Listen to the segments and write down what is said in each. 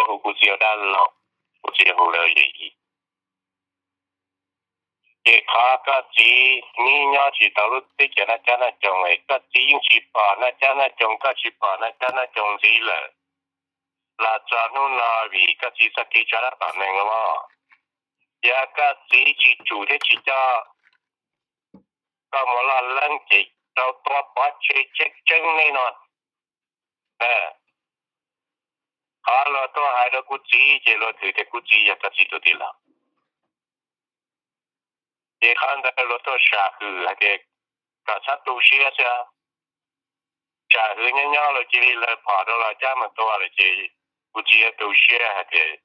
hu kuv txiv ua dab laug, kuv txiv hu lawv yawm yij. Ces qhov koj txiv neb nyob tsis tau lub teb chaws noj qab noj coo es koj txiv yeej tsis pom noj qab noj coo, koj tsis pom noj qab noj coo ntxiv lawm los txog hnub no vim koj txiv txoj kev tso dab tom neeg los, yog koj txiv tsis tsum thiab tsis coj koj mus loj leeb ces rau tua pov tseg tseeb tseeb nej no. Qhov luag tuaj hais rau kuv txiv ces luag twv tias kuv txiv yog koj txiv tus tij laug. Ces qhov ntawd luag tuaj sam hwm hais tias kom txhob tu siab xwb. Sam hwm nyob nyob luag cia li lawv phom rau los cab mus tua lawm ces kuv txiv tu siab hais tias,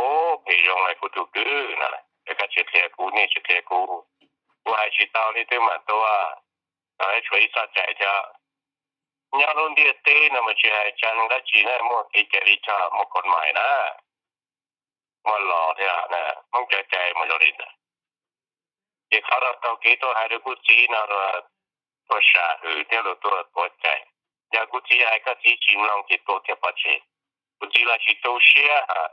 ub, phem zoo lawm kuv tus kwv no, es koj tsis qhia kuv, nej tsis qhia kuv, kuv hais tsis tau nej twb mam tua. Tshuav ib txoj cai thiab, nyob lub ntiaj teb no mas tsis hais tsam neeg dab tsi na muaj kev cai li coj mus kaus mais na, muaj los thiab, Hmoob cov cai mus zoo li ntawd. Ces qhov luag taug kev tuaj hais rau kuv txiv no luag tuaj sam hwm thiab luag tuaj tuav cai. Yog kuv txiv hais koj txiv tsis mloog ces tua kiag pov tseg. Kuv txiv los tsis tu siab,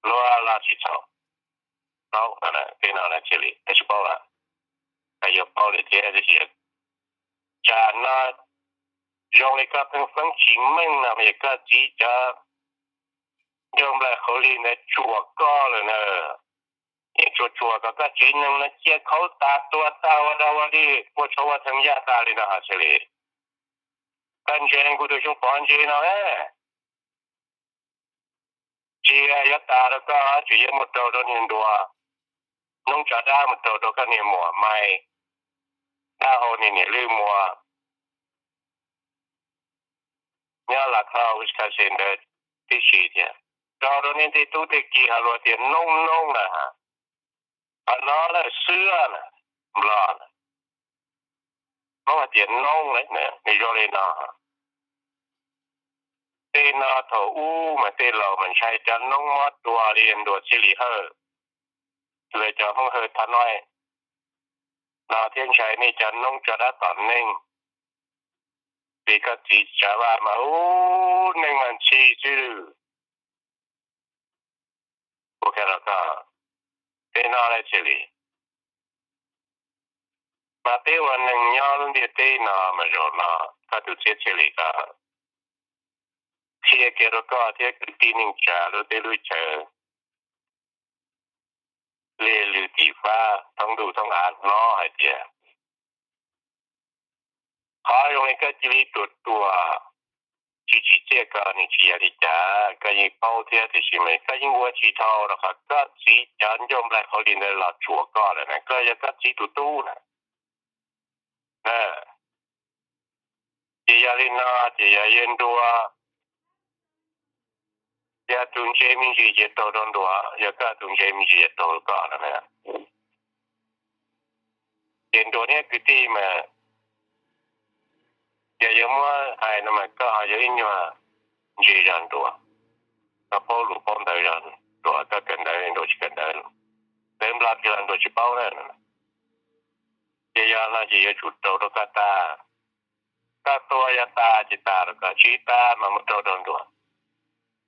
luag los tsis txhaum. Paub tej no lawm thiaj li, tsis paub lawm, yuav paub lawm thiab tiam sis tsam no zoo li koj pheej feeb tsis meej no mas yog koj txiv cov ncauj nplaig qhauv lig ntawd tsuam koj lawm na. Yeej tsuam tsuam kom koj tsev neeg no cia khauv tas tuag tas ua dog ua dig ua tshauv ua theej yaj tas li no thiaj li. Koj ntseeg kuv tus xyoo pov ntse no, tsis yuav tas rau koj, tseem yuav mus raug rau niag nruas, noob tso dab mus raug rau koj niag muam Maiv, dab hau niag niam lwj muas nyob Las Cau Wisconsin ntawd tib si thiab. Raug rau niag tej tub tej ki ho luag tias noob noob na, qhov no lawm xwb na, Nplog na, noob hais tias noob lawm, nws zoo li no. Tej no thaum ub mas tej laus mas ntshai cov noob mob tua li nruas txhiaj li hawj, lawv cov Hmoob hawj thab noib no thiab ntshai nej cov noob tso dab tom neeg. Vim koj txiv Tsav Vaj mas ub neeg mas ntxhi xwb. Kuv qhia rau koj, tej no lawm txhiaj li. Mas peb ua neeg nyob lub ntiaj teb no mas zaum no koj tus txiaj txhiaj li ko qhia kiag rau koj thiab kwv tij neej tsa lub teb lub chaw, liaj lwm tim fab thoob ntuj thoob av hnov hais tias qhov zoo li koj cia li tuam tuam tsis tsim txiaj ko nws tsis yog li cas, koj yeej paub thiab tiam sis mas koj yeej ua tsis dhau rau qhov koj txiv cov ncauj nplaig qhauv lig ntawd los tsuam koj lawm na, koj yog koj txiv tus tub na. Ces yog li no ces yog yawg nruas, yog tus ntse me ntsis ces raug rau nruas, yog koj tus ntse me ntsis ces raug koj no na. Ces nruas niab kwv tij mas, yog yuav muab hais no mas koj ho yog ib nyuag ntse zog nruas, koj paub lus paub ntawv zog nruas, koj kawm ntawv nruas tsis kawm ntawv, ntawv Nplog kiag los nruas tsis paub na. Ces yog no ces yuav tsum raug rau koj tag. Koj tua yog tag ces tag rau koj, tsis tag mas mus raug rau nruas.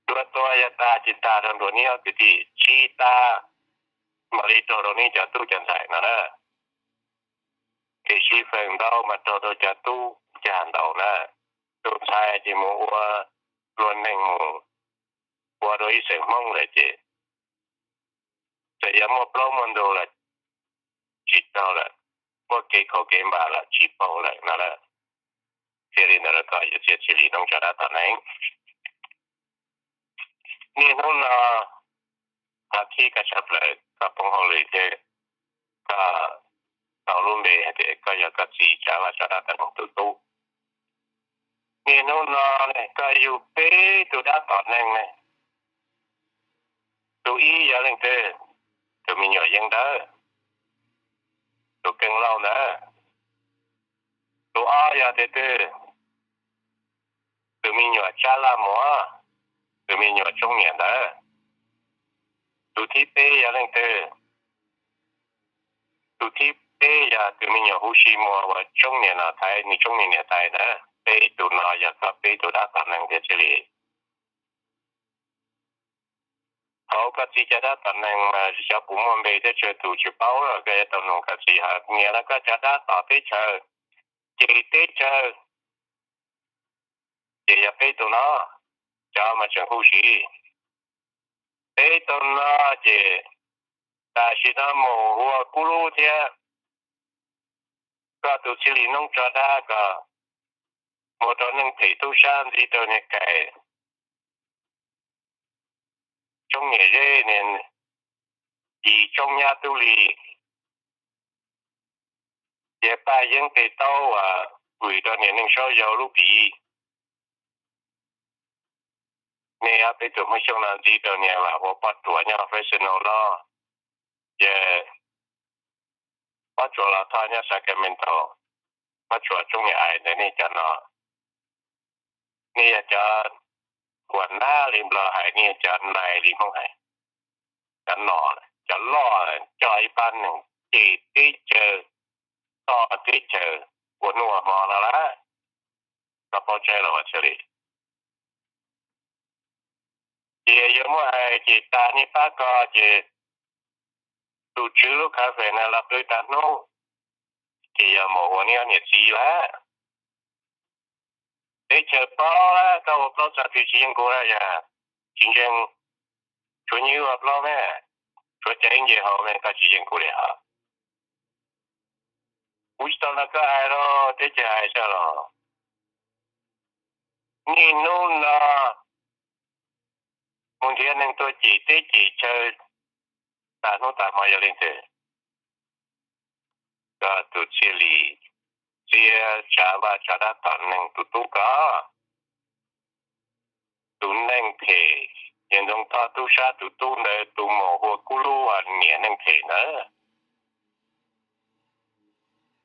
Nruas tua yog tag ces tag rau nruas niab kwv tij, tsis tag mam li raug rau neb cov tub cov ntxhais no na. Ces sib feem ntau mas raug rau cov tub cag ntau na. Tus ntxhais ces mus ua luag neeg mus ua rau ib xeem Hmoob lawm ces txawm yog muaj plaub muaj ntug los tsis raug lawm, muaj kev khaus kev npam los tsis paub lawm no lawm. Thiaj li ntawd los koj yuav txiaj txim li noob tso dab tom neeg. Niaj hnub no qhov khib koj tshaj plaws koj poob hauj lwm thiab koj tau lub npe hais tias koj yog koj txiv Tsav Vaj tso dab tom neeg tus tub. Niaj hnub no ne koj yug peb tus dab tom neeg ne, tus ib yog leej twg? Tus me nyuam Yeeb Dawb, tus Keej Lauj ntawd. Tus ob yog tus twg? Tus me nyuam Tsab Laj Muas, tus me nyuam Tsoob Niam ntawd. Tus thib peb yog leej twg? Tus thib peb yog tus me nyuam Huv Si Muas uas Tsoob Niam no thaiv, nws Tsoob Niam niam thaiv ntawd. Peb tus no yog koj peb tus dab tom neeg tiag txij li. Thaum koj txiv cov dab tom neeg mas xyov puas muaj npe thiab, tsawg tus tsis paub los koj yuav tau nug koj txiv hais, niam, los koj cov dab tom teb chaws, ces teb chaws, ces yog peb tug no, cov mas tseem huv si. Peb tug no ces tam sim no mus ua kub lub thiab, koj tus Txhiaj Lis noob tso dab kom mus rau neeg phem tub sab ntxiv rau niag Kaim Tsoob niam Zeb, niag Yim Tsoob nyab Tub Lis, ces Paj Yeeb tej taub uas vwm rau niam Neej Saub yau lub piv. Nej ob peb tug Hmoob Xyooj no ntxiv rau niag Vam Huas Poj Ruam nyob Fresno los, ces Poj Ruam Los Thoj nyob Sacramento, Poj Ruam Tsoob niam Ais ntawd, nej cov no, nej yog cov uas nab li Nplog hais, nej yog cov nais li Hmoob hais. Cov no, cov loj coj ib pab neeg cem teb chaws, toj teb chaws ua hnub ua hmo no lawm, koj paub tseeb los ua Txhiaj Lis? Ces yog muaj hais ces tas niaj pab ko ces tus tswv lub cafe no los qw tas hnub, ces yog mus ua niam txiv lawm. Teb chaws paub lawm, koj ua plaub txog twg tsis yeej kuv lawm, yog tsis ntseeg, tshuav nyiaj ua plaub me, tshuav cov ib nce hauv me, koj tsis yeej kuv li hos. Kuv tsis tau nrog koj hais los, teb chaws hais xwb los. Niaj hnub no mus nrhiav neeg tuaj cem teb cem chaw tas hnub tas hmo yog leej twg? Koj tus Txhiaj Lis txiav tsav vaj tsav dab tom neeg tus tub ko, tus neeg phem, yawg Ntxoov Thoj tub sab tus tub ntawd tus mus ua kub lub uas niam neeg phem ntawd.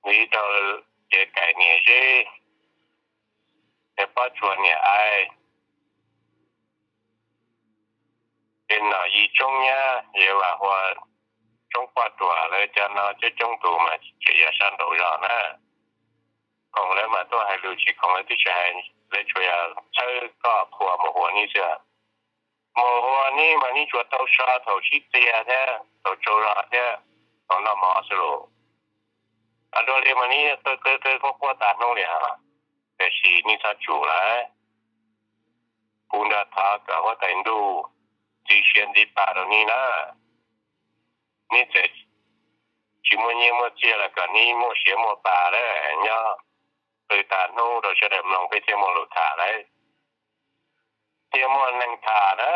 Ntxiv rau ces Kaim niam Zeb, ces Poj Ruam niam Ais, ces Nom Yim Tsoob nyab, yawg Vam Huas Tsoob Poj Ruam, lawv cov no coob coob tus mas tseem yog sab nraud zog na. Khoom lawv mas tuaj hais lus, tsis khoom lawv twb tsis hais, lawv tsuas yog txhawb koj qhua mus ua nib xwb. Mus ua nib mas nib tsuas tau so thaum sib txias thiab thaum tsaug zog thiab thaum noj mov xwb los. Dua li mas nib qw qw qw quaj quaj tas hnub li hos. Tiam sis neb txhob tsum lawm. Kuv nrog thov kom huab tais ntuj ntxiv siab ntxiv pam rau neb na. Neb txawm tsis muaj nyiaj muaj txiaj los kom neb muaj siab muaj pam lawm, nyob qw tas hnub rau sawv daws mloog peb thiaj muaj lus tham lawm, thiaj muaj neeg tham na.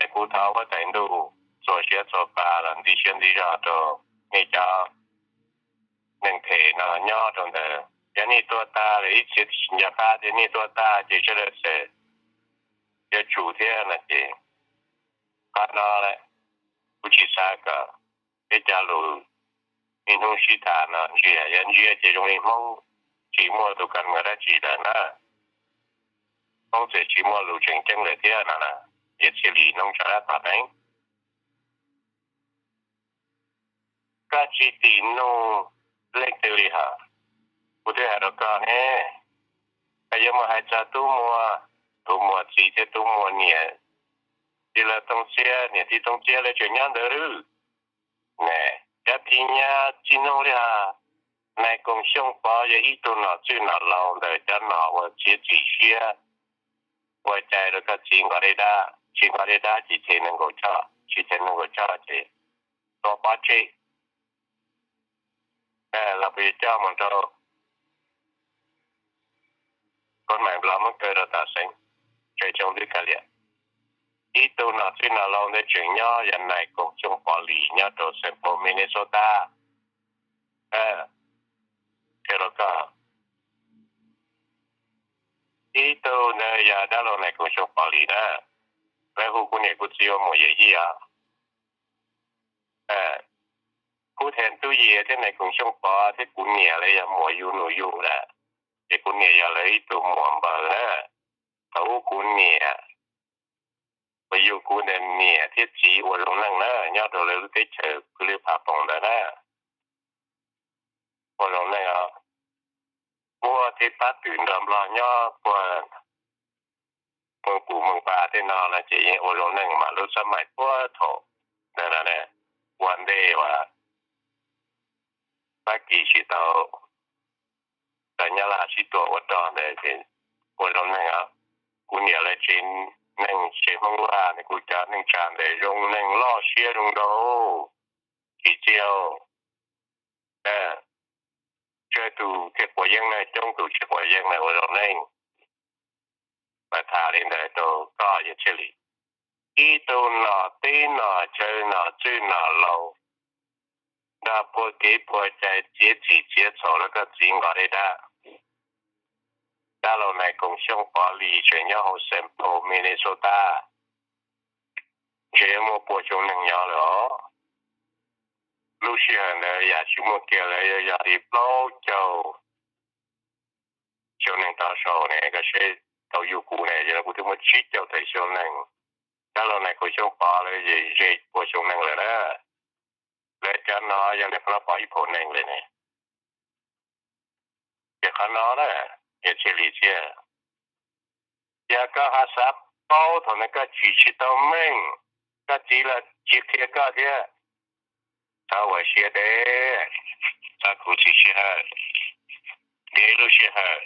Es kuv thov huab tais ntuj txhua siab txhua pam los ntxiv siab ntxiv zog rau nej cov neeg phem no nyob rau ntawd. Yog nej tuag tag lawm ib txhia tsis nco qab tias nej tuag tag ces sawv daws txawm yuav tsum thiab no ces qhov no lawm. Kuv tsis xav kom peb cov lus niaj hnub sib tham no ntsia, yog ntsia ces zoo li Hmoob tsis muaj tus kab mus dab tsi lawm na. Hmoob txawm tsis muaj lus tseem ceeb lawm thiab no na. Ces thiaj li noob tso dab tom neeg. Koj tsis tim nug leej twg li hos. Kuv twb hais rau koj ne, koj yuav mus hais txog Tub Muas, Tub Muas txiv thiab Tub Muas niam, tij laug Tooj Txiab, niam tij Tooj Txiab lawv tseem nyob ntawd lawm. Ne, cov phim nyab txij nug li hos, Nais Koom Xyooj Pov yog ib tug nom txwj nom laus ntawm cov nom uas txiav txim siab ua cai rau koj txiv nqa dej dab, tsis nqa dej dab ces them nees nkaum choj, tsis them nees nkaum choj ces tua pov tseg. Los puas yuav coj mus rau koj mam los muab kaw rau tom xeev, tseem xyoo twb kav liam. Ib tug nom txwj nom laus ntawd tseem nyob yog Nais Koom Xyooj Pov Lis nyob rau Saint Paul, Minnesota. Qhia rau koj, ib tug ntawd yog dab laug Nais Koom Xyooj Pov Lis na, lawv hu kuv niam kuv txiv ua muam yawm yij os. Kuv them Tub Yis thiab Nais Koom Xyooj Pov thiab kuv niam lawv yog muam yug nus yug lawm, ces kuv niam yog lawv ib tug muam npaws na. Thaum ub kuv niam uas yug kuv ntawd niam thiab txiv ua zoo neej na, nyob rau lawv lub teb chaws Phwj Lwj Pha Poos ntawd na. Ua zoo neej os, muaj tej pab twm nrog Nplog nyob puag Kuv moog pab tej no no ces yeej ua zoo neej mas lub xab maim puag thaum ntawd no, ua ntej uas Fab Kis tsis tau, tau Nyab Laj sib tua ua rog ntawd ces ua zoo neej. Kuv niam lawv tsev neeg tsev Hmoob Vaj ne, kuv cov neej tsa ntawd zoo neeg loj siab zoo nraug, tsis txiaj. Tsawg tus thiaj quav yeeb na, coob tus tsis quav yeeb na, ua zoo neej. Mas tham li ntawd rau koj Yawg Txhiaj Lis, ib tug nom teb nom chaw nom tswj nom laus, nrog puag kev puag cai txiav txim txiav txhaum rau koj txiv nqos dej dab. Dab laug Nais Koom Xyooj Pov Lis tseem nyob hauv Saint Paul, Minnesota, ntshe muaj pua xyoo neeg nyob lawm os. Lub sij hawm ntawd yam tsis muaj kiag lawm, yog li plaub caug xyoo neeg tau sau ne, koj seb tau yug kuv ne, yog li kuv twb muaj tsib caug tawm xyoo neeg. Dab laug Nais Koom Xyooj Pov lawv ze pua xyoo neeg lawm na. Lawv cov no yog li qhov no pom ib phaum neeg lawm ne. Ces qhov no na, Yawg Txhiaj Lis Txhiaj, yog koj ho xav paub thaum ntawd koj tsim tsis tau meej, koj txiv los tsis qhia koj thiab, txhob ua siab deb, txhob khuv xim sij hawm, ntiav ib lub sij hawm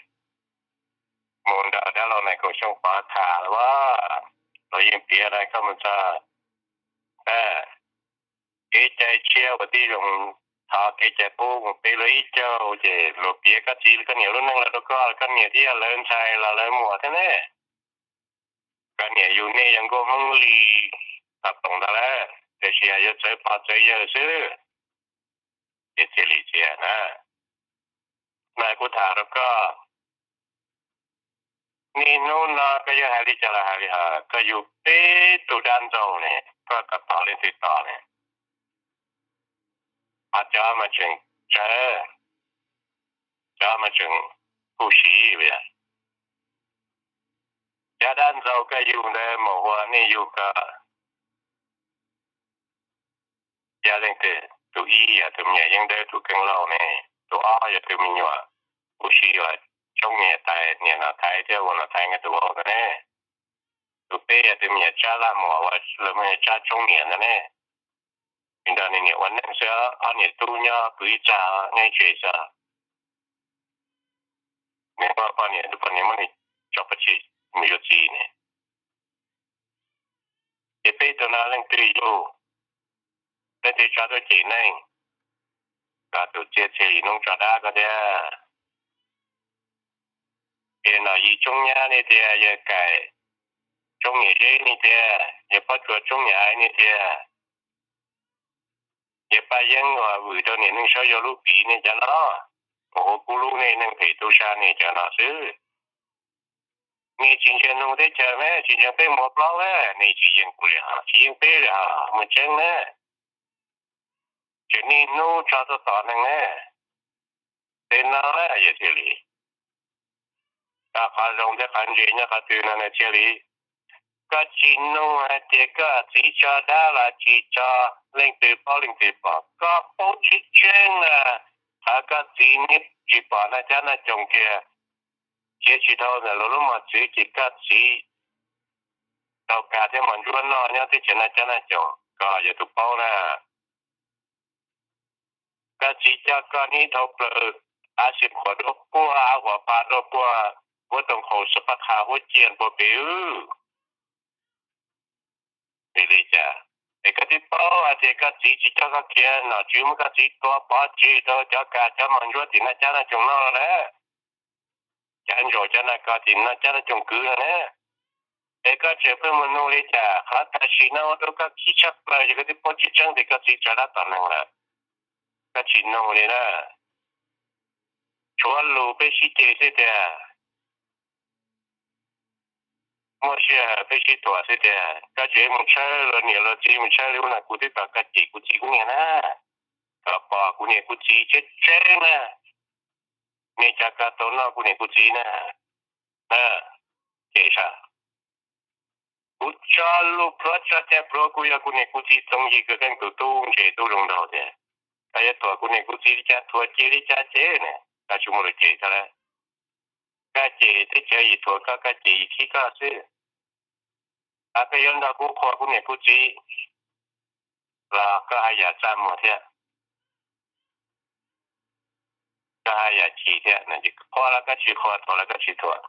mus nrog dab laug Nais Koom Xyooj Pov tham los as, luag yeej piav na, koj mus txog kev cai tshiab ua tib zoo, thov kev cai qub mus peb lub ib caug ces luag piav koj txiv koj niam lub neej los rau koj, koj niam thiab yog lawv ntxhais los lawv muam thiab ne. Koj niam yug nej yog nkauj Hmoob Lis tau toom ntag lawm, tiam sis yog yuav txawv pog txawv yawg xwb. Ces Txhiaj Lis Txhiaj na, mas kuv tham rau koj, niaj hnub no koj yuav hais li cas los hais li hos, koj yug peb tug dab ntxaug ne, koj kom tos leej twg tos ne? Ho cov mas tseem tsawg, cov mas tseem huv si li. Cov dab ntxaug koj yug ntawd mas ua nej yug koj, yog leej twg? Tus ib yog tus me nyuam Yeeb Dawb tus keeb lauj ne, tus ob yog tus me nyuam huv si uas Tsoob Niam Thaiv, niam Nom Thaiv thiab ua Nom Thaiv nkawd tus vauv ntawd ne. Tus peb yog tus me nyuam Tsab Laj Muas uas lawv muab Tsab Tsoob Niam ntawd ne. Nws nrog nws niam ua neej xwb, ob niam tub nyob pw ib txaj nyob ib tsev xwb. Nws muab poj niam, tus poj niam muab nws tso pov tseg mus yuav txiv ne. Ces peb tug no leej twg yug, leej twg tso tuaj cem neeg? Koj tus Txhiaj Lis Noob tso dab koj thiab. Ces Nom Yim Tsoob Nyab nej tiag, yawg Kaim Tsoob Niam Zeb nej tiag, yawg Pob Tsuas Tsoob Niam Aiv nej tiag, yawg Paj Yeeb uas vwm rau niam Neej Saub Yau lub piv nej cov no, mus ua kub lub nej neeg phem tub sab nej cov no xwb. Nej tsis ntseeg nug teb chaws na, tsis ntseeg peb muaj plaub na, nej tsis yeej kuv li hos, tsis yeej peb li hos, muaj tseeb na. Tseem niaj hnub tso tuaj tom neeg na. Tej no na yawg Txhiaj Lis, qhov zoo thiab qhov ntse nyob qhov twg no na Txhiaj Lis? Koj tsis nug hais tias koj txiv tso dab los tsis tso, leej twg paub leej twg pom, koj paub tseeb tseeb na. Qhov koj txiv neb tsis pom Naj Cab Naj Coom kiag, txiav tsis dhau ntawm luag lub mos txwv ces koj txiv tau Kas thiab Mos Ntsuab noj nyob teb chaws Naj Cab Naj Coom, koj yog tus paub na. Koj txiv coj koj neb dhau plaws, av xis khuam dua puag, av huam pas dua puag, huab toom qhaus xab pab qha huab ciaj puag pem wb. Vim li cas? Es koj twb paub hais tias koj txiv tsis coj koj khiav, nom tswv muab koj txiv tua pov tseg rau cov Kas cov Mos Ntsuab tim Naj Cab Naj Coom noj lawm. Cov ntsaum cov nas kos tim Naj Cab Naj Coom kwv no ne. Es koj tseem pheej mus nug li cas? Qhov tam sim no ua rau koj khib tshaj plaws ces koj twb paub tseeb tseeb tias koj txiv tso dab tom neeg lawm. Koj tsis nug li na. Tshuav lus peb sib ceg xwb tiag, muaj sij hawm peb sib thuam xwb tiag. Koj tseem mus tshawb luag niam luag txiv, mus tshawb li ub no, kuv twb tau koj cem kuv txiv kuv niam na, koj pom kuv niam kuv txiv tseeb tseeb na. Nej cov koj tau noj kuv niam kuv txiv na, cem sav. Kuv tso lus pluav tso cai pluav, kuv yog kuv niam kuv txiv Txoov Yig Kws Keej tus tub ntse tub zoo nraug tiag. Koj yuav thuam kuv niam kuv txiv li cas thuam, cem li cas cem ne, koj tsis muaj lus cem thiab lawm. Koj cem teb chaws yim thuam koj, koj cem yim khib koj xwb. Koj yuav nrog kuv qhuas kuv niam kuv txiv los koj haj yam txaj muag thiab, koj haj yam chim thiab. Qhuas los koj tsis qhuas, thuam los koj tsis thuam.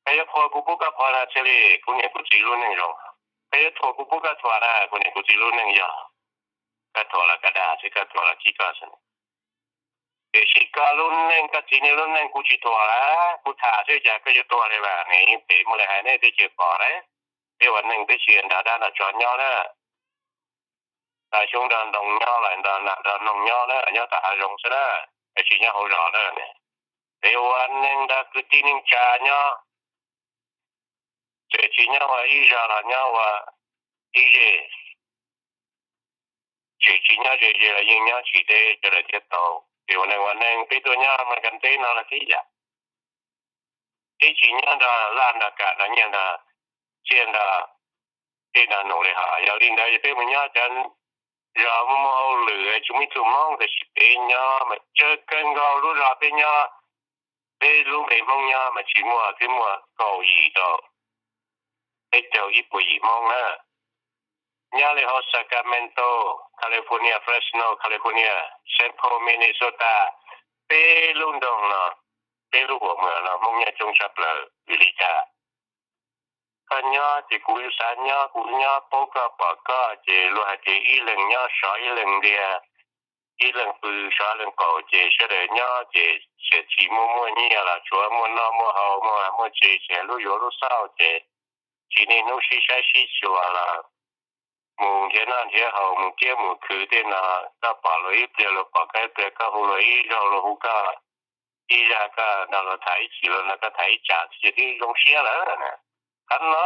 Koj yuav qhuas kuv pub koj qhuas na thiaj li kuv niam kuv txiv lub neej zoo. Koj yuav thuam kuv pub koj thuam na kuv niam kuv txiv lub neej yog, koj thuam los koj dag xwb, koj thuam los khib koj xwb. Tiam sis koj lub neej, koj txiv niam lub neej kuv tsis thuam lawm, kuv tham xwb cas koj yuav tuag li lawm ne? Pem muaj li hais nej twb tsis pom lawm. Peb ua neej peb tsis nrog dab nrog tsov nyob na, nrog xyoob nrog ntoo nyob, los nrog nam nrog noog nyob na, nyob tom hav zoov xwb na, tsis nyob hauv zos na. Peb ua neej nrog kwv tij neej tsa nyob, txawm tsis nyob ua ib zos los nyob ua ib zej, txawm tsis nyob ze ze los yeej nyob tsis deb, sawv daws thiaj tau. Ces ua neej ua neej peb tuaj nyob mas koj ntev no los tib yam, peb tsis nyob nrog laj nrog kam nrog nyiaj nrog txiaj nrog tej nrog num li hos. Yog li ntawd yog peb mus nyob cov zos muaj muaj hauj lwm tsis muaj ib tug Hmoob, tiam sis peb nyob mas tsawg kawg nkaus lub zos peb nyob, peb lub npe Hmoob nyob mas tsis muaj, twb muaj kaum yim rau peb caug ib puas yim Hmoob na. Nyob li hauv Sacramento, California, Fresno, California, Saint Paul, Minnesota, peb lub nroog no, peb lub ua muag no Hmoob nyob coob tshaj plaws. Vim li cas? Koj nyob ces kuv xav nyob, kuv nyob paub koj pom koj ces luag hais tias ib leeg nyob sov ib leeg ntiag, ib leeg pw sov leej qaum, ces sawv daws nyob ces tsis muaj muaj nyiaj los tsuav muaj noj muaj haus, muaj vaj muaj tsev, ces lub yuav lub xauj ces tsis niaj hnub sib saib sib xyuas los mus nrhiav noj nrhiav haus, mus kiab mus khwv tej no. Koj pom luag ib pliag luag pom koj ib pliag, koj hu luag ib zaug luag hu koj ib zaj, koj nrog luag tham ib chim luag nrog koj tham ib tsam xwb ces twb zoo siab lawm na. Qhov no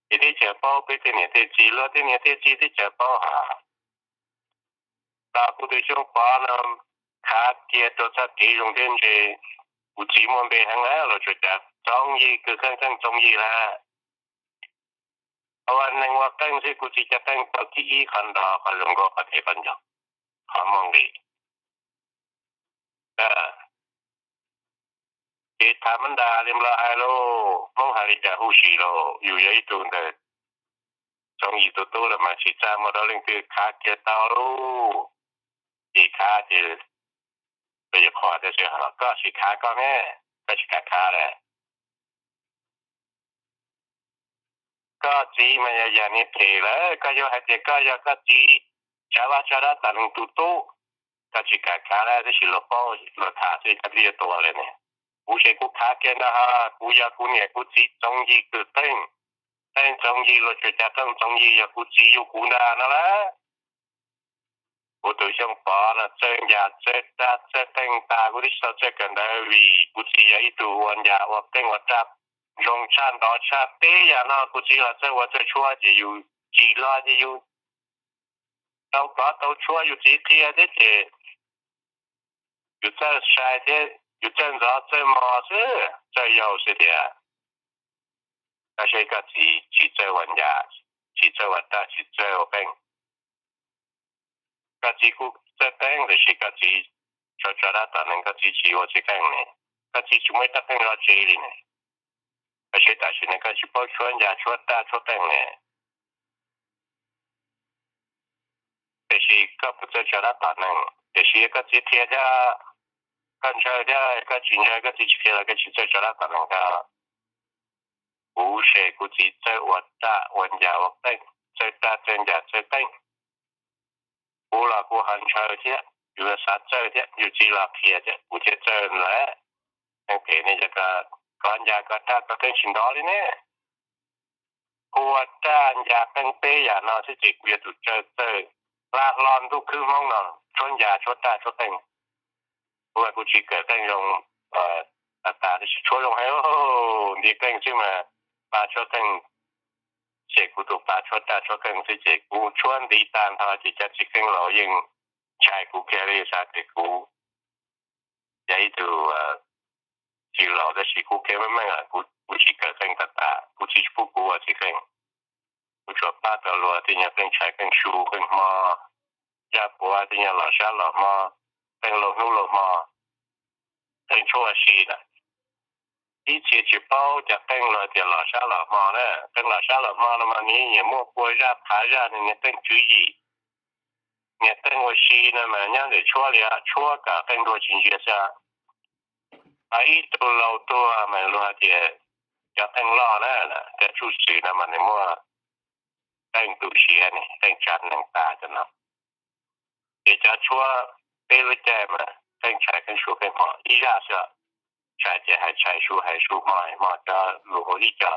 ces teb chaws paub, peb tej niam tej txiv, luag tej niam tej txiv teb chaws paub hos. Los kuv tus Xyooj Pov no khav kiag rau txoj kev zoo thiab ntse. Kuv txiv muaj npe heev na, Los Tsuas Cas Txoov Yig, kwv Kheej Kheej Txoov Yig na. Ua neeg ua qeej xwb, kuv txiv cov qeej tau thib ib qhov nrov, qhov zoo nkauj, qhov thev, qhov ncog, qhov muaj nqis. Ces tham mab ntas li Nplog hais lauj, Hmoob hais li cas huv si lauj. Yus yog ib tug ntawm Txoov Yig tus tub lawm mas tsis txaj muag rau leej twg, khav kiag tau lauj. Ces khav ces peb yuav qhuas tias, koj sim khav koj ne, koj tsis kam khav lawm. Koj txiv mas yog yam niag phem lawm, koj yuav hais tias koj yog koj txiv tsav vaj tsav dab tom neeg tus tub, koj tsis kam khav lawm, tab sis luag paub luag tham xwb koj twb yuav tuag lawm ne. Kuv ces kuv khav kiag ntag, kuv yog kuv niam kuv txiv Txoov Yig kwv qeej, qeej Txoov Yig, Los Tsuas Cas Qeej Txoov Yig, yog kuv txiv yug kuv ntag no lawm. Kuv tus Xyooj Pov no txawj ncas txawj dab txawj qeej tas, kuv twb tsis tau txawj kawm ntawv vim kuv txiv yog ib tug ua ncas ua qeej ua dab zoo tshaj nrov tshaj. Peb yam no kuv txiv los txawj ua txawj tshuab ces yus tsim los ces yus tau kov tau tshuab, yus txiv qhia thiab ces yus txawj sai thiab, yus txawj ntxov txawj mos xwb, txawj yau xwb tiag. Tab sis koj txiv tsis txawj ua ncas, tsis txawj ua dab, tsis txawj ua qeej. Koj txiv kuj txawj qeej tiam sis koj txiv tso tso dab tom neeg, koj txiv tsis ua txiv qeej ne, koj txiv tsis muaj ib rab qeej zov tsev li ne. Koj seb tam sim no koj tsis paub tshuab ncas tshuab dab tshuab qeej ne. Tiam sis koj puas txawj tso dab tom neeg? Tiam sis yog koj txiv qhia thiab koj ntshaw thiab, koj tsis ntshaw, koj txiv tsis qhia los koj tsis txawj tso dab tom neeg thiab. Kuv ces kuv txiv txawj ua dab ua ncas ua qeej, txawj dab txawj ncas txawj qeej. Kuv los kuv ho ntshaw thiab, yus xav txawj thiab, yus txiv los qhia thiab, kuv thiaj txawj lawm. Neeg phem ne yog koj ncas koj dab koj qeej tsis nrov li ne. Kuv ua dab ncas qeej peb yam no xwb ces kuv yog tus tsawg txawj hla hlo ntuj khwb Hmoob no, tshuab ncas tshuab dab tshuab qeej. Kuv mas kuv tsis kawm qeej zoo tas tas, tab sis tshuab zoo heev, nti qeej xwb mas pa tshuab qeej, ces kuv tus pa tshuab dab tshuab qeej xwb ces kuv tshuab nti tag nrho ces cov txiv qeej laus yeej ntshai kuv kiag li, xav tias kuv yog ib tug txiv laus tab sis kuv qhia meej meej, kuv tsis kawm qeej tas tas, kuv txiv tsis pub kuv ua txiv qeej. Kuv tsuas pab tau luag tej nyuag qeej tshais qeej su qeej hmo, zaj puav tej nyuag los sab los hmo, qeej laug hnub laug hmo, qeej tshuab ua si na. ib txhia tsis paub cov qeej luag tias los sab los hmo na. Qeej los sab los hmo no mas nws nyiam muaj pua zaj phav zaj, nws niag qeej tswv yim, niag qeej ua si no mas nyob ntawm tshuab li, tshuab kom qeej dua tsis ntsia xwb. Ho ib tug laus tuag mas luag tias cov qeej loj na, cov tsuj xwm no mas nws muaj qeej tu siav ne, qeej tsa neeg tas cov no. Ces cov tshuab peb lub caij mas qeej tshais qeej su qeej hmo ib zaj xwb. Tshais ces hais tshais, su hais su, hmo hais hmo, cov lus ua ib co.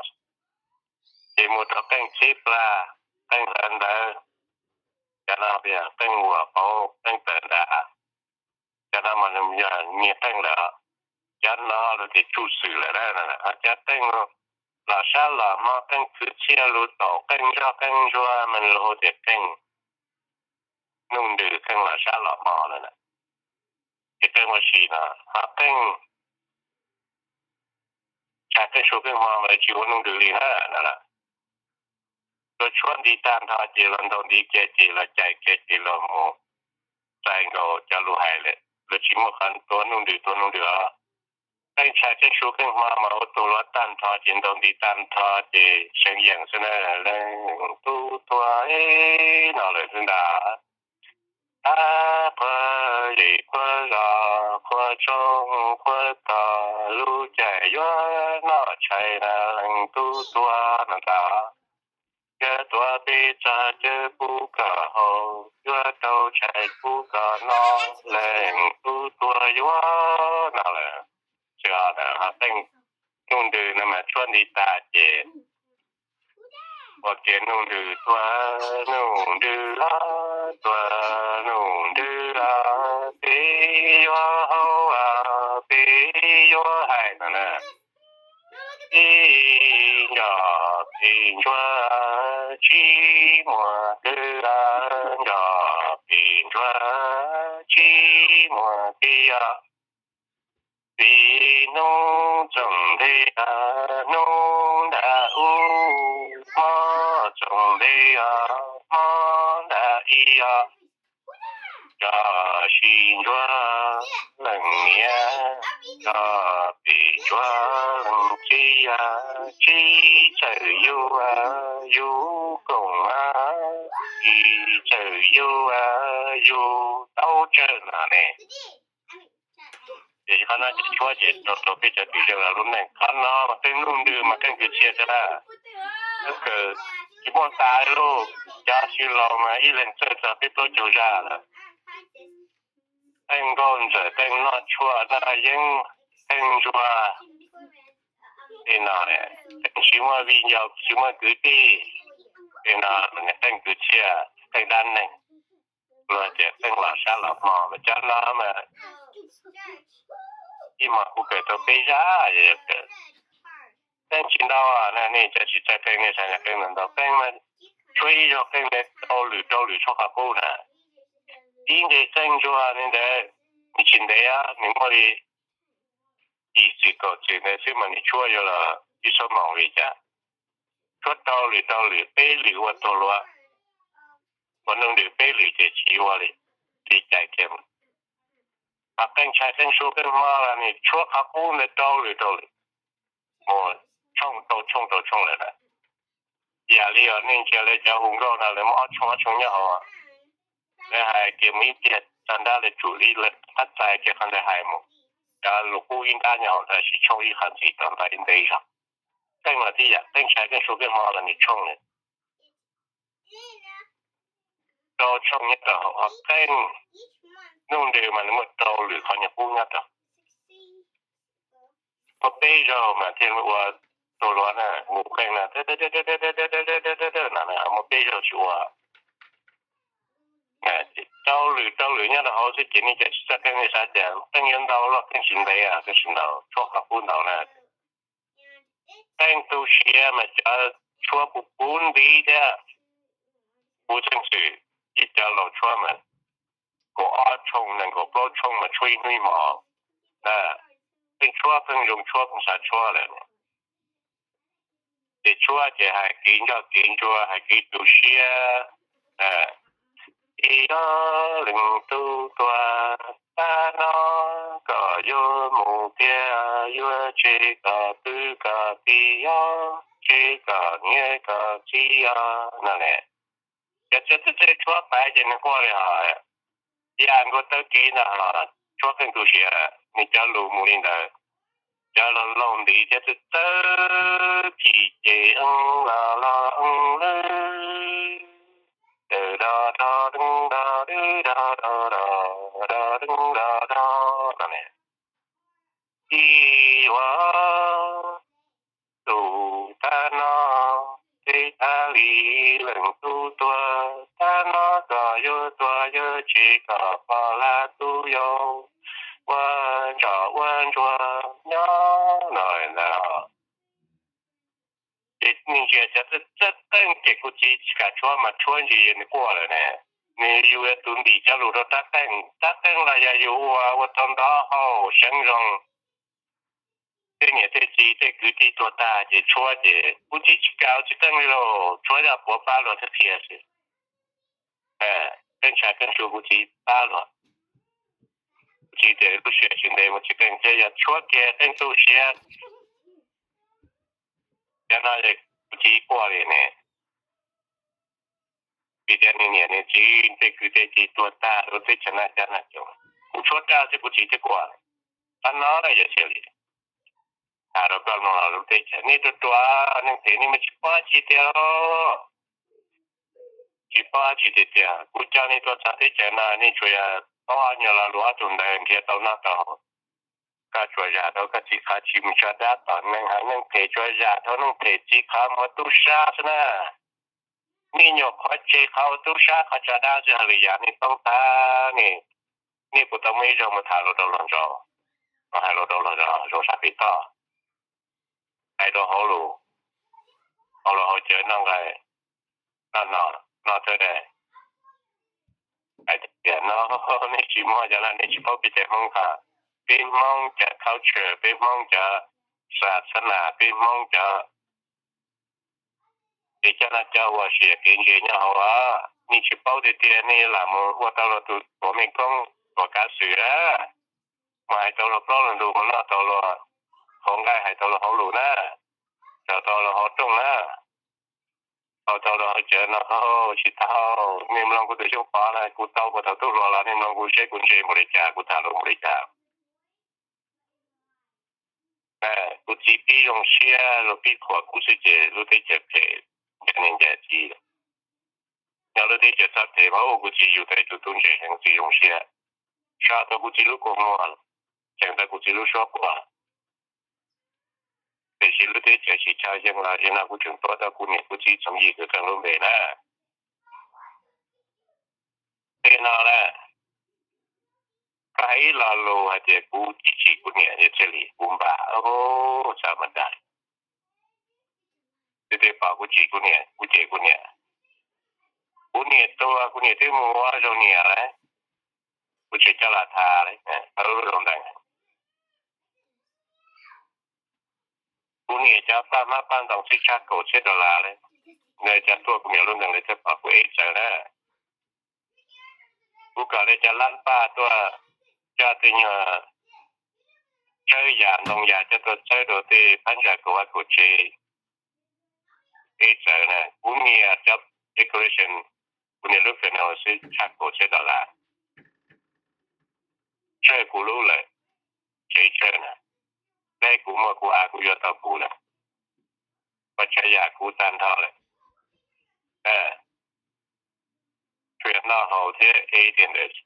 Ces mus rau qeej txhib plag, qeej hlawv ntawv, cov no qeej uas pauv qeej tawm nram, cov no mas yog niag qeej lawm. Cov no luag tias tsuj xwm lawm na. Ho cov qeej los sab los hmo, qeej kwv txhiaj lus taum, qeej ntsoj qeej ntsuag mas luag hu tias qeej nuj ntws, qeej los sab los hmo lawm na. Ces qeej ua si no, ho qeej tshais qeej su qeej hmo mas tsis ua nuj ntws li na no. Luag tshuab nti tag nrho ces luag ntaus ntiv kiag ces luag cais kiag ces luag mus txais nkaus cov lus hais lawm, luag tsis muaj qhov tuav nuj ntws tuav nuj ntws os. Qeej tshais qeej su qeej hmo mas ua tus luav tag nrho ces ntaus ntiv tag nrho ces seev yees xwb na. Leej tub tuag no lawm xwb ntag. Ab, qhuav zim qhuav zos, qhuav tshoob qhuav tog, lub caij yuav noj tshais na, leej tub tuag no ntag. Yawg tuav peb txog cawv pub koj haus, yuav rau tshais pub koj noj, leej tub tuag yuav no lawm. Tsis, qeej nuj ntws no mas tshuab nti tas ces ua kiag nuj ntws tuag, nuj ntws los tuag, nuj ntws los peb yuav haus, peb yuav hais no na. Ib nco peb ntsuag tsis muaj twg, nco peb ntsuag tsis muaj twg os. Peb hnub txoov ntej, hnub nram ub, hmo txoov ntej, hmo nram ib os. Nco sib ntsuag leej niam, nco peb ntsuag leej txiv, tsis txawj yug yus koom, tsis txawj yug yus tau tsawg no ne. Ces qhov no ces tshuab ces rau rau peb cov twm zeej lub neej. Qhov no mas qeej nuj ntws mas qeej kwv txhiaj xwb na. Kawg tsis muaj tas li lauj, cov tsis laus mas ib leeg txawj txog peb plaub caug zaj lawm. Qeej nkauj ntxawm, qeej noj tshuaj noj yeeb, qeej ntsuag, tej no, qeej tsis muaj viv ncaus tsis muaj kwv tij, tej no qeej kwv txhiaj, qeej dab neeg. Luag tias qeej los sab los hmo mas cov no mas ib hmos kuv kawm tau peb zaj, qeej tsis ntau na, nej cov tsis txawj qeej nej xav qeej ntau ntau, qeej mas tshuab ib zaug qeej ntawd rau lwm rau lwm tshuab qhov qub na. Ib nqe qeej ntsuag li ntawd nws tsis ntev, nws muaj li ib txwm kaum txwm ntawd xwb mas nws tshuab yuav los tsis txhob moos li cas. Tshuab rau lwm rau lwm peb lwm ua tug luav, ua nuj ntws peb lwm ces tsis ua li, li cais kiag. Mas qeej tshais qeej su qeej hmo los nws tshuab qhov qub ntawd rau lwm rau lwm, mus tshooj rau tshooj rau tshooj lawm na. Yam li os, nej ntsia lawv cov hu nkauj no lawv muaj ob tshooj ob tshooj nyob hauv, lawv hais kiag mus ib tiag tag nrab lawv tsum li lawv qab txais kiag qhov ntawd hais mus. Cov lus qub ib nrab nyob hauv tab sis tshooj ib qhov ntxiv rau ntawd ntev zog. Qeej los tib yam, qeej tshais qeej su qeej hmo los nws tshooj rau tshooj nyob rau hauv, qeej nuj ntws mas nws muaj rau lwm qhov nyuag qub nyob rau. Muaj peb zaug mas thiaj ua tug luav na, mus qeej no, muaj peb zaug tsis ua. Rau lwm rau lwm nyob rau hauv xwb ces nej cov tsis txawj qeej nej xav tias qeej yuav ntau los qeej tsis ntev, qeej tsis ntau, tshuab qhov qub ntau na. Qeej tu siav mas cov tshuab puv puv ntiv thiab puv txheej xwm, ib cov laus tshuab mas kaum ob tshooj nees nkaum plaub tshooj mas tshuab ib hnub ib hmos na. Qeej tshuab qeej zoo tshuab qeej xav tshuab lawm. Ces tshuab ces hais kev ntsoj kev ntsuag, hais kev tu siab. Ib ob leej tub tuag, tab no koj yuav mus thiab yuav tsev kom kwv kom tij os, tsev kom niam kom txiv os no ne. Cov txawj txawj tshuab paiv ces nws quaj li hos, yam nkaus tawv kiv ntag, tshuab qeej tu siav, nws cov lus mus li ntawd. Cov laug laug ntiv thiab txawj txawj chim ces eeb los los eeb lwb, do do do do do do do do do do do no ne. Ib ua tus tag no, teb tag li leej tub tuag tag no, koj yuav tuag yuav tsev kom pom lab tub yau ua ntsos ua ntsuag nyob no ntag. Ces nws ntsia cov txawj qeej ces kuv txiv tsis kam tshuab mas tshuab ntsis nws quaj lawm ne. Nws yus yog tus ntim cov lus rau rab qeej, rab qeej los yog yus ua ua tau ntov hau seev zoo. Tej niam tej txiv tej kwv tij tuag tag ces tshuab ces kuv txiv tsis kam ua tsis qeej li lauj, tshuab yog puav pab luag thiab qhia xwb. Qeej tshav qeej tsuag kuv txiv pab luag. Kuv txiv tias lub sij hawm tsis ntev mus tsis qeej thiab yog tshuab kiag qeej tu siav. Cov no kuv txiv quaj li ne. Vim tias nws niam nws txiv tej kwv tej tij tuag tag lub teb chaws na cov na cov, kuv tshuab raj thiab kuv txiv thiaj quaj. Qhov no yog txhia li. Tham rau koj mloog los lub teb chaws nej ruam ruam, neeg phem nej mas tsis paub dab tsi tiag. Tsis paub dab tsi tiag tiag. Kuv coj nej tuaj txog teb chaws no nej tsuas yog paub ob nyuag lo lus ob tug ntawd nrhiav tau noj tau haus. Koj tsuas zam tau koj txiv qhov tsis mus tso dab tom neeg, hos neeg phem tsuas zam tau neeg phem txiv qhov mus ua tub sab xwb na. Nej nyuam qhuav tseg qhov ua tub sab qhov tso dab xwb, hais lwm yam nej poob tag ne. Nej puas tau muaj ib zaug mus tham luag rau luag ntsaum, hais luag rau luag ntsaum zoo sab pem toj, hais rau hauv lus, hauv lus hauv cawv noj nqaij, noj no, noj thawj daim, hais tias no, nej tsis muaj cov no nej tsis paub peb cov Hmoob qhov, peb Hmoob cov culture, peb Hmoob cov xa xab nas, peb Hmoob cov kev coj noj coj ua, siam kev ntse nyob hauv. Nej tsis paub tiag tiag nej lam mus ua tau luag tus tuam mej koob tuam kav xwm a, mus hais tau luag plaub luag ntug, mus noj tau luag hauv nqaij, hais tau luag hauv lus na, tso tau luag hauv rooj na, haus tau luag hauv cawv no, tsis tau. Nej mloog kuv tus xyoob pov na, kuv tau puag thaum tub hluas los nej mloog kuv seb kuv ntse npaum li cas, kuv tham lus npaum li cas. Kuv txiv pib zoo siab los pib qhuas kuv xwb ces lub teb chaws phem ncav niam ncav txiv. Nyob lub teb chaws txhob phem mas kuv txiv yug tau ib tug tub ntse heev, txiv zoo siab, so tau kuv txiv lub kua muag, tseem tau kuv txiv lub suab quaj. Tiam sis lub teb chaws tsis chaw yeej los yog no kuv tseem tuav tau kuv niam kuv txiv txoov yim kawg lub npe na. Tej no na, koj hais ib lo lus hais tias kuv tsis tsim kuv niam thiaj li kuv npam, xav mas dag. Twb pom kuv tsim kuv niam, kuv cem kuv niam. Kuv niam tuag kuv niam twb mus ua zaug niam lawm, kuv tseem coj los tham li, lub zoo ntees. Kuv niam cov paj hmab paj ntoos twb tshaj kaum txhiab dollar li. Nws cov tuaj kuv niam lub ntees li thiaj pom kuv ev txawv na. Kuv kom li cov lab paj tuaj coj tej nyuag txawb yam ntoo yam coj tuaj txawb rau tej phab ntsa kaum vaj kaum tsev, ev txawv na. Kuv niam cov decoration, kuv niam lub funeral xwb tshaj kaum txhiab dollar. Tshaj kuv lub lawm, tsev tshaj na, peb kuv muaj kuv av kuv yuav tau kuv lawm, ua tsav yam kuv tag nrho lawm. Tsuas yog noj haus thiab ev tiag ntawd.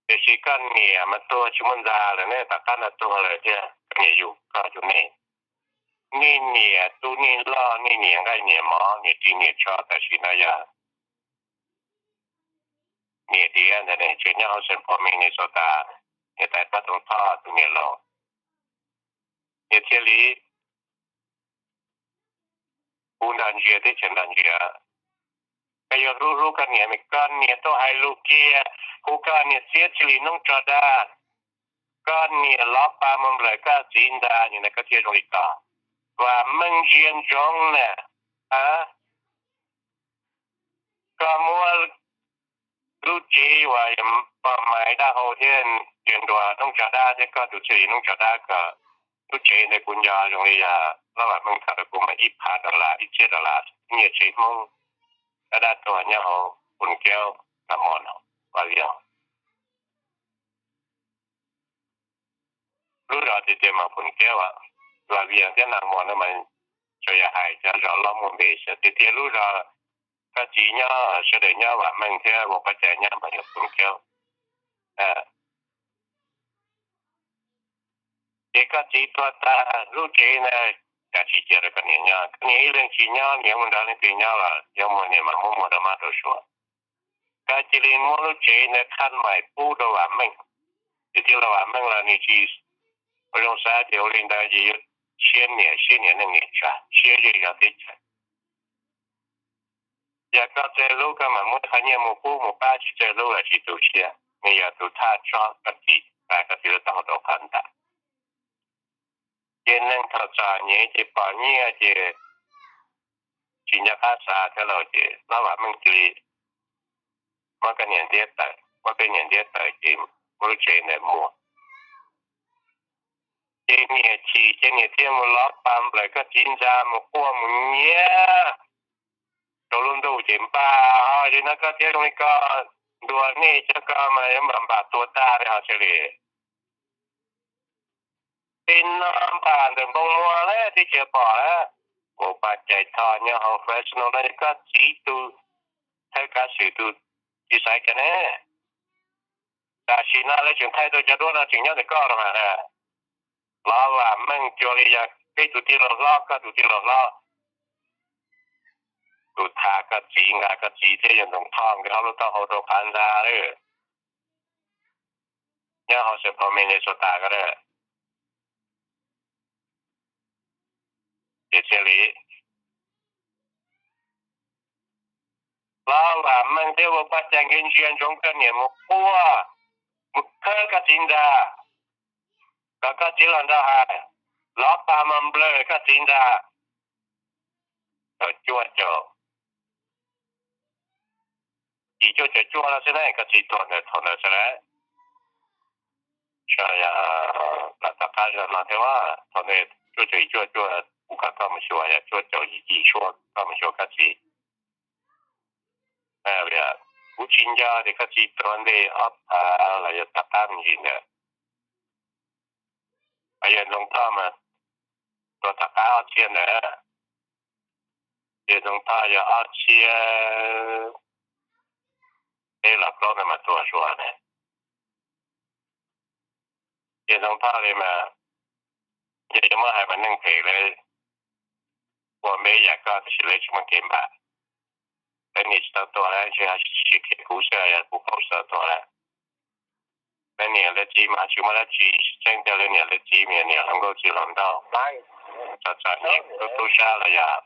Tiam sis koj niam mas tuag tsis muaj ntxa lawm ne, tom qab no tuag lawm thiab koj niam yug koj yug nej. Nej niam tub nej loj, nej niam nqaij niam mov, niam ris niam tsho tam sim no yog niam diav ntawd ne, tseem nyob hauv Saint Paul, Minnesota, niam tais Pab Toog Thoj tus niam laus. Niam thiaj li kuv nrog ntsia teb chaws nrog ntsia. Koj yuav hlub hlub koj niam, koj niam tuaj hais lus kiag, hu koj niam txiab txij li noob tso dag, koj niam lov pa mus nplawm koj txiv ntag, nim no koj thiaj zoo li ko. Vam meej ntsia ntsoov na, koj muab lub tsev uas pom Maiv Dab Hau thiab Nrias Nruas noob tsav dab thiab koj tus txij li noob tsav dab kom lub tsev ntawd kuv nco zoo li yog Lob Vam Meej tham rau kuv mas ib phav dollar, ib txhiab dollar, nyiaj tsev Hmoob dab dab tuag nyob hauv Phoos Keub, Nag Mos no, Vaj Vias. Lub zos tias tias mas Phoos Keub, Vaj Vias thiab Nag Mos no mas tsuas yog hais cov zos loj muaj npe xwb. Tias tias lub zos koj txiv nyob, sawv daws nyob, Vam Meej thiab Ua Paj Cai nyob mas yog Phoos Keub. Ces koj txiv tuag tas lub tsev ntawd, cas tsis cia rau koj niam nyob? Koj niam ib leeg tsis nyob, niam mus nrog leej twg nyob los yog muag niam mas muab muag rau mab rau suav. Koj cia li muab lub tsev ntawd khaj maim pub rau Vam Meej. Tias tias los Vam Meej los nws tsis ua zoo xav ces ua li ntawd ces yuav siab niam siab niam neej niam tsa, siab zej zog teb chaws. Yog koj txawj hlub koj mam muab qhov nyiaj mus pub mus pab, tsis txawj hlub los tsis tu siab. Nws yog tus thaj tso koj txiv, koj txiv lub taub hau rau qhov ntawd. Ces neeg thaum txom nyem ces pom nyiaj ces tsis nco qab xav thiab lauj, ces Lob Vam Meej cia li muab koj niam ntiab tawm, muab peb niam ntiab tawm ces muab lub tsev ntawd muag. Ces niam chim ces niam thiaj mus lov pas nplawm koj txiv ntxa mus quaj mus nyiav rau lub ntuj ces npaj ho li no koj thiab zoo li koj ntuas nej cov ko mas yuav npam npam tuag tag li ho xws li. Tej no npam ntawm npoo muag lawm teb chaws pom lawm. Ua Paj Cai Thoj nyob hauv Fresno no yog koj txiv tus thawj kav xwm tus txiv xaiv kiag ne. Tam sim no lawv tseem thaij tau cov duab no tseem nyob ntawm koj no mas. Lob Vam Meej cuag li yog peb tus tij laug hlob, koj tus tij laug hlob. Tus tham koj txiv, nqa koj txiv thiab yawg Ntxoov Thoj nkawd ob lub taub hau rau qhov ntag lawm. Nyob hauv Saint Paul Minnesota ko. Ces txhia li Lob Vam Meej thiab Ua Paj Cai nkawd ntsia ntsoov koj niam mus quaj, mus khawb koj txiv ntag, kom koj txiv los nrog hais, lov pas mas nplawm koj txiv ntag. Thaum cuaj caum yim cuaj caum cuaj no xwb ne, koj txiv tuag ntawd thaum ntawd xwb lawm. Xyov yog tom qab zog no thiab, thaum ntawd cuaj caum yim cuaj cuaj kuv kom koj mus xyuas, yog cuaj caum yim tshuaj koj mus xyuas koj txiv. Kuv tsis nco tias koj txiv tuag ntej ob phav los yog tom qab me ntsis ntawd. Yawg Ntxoov Thoj mas tuag tom qab ob txhiab ntawd. Yawg Ntxoov Thoj yog ob txhiab peb los plaub ntawd mas tuag zuag ne. Yawg Ntxoov Thoj li mas, yog yuav muab hais mas neeg phem lawv ua npe yam koj tab sis lawv tsis muaj kev npam. Lawv niam tsis tau tuag lawv tsis hais, tsis qhia kuv xwb, yog kuv paub tsis tau tuag lawm. Lawv niam lawv txiv mas tsis muaj dab tsi, tseeb tiag lawv niam lawv txiv mas yog niam hluas nkauj txiv hluas nraug, txom txom nyem tub tub sab los yog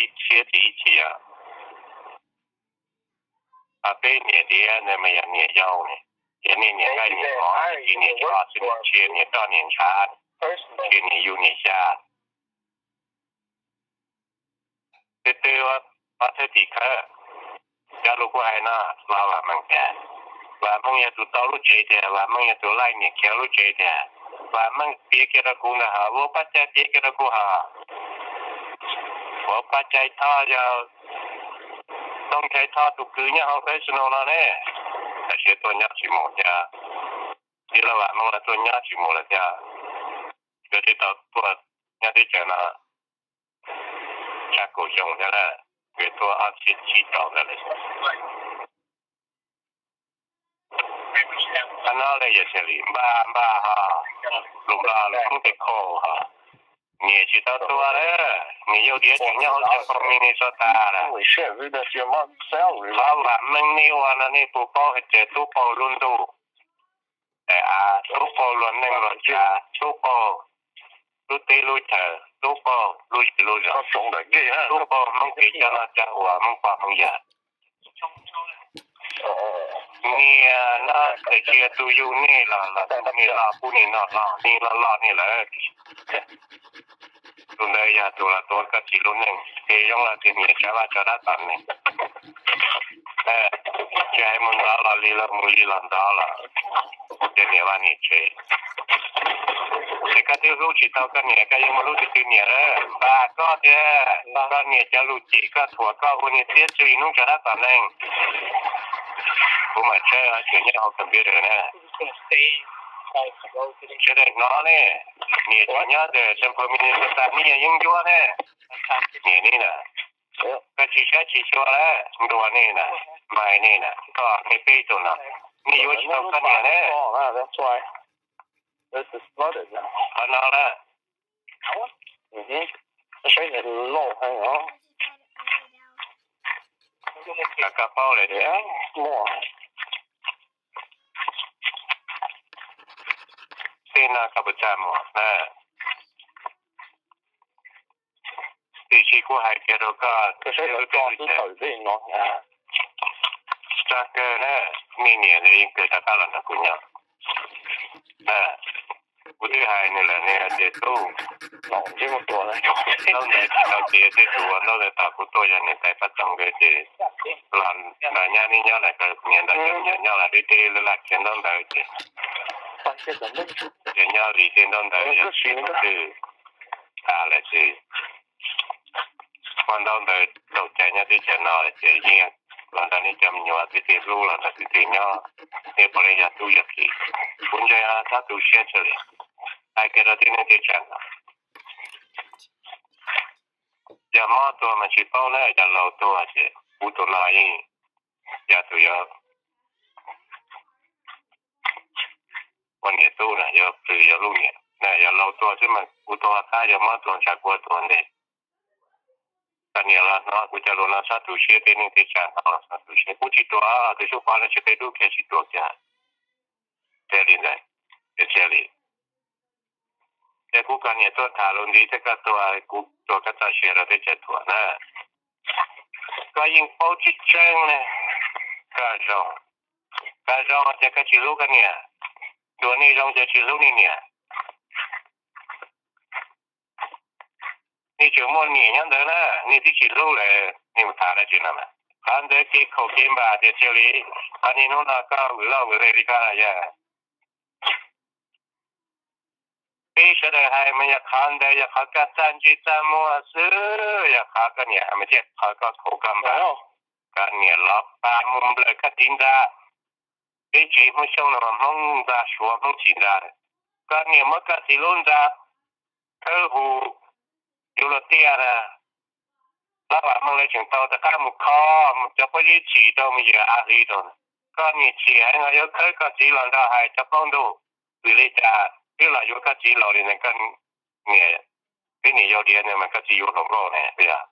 ib txhiab txiv ib txhis os. Peb niam tias ntawd mas yog niam yau ne, yog nej niam nqaij niam mov, tsis niam tsho tsis niam tshiab, niam roj niam ntshav, tsis niam yus niam xya. Twb twb ua thwj tim khawb, cov lus kuv hais no, Vam Meej tiag. Vam Meej yog tus tau lub tsev tiag, Vam Meej yog tus laij niam khiav lub tsev tiag. Vam Meej piav kiag rau kuv ntag, Ua Paj Cai piav kiag rau kuv hos. Ua Paj Cai Thoj yog Tooj Cai Thoj tus kwv nyob hauv Fresno no ne, tam sim tuaj nyob tsis mus thiab. Tij laug Vam Meej los tuaj nyob tsis mus lawm thiab. Nkawd twb tau tuaj nyob teb chaws no txog kaum xyoo thiab lawm, nkawd tuaj ob txhiab tsib rau ntawd lawm. Qhov no lawm yog xws li npaj npaj ho, lus Nplog lus Hmoob tias kho ho. Niam tsis tau tuag lawm, niam yau diav tseem nyob hauv Saint Paul Minnesota lawm. Qhov Vam Meej nej ua no nej puas paub hais tias tub qaug lub ntuj, tub qaug luag neej luag tsav, tub qaug lub teb lub chaw, tub qaug lub zej lub zos, tub qaug Hmoob kev coj noj coj ua, Hmoob pog Hmoob yawg. Niam no tsis yog tus yug nej los, los tus niam los pub niam no los, niam los los niam lawm. Tus ntawd yog tus los tua koj txiv lub neej, ces zoo los tias niam tsa vaj tsa dab tom neeg. Tsis hais mus ntxov los li los mus li los ntxov los, ces niam vaj niam tsev. Ces koj twb hlub tsis tau koj niam, koj yuav mus hlub tus twg niam lawm? Npam koj tiag, koj niam cov lus cem koj, thuam koj, ua niam txiab tsw hnub tsaus dab tom neeg. Kuv mam tshawb tseem nyob hauv computer na. Sawv daws hnov ne, niam tseem nyob ntawm Central Minnesota, nej yog yeeb ncuab ne. Niam nej na, koj tsis saib tsis xyuas lawm, ntuas nej na, npais nej na, koj nej peb tug no, nej yuav tsis tau koj niam ne. Qhov no na, koj paub lawm. Tej no koj puas txaj muag na? Tiam sis kuv hais kiag rau koj, txog kawg na, nej niam nws yeej kawg rov qab los nrog kuv nyob. Kuv twb hais nws lawm, nws hais tias tub, ntaub ntawv tsis tau tiav, tej tus ua ntaub ntawv tom kuv tuaj yog niam tais pab txoos nkawd ces los nrog nyab neb nyob lawm, niam ntawd cov me nyuam nyob los deb deb laj khiav ntaub ntawv ces, ces nyob li tej ntaub ntawv yog tsis twg tas lawm ces ua ntaub ntawv tau cai nyob teb chaws no lawm ces yeej los nrog nej cov me nyuam twb tsis hlub los nrog twb tsis nyob, nej puav leej yog tub yog ki. Kuv ntseeg txhob tu siab tsawg li, hais kiag rau tib neeg teb chaws no. Yog mob tuag mas tsis paub na, yog laus tuag ces kuv tus no yeej yog tus yuav ua niam tub na, yuav plhws yuav lub niam na, yog laus tuag xwb mas kuv tuag qab, yog mob tuag ntshe kuv tuag ntej. Koj niam los hnov kuv cov lus no txhob tu siab, tib neeg teb chaws no txhob tu siab, kuv tsis tuag, tus xyoob pov no tsis peb dub kiag tsis tuag kiag. Thiaj li ntawd, thiaj li. Ces kuv koj niam tuaj tham lus nti thiab koj tuag, kuv tuag koj txoj sia rau teb chaws thuam na. Koj yeej paub tseeb tseeb ne. Koj zoo, koj zoo ces koj tsis hlub koj niam, ntuas nej zoo ces tsis hlub nej niam. Nej tseem muaj niam nyob ntawd na, nej twb tsis hlub lawm, nej mus tham dab tsi no mas. Qhov ntawd kev khaum kev npam tiag tiag li. Qhov niaj hnub no koj vwm loj vwm le li koj yog, peb sawv daws hais mas yog qhov ntawd yog qhov koj txaj ntsej txaj muag xwb, yog qhov koj niam mas thiaj qhov koj khaum koj npam. Koj niam los pab mus nplawm koj txiv ntxa. Peb tsev Hmoob Xyooj no mas Hmoob ntxa Suav Hmoob tsis ntxa. Koj niam muab koj txiv lub ntxa khawb hu, yuav luag tiaj na. Lab vam Hmoob lawv tseem tau rov qab mus kho cov pob zeb tsim rau mus yawm av hli rau. Koj niam tsis heev los yuav khawb koj txiv los nrog hais cov plaub ntug. Vim li cas twb los yuav koj txiv laus li ntawd, koj niam, peb niam yau diav ntawd mas koj txiv yuav hluas nkauj ne, puas yog?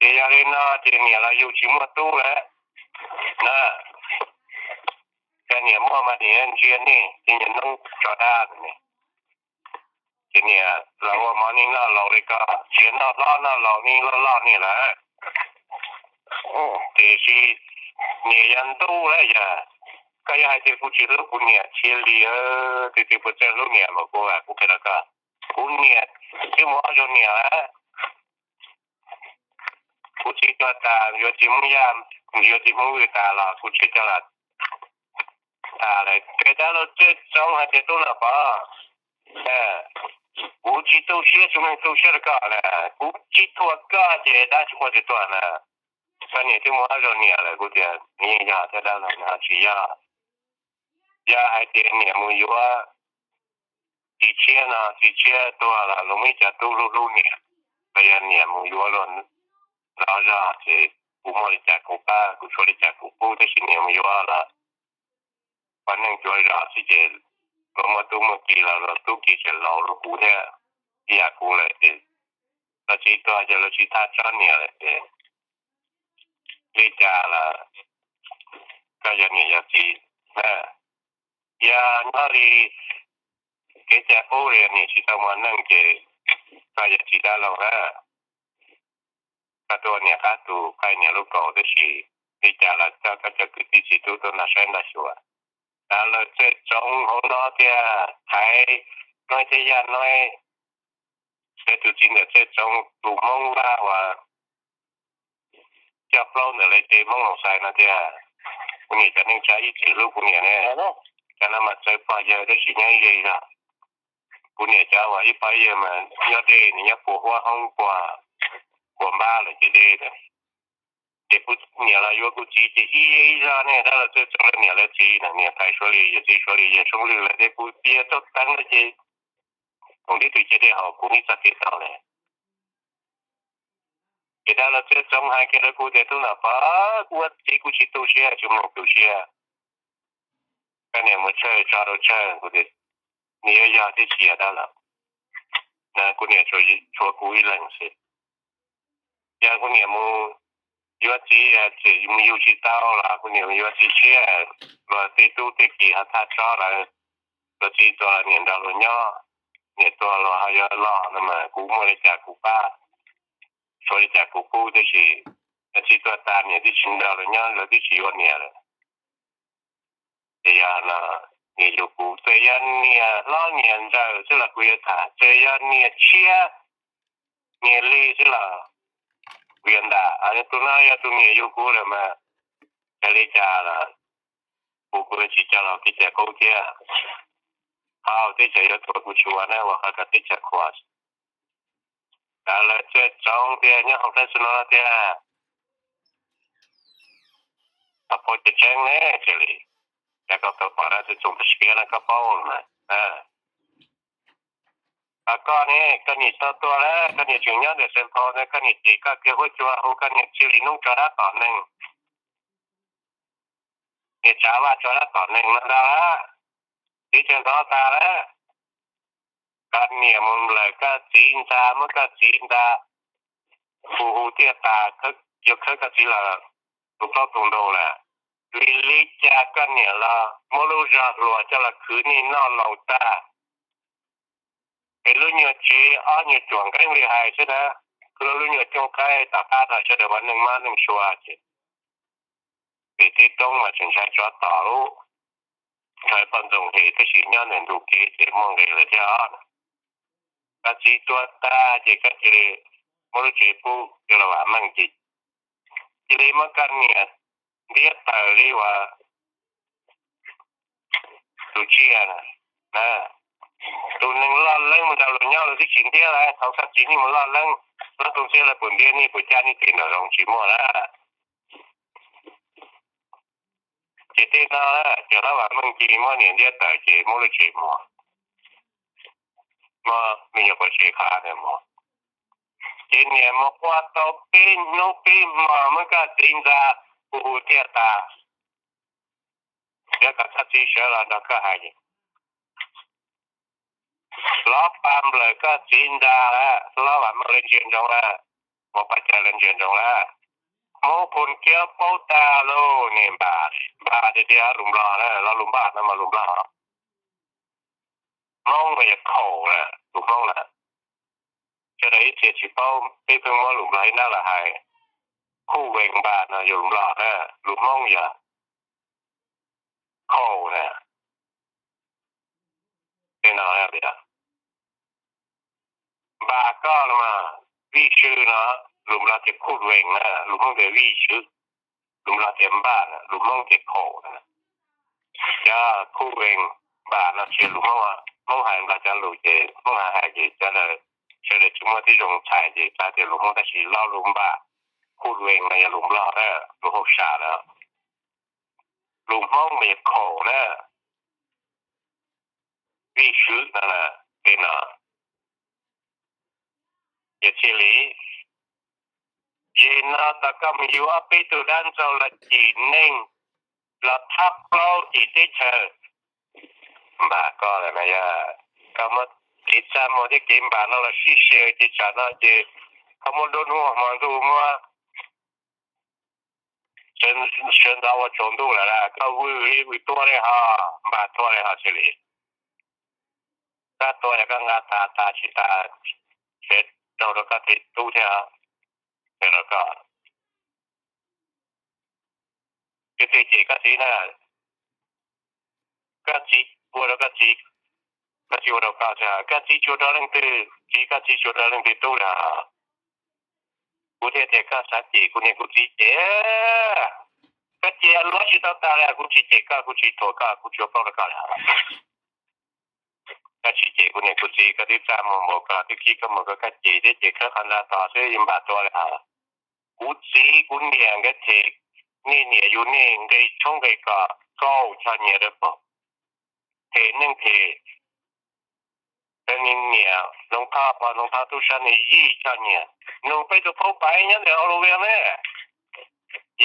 Ces yog li no ces niam los yug tsis muaj tub lawm na. Koj niam muaj mas niam ntsia nej ces niam noob tso dab ne. Ces niam los ua mov nej noj laus li ko, tsis noj hlob noj laus nej loj loj nej lawm. Tiam sis niam yog ntuj lawm yog, koj yuav hais tias kuv tsis hlub kuv niam, tsis li, twb twb puas txawj hlub niam mas kuv, kuv qhia rau koj, kuv niam twb mus ob zaug niam lawm. Kuv txiv tuag tas yuav txiv Hmoob Yaj, yuav txiv Hmoob Vwj tas los kuv tsis coj los tas lawm. Peb dab laug Txawj Txoov hais tias tub Nom Pov, kuv tsis tu siab, tsis muaj neeg tu siab rau koj na, kuv tsis thuam koj ces dab tsis quaj tsis tuag na. Koj niam twb mus ob zaug niam lawm, kuv tias nws yeej yog thiab dab laug no tsis yog. Yog hais tias niam mus yuav txiv tshiab no, txiv tshiab tuag los luag muaj ib co tub hlub hlub niam, los yog niam mus yuav luag loj zog ces kuv muaj li cas kuv pab, kuv tshuav li cas kuv pub, tab sis niam mus yuav los ua neej cuav zos xwb ces luag muaj tub muaj ki los luag tub ki tseem laus luag kuv thiab. Ib yam kuv lawm ces luag txiv tuag ces luag tsis thaj tsob niam lawm ces li cas los koj yog niam yog txiv na. Yog nyob li kev cai qub li niam tsis tau muaj neej ces koj yog txiv dab laug na. Koj tuaj ua niam qab tus, qaij niam lub kaus, tab sis li cas los koj cov kwv tij txiv tub tuaj nrog saib nrog xyuas. Dab laug Txawj Txoov hauv no tias Thaiv Nuav thiab yog Nuav, peb tus txiv ntawm Txawj Txoov tus Hmoob Vaj uas coj plaub ntawm lawv tej Hmoob Loos Xais no tias, kuv niam cov neej tsa ib txwm hlub kuv niam ne, cov no mas txawv pog yawg tab sis nyob ib yam zog. Kuv niam cov uas ib pog ib yawg mas nyob deb, nws nyob puas huab hoob, puas npab lawm ces deb lawm. Ces kuv niam los yuav kuv txiv ces ib yam ib zog ne, dab laug Txawj Txoov lawv niam lawv txiv na, niam tais Suav Lis, yawm txiv Suav Lis, yawg Soob Lwj lawv tej kuv yawg tuaj teev lawm ces, kuv tib tug cia li haum kuv ib txoj kev tau lawm. Ces dab laug Txawj Txoov hais kiag rau kuv tias, tub Nom Pov, kuv ua txiv kuv tsis tu siab, tsis mus tu siab. Koj niam mus tshawj tso rau tsawg, kuv tias, nws yuav yog tib si dab laug, kuv niam tshuav kuv ib leeg xwb. Yog kuv niam mus yuav txiv, txawm mus yug tsis tau los kuv niam mus yuav txiv tshiab, luag tej tub tej ki ho thaj tsob lawm, luag txiv tuag los niam nrog luag nyob, niam tuag luag ho yuav los no mas kuv muaj li cas kuv pab, tshuav li cas kuv pub, tab sis txiv tuag tas niam twb tsis nrog luag nyob, luag twb tsis yuav niam lawm. Ces yog no, niam yug kuv, txawm yog niam hlob niam ntxawm xwb los kuv yuav tham, txawm yog niam tshiab niam li xwb los kuv yuav ntam. Tus no yog tus niam yug kuv lawm mas, cas li cas los kuv, kuv tsis coj los kev cai qub thiab. Qhov teb chaws yuav thuam kuv tsis ua na, ua qhov kom teb chaws qhuas. Lawv Txawj Txoov tias nyob hauv teb chaws no tias, tau paub tseeb tseeb ne, cia li, cas koj tau pom dab Txawj Txoov tau siab no koj paub lawm mas. Koj ne, koj niam tau tuag lawm, koj niam tseem nyob ntawm Xeev Phau ntawd, koj niam cem koj kiag huab cua hu koj niam txhiaj li noob tso dab tom neeg, niam tsav vaj tso dab tom neeg no ntag lawm, teb chaws ntov tas lawm. Koj niam mus nplawm koj txiv ntxa, muab koj txiv ntxa hu hu tiaj tas, yuav khawb koj txiv los tus plaub tus ntug lawm. Vim li cas koj niam los muab lub zog hluas coj los khwv nej noj laus tag? Es lub nyuag tsev ob nyuag cuam nqeeb li hais xwb na, lub nyuag cooj qaib tom qab no sawv daws ua neej mab neej sua ces, vim tej roob mas tseem ntshai tsov tom lub, ntshai poj ntxoog hem tab sis nyob ntawm ntug kev ces muaj nqis lawm thiab os. Koj txiv tuag tag ces koj cia li muab lub tsev pub rau los vam meej ces, cia li muab koj niam ntiab tawm li uas tus tsiaj na. Tus neeg loj leeb mus nrog luag nyob luag twb tsis ntiab lawm, thaum koj txiv nej mus loj leeb, lub tus ntxhiab lawv puas ntiab nej, puas cab nej tes nraum zoov? Tsis muaj lawm. Ces tej no ces hlob vam meej cia li muab niam ntiab tawm ces muab lub tsev muag, muab me nyuam pov tsev qhov ntawd muag. Ces niam mus qua tau peb hnub peb hmo muab koj txiv ntxa hu hu tiaj tas. Yog kom koj txiv sawv los nrog koj hais, hlob Paj nplawm koj txiv ntxa lawm, hlob Vam Meej lawv ntsia ntsoov lawm, Muas Paj Cawv lawv ntsia ntsoov lawm. Hmoob Phu Kiab paub tag lauj, niam Npam, Npam tiag tiag, lus Nplog na, lo lus Npaj no mas lus Nplog. Hmoob mas yog khaum na, lus Hmoob na. Sawv daws ib txhia tsis paub, peb pheej muab lus Nplog ib nrab los hais. Khuj Vees Npam no yog lus Nplog na, lus Hmoob yog khaum na. Tej no, Npam koj no mas, vij sw no, lus Nplog tias Khuj Vees na, lus Hmoob tias vij sw, lus Nplog tias Npaj na, lus Hmoob tias khaum na. Cov Khuj Vees Npam no tsis yog lus Hmoob, Hmoob hais Nplog cov lus ces Hmoob hais hais ces cov ntawd sawv daws tsis muaj tib zoo txhais ces xav tias lus Hmoob, tab sis lo lus Npam, Khuj Vees no yog lus Nplog na, lus hauj sam na. Lus Hmoob mas yog khaum na, vij sw no na, tej no. Yog txij li, zem no tom koj mus yug ob peb tug dab ntxaug los cim neeg, los thab plaub cim teb chaws, Npam koj lawm na yog, koj muab kev txaj muag thiab kev npam no los sib xyaw ces tsam no ces koj muab nruab hnub hmo ntuj muab sawv ntxov ua tsaus ntuj lawm las, koj vwm li vwm tuag li ho, Npam tuag li ho txij li. Koj tuag yog koj nqa tas tas tsis tas, tsev raug rau koj tej tub thiab, rau koj. Ces tes cem koj txiv na, koj txiv ua rau koj txiv, Koj tsis ua rau koj, koj txiv tsis ua rau leej twg, txiv koj txiv tsis ua rau leej twg tub li. Kuv thiaj tias koj xav cem kuv niam kuv txiv ces koj cem luag tsis tau tas li. Kuv tsis cem koj, kuv tsis thuam koj, kuv tsis ua plaub rau koj li. Koj tsis cem kuv niam kuv txiv, koj twb txaj muag npaum ko, twb khib koj mus ko, koj cem thiab ces khawb qhov ntxa tos xwb yeej npam tua li hos. Kuv txiv kuv niam nkawd them nej niam yug nej nqe tshoob nqe kos kaum choj nyiaj dawb paug, them neej them niam Ntxoov Thoj pog Ntxoov Thoj tub sab ne yim choj nyiaj. Nug peb tus phauj Paiv nyob ntawm Australia ne,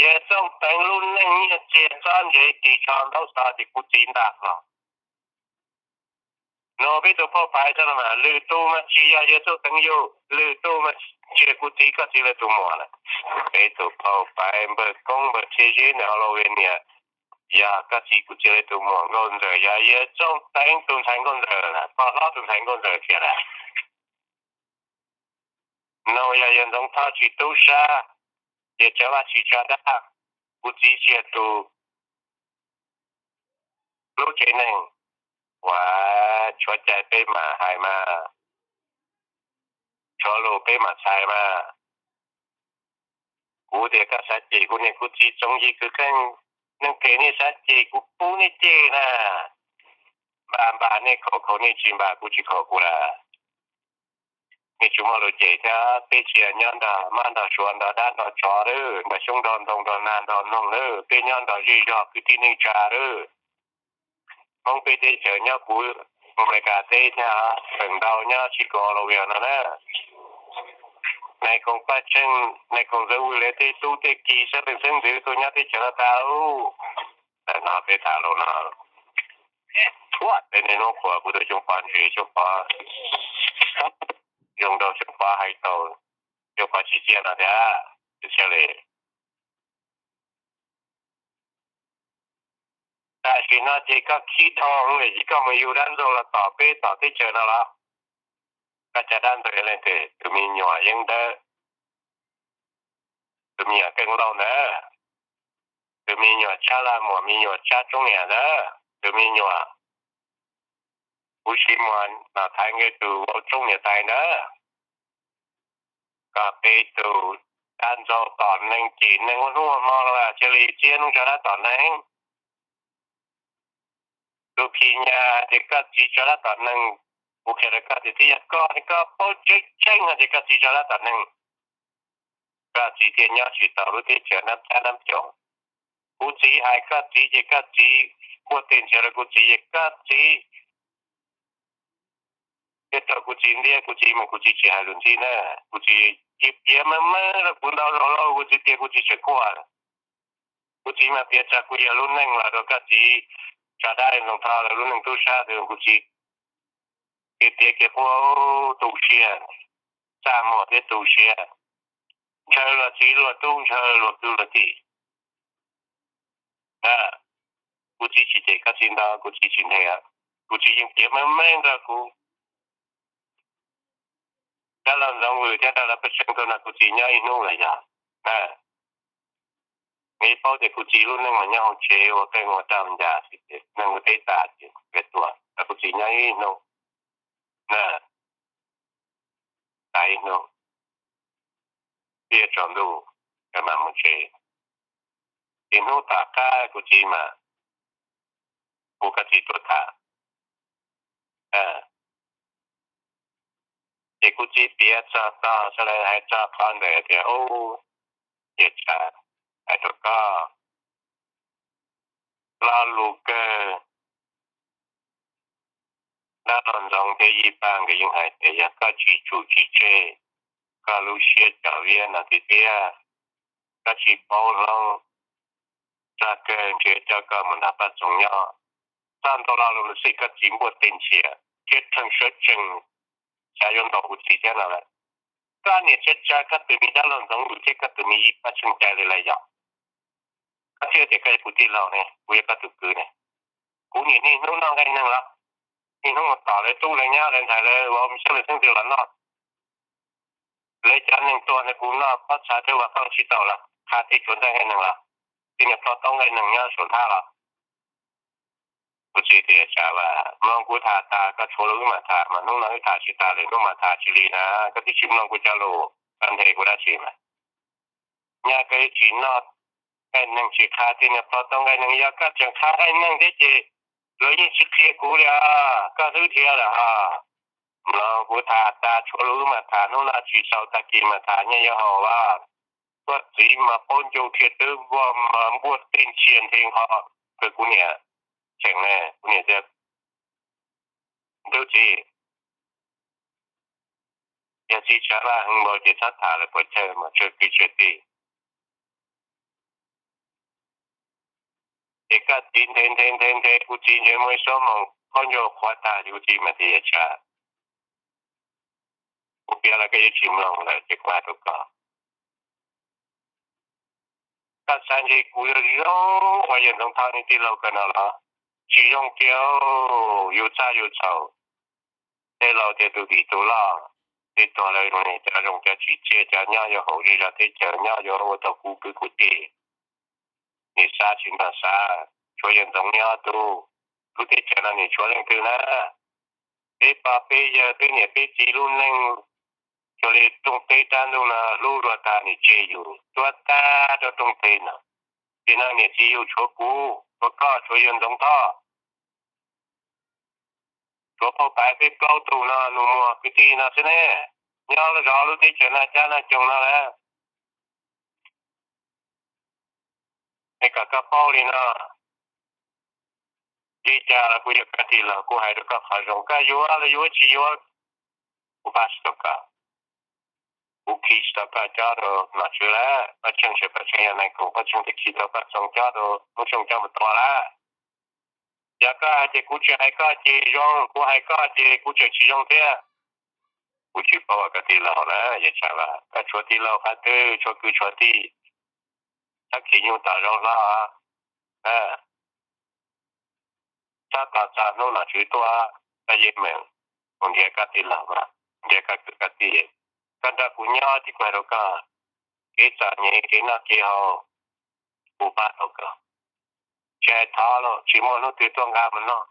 yawg Txooj Teev lub neej nyiaj txiag txob ntsev ris tsho ntaub xov ces kuv txiv ntam hlo. Nug peb tus phauj Paiv txog no mas lwm tus mas tsis yog yawg Txooj Teev yug, lwm tus mas tsis yog kuv txiv koj txiv lawv tus muam lawm. Peb tus phauj Paiv npawg koob npawg thiab zeb ntawm Australia, yog koj txiv kuv txiv lawv tus muam nkauj ntxawm, yog yawg Txooj Teev tus ntxhais nkauj ntxawm, pog hlob tus ntxhais nkauj ntxawm tiag lawm. Nug yog yawg Ntxoov Thoj tsis tub sab, ces tsav vaj tsis tsav dab, kuv txiv tsis yog tus lub tsev neeg. Ua, tshuav cai peb mam hais mas, tshuav lus peb mam txhais mas. Kuv tias koj xav cem kuv niam kuv txiv Txoov Yig Kwv Kheej, neeg phem nej xav cem kuv pub nej cem na. Npam npam nej khaum khaum nej tsis npam kuv tsis khaum kuv lawm. Nej tsis muaj lus cem thiab, peb tsis yog nyob nrog mab nrog suav nrog dab nrog tsov lawm, nrog xyoob nrog ntoo nrog nag nrog noog lawm, peb nyob nrog zej zog kwv tij neej tsa lawm. Hmoob peb teb chaws nyob puv Amelikas teb thiab, feem ntau nyob Chicago los no na. Nais Khoos Paj Tsheej, Nais Khoos Ntxawg Vwm lawv tej tub tej ki xeeb leej xeeb ntxwv tuaj nyob teb chaws no tas lawm. Ntawm no peb tham lus no, tej niaj hnub qhuas kuv tus Xyooj Pov ntse, Xyooj Pov zoo rau Xyooj Pov hais tau, Xyooj Pov tsis txiaj no thiab, tsis txiaj li. Tam sim no ces koj khib dhau lawm ces koj mus yug dab ntxaug los tom peb tom teb chaws no los? Koj cov dab ntxaug yog leej twg? Tus me nyuam Yeeb Dawb, tus me nyuam Keej Lauj ntawd, tus me nyuam Tsab Laj Muas, me nyuam Tsab Tsoob Niam ntawd, tus me nyuam Kuv Siv Muas Nom Thaiv nkawd tus vauv Tsoob Niam tais ntawd. Koj peb tus dab ntxaug tom neeg cem neeg ua hnub ua hmo los cia li txiav noob tso dab tom neeg. Tus phim nyas hais tias koj txiv tso dab tom neeg, kuv qhia rau koj tias twb yog koj, koj paub tseeb tseeb hais tias koj txiv tso dab tom neeg. Koj txiv thiaj nyob tsis tau lub teb chaws nab cab nab coom. Kuv txiv hais koj txiv ces koj txiv npuaj teg nrhiav rau kuv txiv ces koj txiv thiaj raug kuv txiv ntiab. Kuv txiv mas kuv txiv tsis hais lus ntxhib na, kuv txiv cia piav meej meej rau kuv ntau zaus lauj, kuv txiv tias kuv txiv tseem quaj. Kuv txiv mas piav txog kuv yawg lub neej los rau koj txiv tso dab Ntxoov Thoj lawv lub neej tub sab, kuv txiv tiav kiag quaj tu siab, txaj muag thiab tu siab, ntshaw luag txiv luag tub, ntshaw luag kwv luag tij. Kuv txiv tsis cem koj txiv ntau, kuv txiv tsis nthe, kuv txiv yeej piav meej meej rau kuv. Dab laug Ntxoov Vwm thiab dab laug Paj Tseeb tuaj nrog kuv txiv nyob ib hnub los yog. Nej paub tias kuv txiv lub neej mas nyob hauv tsev ua qeej ua rau ncas, neeg ua teb tas ces tuaj nrog kuv txiv nyob ib hnub na, tas ib hnub, tiaj tsaus ntuj, mam mus tsev. Ces hnub tom qab kuv txiv mas hu koj txiv tuaj tham. Ces kuv txiv piav txog tog sawv daws hais txog qhov ntawd tias, ub, ces tsam hais rau koj, lo lus kawg, dab laug Ntxoov thiab Yij Paj nkawd yeej hais tias yog koj tsis tsum tsis tseg koj lub siab cov viab no tiag tiag, koj tsis paub hloov, txog kawg ntshe coj koj mus nrog Paj Txoov nyob. Txog ntau lo lus xij koj txiv npuaj teg nrhiav thiab rheej sawv tsees, xav yuav ntaus kuv txiv thiab no lawm. Koj niam tsa tsa koj tus me dab laug Ntxoov Vwm thiab koj tus me Yij Paj Tsheej cai li lawm yog? Koj thiaj tias koj yog kuv tij laug ne, kuv yog koj tus kwv ne. Kuv niam niaj hnub noj nqaij neeg los, niaj hnub mus tom lawv tub lawv nyab lawv ntxhais lawv vauv xeeb leej xeeb ntxwv los noj. Lawv cov neeg tuag ntawd kuv noj pob txha thiab ua qoob tsis tau los, qha tej tsuav nqaij neeg los, tej niag plho taub nqaij neeg nyob saum nthab los, kuv Txiv tias, Tsav Vaj, mloog kuv tham tas, koj tshuav lus wb mam tham, mas hnub no wb tham tsis tas lwm hnub mam tham tsis li na. Koj twb tsis mloog kuv cov lus, koj nthe kuv dab tsi mas? Nyaj koj yeej tsis noj nqaij neeg, tsis qha tej niag plho tau nqaij neeg. Yog koj tseem qha nqaij neeg thiab ces luag yeej tsis qhia kuv li os, koj hlwb dhia lawm os. Mloog kuv tham tas, tshuav lus wb mam tham, hnub no tsis xaus, tag kis mam tham, nyob yuav haus los. Koj txiv mas paub ncau dhia twb vog mas npuaj tej ntsia nthe nqho kawg. Kuv niam tseem ne, kuv niam tias, Tub txiv, yog txiv Tsav Vaj heev npaum ces txhob tham lawm, puas chawj mas tsawg kwv tsawg tij. Ces koj txiv nthe nthe nthe nthe, kuv txiv ntshe muaj ib xuab moos qaub ncaug qhuav tag, ces kuv txiv mas tias, Yawm Tsav, kuv piav los koj yeej tsis mloog lawm, ces kuv hais rau koj, koj xav ntshe kuv zoo zoo uas yawg Ntxoov Thoj niag tij laug kawg no los? Tsis zoo kiag, yus txaj yus txhaum. Tej laus tias tus vim tus loj, tej tuag lawm, cov zoo cov tsim txiaj, cov nyob yuav haum zej zog teb chaws, nyob yuav ua tau kuv kwv kuv tij. Nim xav tsis nrog xav, tshuav yawg Ntxoov nyob, tus lub teb chaws no nim tshuav leej twg na? Peb pog peb yawg, peb niam peb txiv lub neej, cuag li rooj teb rab ntuj no hlub luag tag, nim tseg yus tuag tag rau rooj teb no. Ces no niam txiv yus tshuav kuv, tshuav koj, tshuav yawg Ntxoov Thoj, tshuav phauj Paiv, peb plaub tug no nus muag kwv tij no xwb ne. Nyob zov lub teb chaws Naj Cab Naj Coog no lawm. Es kom koj paub li no, li cas los kuv yog koj tij laug, kuv hais rau koj qhov zoo, koj yuav los yuav, tsis yuav, kuv pab tsis tau koj. Kuv khi tsis tau koj cob rau nom tswv lawm. Paj Tsheej, Paj Tsheej yog nais khoom, Paj Tsheej twb khi tau Paj Txoos cob rau Hmoob Xyooj coj mus tua lawm. Yog koj hais ces kuv tsis hais koj ces zoo, kuv hais koj ces kuv tseem tsis zoo thiab. Kuv tsis paub ua koj tij laug lawm, yawm Tsav Vaj, koj tshuav tij laug qhov twg, tshuav kwv tshuav tij, txhob khi nyuj tom zaub hlob. Txhob tos txog hnub nom tswv tuaj, koj yeej meem mus nrhiav koj tij laug, nrhiav koj kwv koj tij. Koj nrog kuv nyob ces kuv hais rau koj, kev txom nyem kev noj kev haus, kuv pab tau koj. Tsis hais thov los tsis muaj hnub twg tuaj nqa mus noj.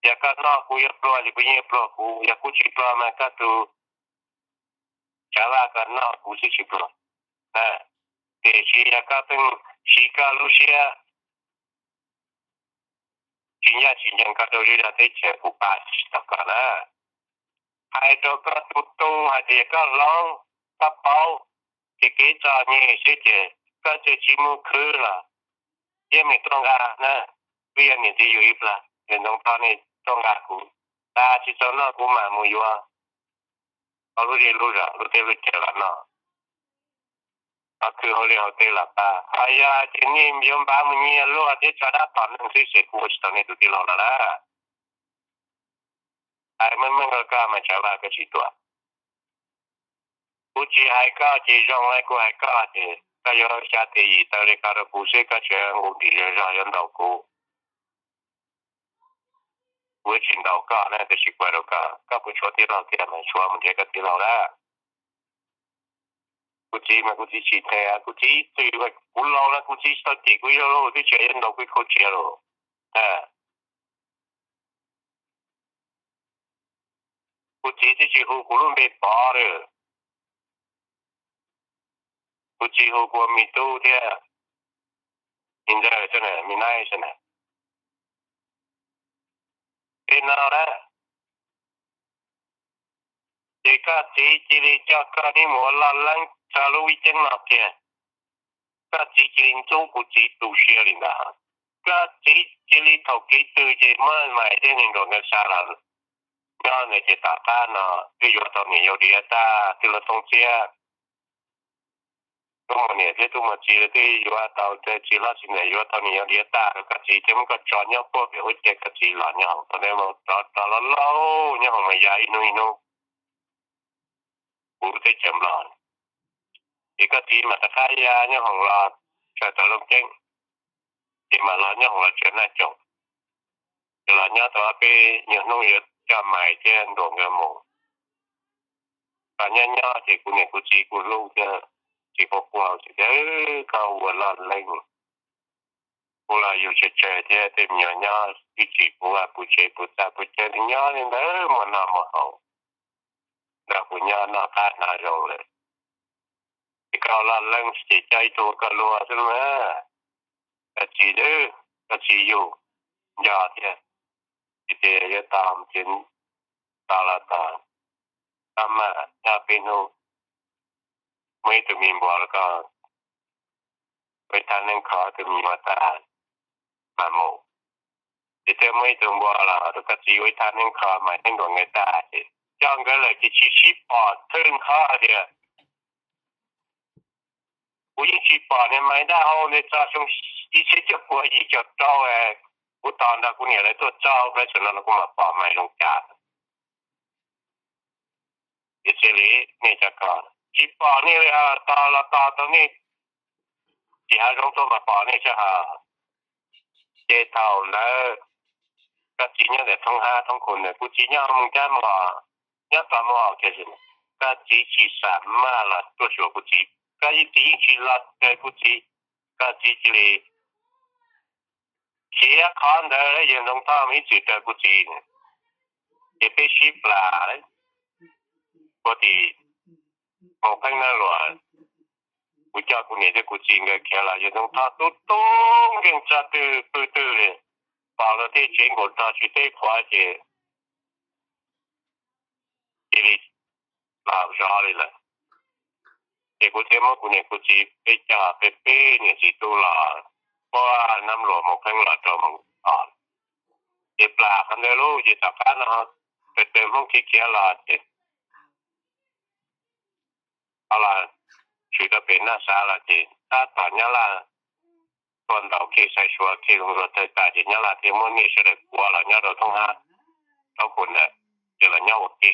Yog koj noj kuv yuav pluag ces kuv yeej yuav pluag kuv, yog kuv tsis pluag mas koj tus Tsav Vaj koj noj kuv xwb tsis pluag. Tiam sis yog koj pheej siv koj lub siab tsis ncaj tsis ncees koj rau zej zog teb chaws, kuv pab tsis tau koj na. Hais rau koj tus tub hais tias koj hloov, koj paub, ces kev txom nyem xwb ces koj txawm tsis mus khwv los yeej meem tuaj nqa na. Twb yog niam txiv yus ib plag, yawg Ntxoov Thoj nej tuaj nqa kuv, tas tsis txaus noj kuv mam mus yuav hauv lub zej lub zos lub teb lub chaw los noj, ho khwv hauv liaj hauv teb los pab. Ho yog hais tias nej yuav npaj mus nyiag luag thiab tso dab tom neeg xwb ces kuv ua tsis tau nej tus tij laug no lawm. Hais meej meej rau koj mas Tsav Vaj koj tsis tuaj. Kuv tsis hais koj ces zoo, kuv hais koj ces koj yuav xya tias yim taw li ko rau kuv xwb, koj tseem nqus nrim zog zog yuav ntaus kuv. Kuv tsis ntaus koj na, tiam sis kuv hais rau koj, koj puas tshuav tij laug tiag mas tshuav mus nrhiav koj tij laug lawm. Kuv txiv mas kuv txiv tsis nthe, kuv txiv ib txwm kuv laus no kuv txiv tsis tau cem kuv ib zaug lauj, twb tsis yuav ntaus kuv ib khau tsiav lauj. Kuv txiv twb tsis hu kuv lub npe Pov lawm, kuv txiv hu kuv ua me tub thiab, me ntxawg xwb na, me naib xwb na. Li no na, ces koj txiv cia li coj koj neb mus ua loj leeb txog lub vij ceeb no kiag. Koj txiv cia li ntxub kuv txiv tu siab li ntawd. Koj txiv cia li thaum kev twg ces muab Maiv thiab Nees Nkaum nkawd xa los nyob ntawd ces tom qab no twb yuav tau niam yau diav tag, twb los tooj txiab. Tub muaj niam thiab tub muaj txiv lawm twb yuav tau, txiv hlob txiv ntxawm yuav tau niam yau diav tag rau koj txiv thiab muab koj tso nyob puag pem huab cag, koj txiv los nyob hoom tau ntawd, rov los laus nyob hoom mas ya ib hnub ib hnub. Kuv teb chaws Nplog, ces koj txiv mam rov qab ya nyob hoom los tshawb tau Looj Ceeb, ces mam los nyob hoom los tshawb Naj Coom. Ces los nyob tau ob peb nyuag hnub yuav coj Maiv thiab Ntuam nkawd mus. Los nyob nyob ces kuv niam kuv txiv kuj hlub thiab, tsis quaj quaj ces tias, Koj ua loj leeb, Kuv los yug tsawg tsawg thiab tej me nyuam nyob ib tsis puv vaj puv tsev puv txaj puv cawv nyob li ntawd muaj noj muaj haus, nrog kuv nyob noj qab hnav zoo lawm. Ces koj los leej ces coj ib tug koj luag xwb na. Koj txiv, koj txiv yug nco thiab, ces yuav tau ces tau los tau, tau mas nyob peb hnub muaj ib tug me npua los koj ua ib thaj neeb kho tus me nyuam tas mas mus. Ces thiaj muaj ib tug npua los rau koj txiv ua ib thaj neeb kho mas neeb nkaus nkawd tas ces coj nkawd lawm ces tsis sib pom thwj nqho tias kuv yeej tsis pom niag Maiv Daj Hau ntawd txog xyoo ib txhiab cuaj puas yim caum rau, kuv tos nrog kuv niam lawv tuaj txog plaub xyoo no los kuv mam pom Maiv Zoo Cas. Ces cia li nej cov ko tsis pom nej li os, tos los tos tau nej tim hav zoov tuaj mas pom nej xwb hos. Ces thaum ntawd koj txiv nyob ntawm thoob hab thoob khu ntawd, kuv txiv nyob Moos Cab Mos, nyob tod Moos Os kiag. Koj txiv tsis xam maj los tuaj xyuas kuv txiv, koj txiv yeej tsis los raws kuv txiv. Koj txiv cia li khiav qhov ntawd, yawg Ntxoov Thoj mas ib txwm raws kuv txiv, ces peb sib plam puag tim Moos Pheeb Nab Luam. Kuv coj kuv niam thiab kuv txiv nkawd khiav los yawg Ntxoov Thoj tub tub nkeeg txog twg pw twg li, pom luag tej tsev nkaum rog tsis teb qhuav ces cia li los zov li lawm. Ces kuv thiaj muab kuv niam kuv txiv peb coj peb peb niam txiv tub los puag Nab Luam Moos Pheeb los rau Moos Os. Ces plam qhov ntawd lauj, ces tom qab no raws raws Hmoob khiav khiav los ces los tshwm rau pem Naj Xav los ces tab tom Nyab Laj tuaj ntaus Khej Xaiv Suav Khej Zoo Zuag tawg tas ces Nyab Laj thiaj muab nej sawv daws kuaj los nyob rau thoob hab thoob khu ntawd, ces los nyob ua ke.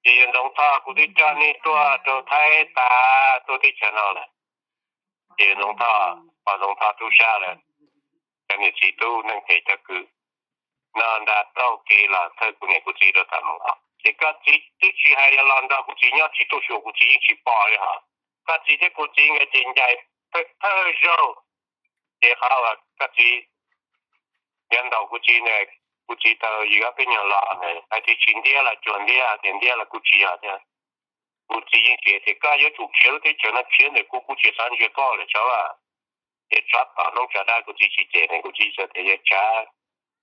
Ces yawg Ntxoov Thoj, kuv twb coj nej tuaj rau Thaib tas tuaj teb chaws no lawm. Ces Ntxoov Thoj, pog Ntxoov Thoj tub sab lawm, cov niam txiv tub neej phem cov kwv no nra rau kev los thawj kuv niam kuv txiv rau tom Moos Os. Ces koj txiv twb tsis hais los nrog kuv txiv nyob tsis tuaj xyuas kuv txiv yeej tsis pom li hos. Koj txiv thiab kuv txiv nkawd ces ncaim thawj zaug. Ces qhov uas koj txiv yuav ntaus kuv txiv ntawd, kuv txiv tau yws ob peb nyuag lo ntawd hais tias tsis ntiab los cuag ntiab, tias ntiab los kuv tsis yog thiab. Kuv txiv yeej tsis tias koj yuav tsum khiav lub teb chaws no khiav ntawm kuv, kuv tsis xav ntsia koj lawm tsav. Ces txog tom hnub tsav dab kuv txiv tsis cem ne, kuv txiv txawm tias yog tsav,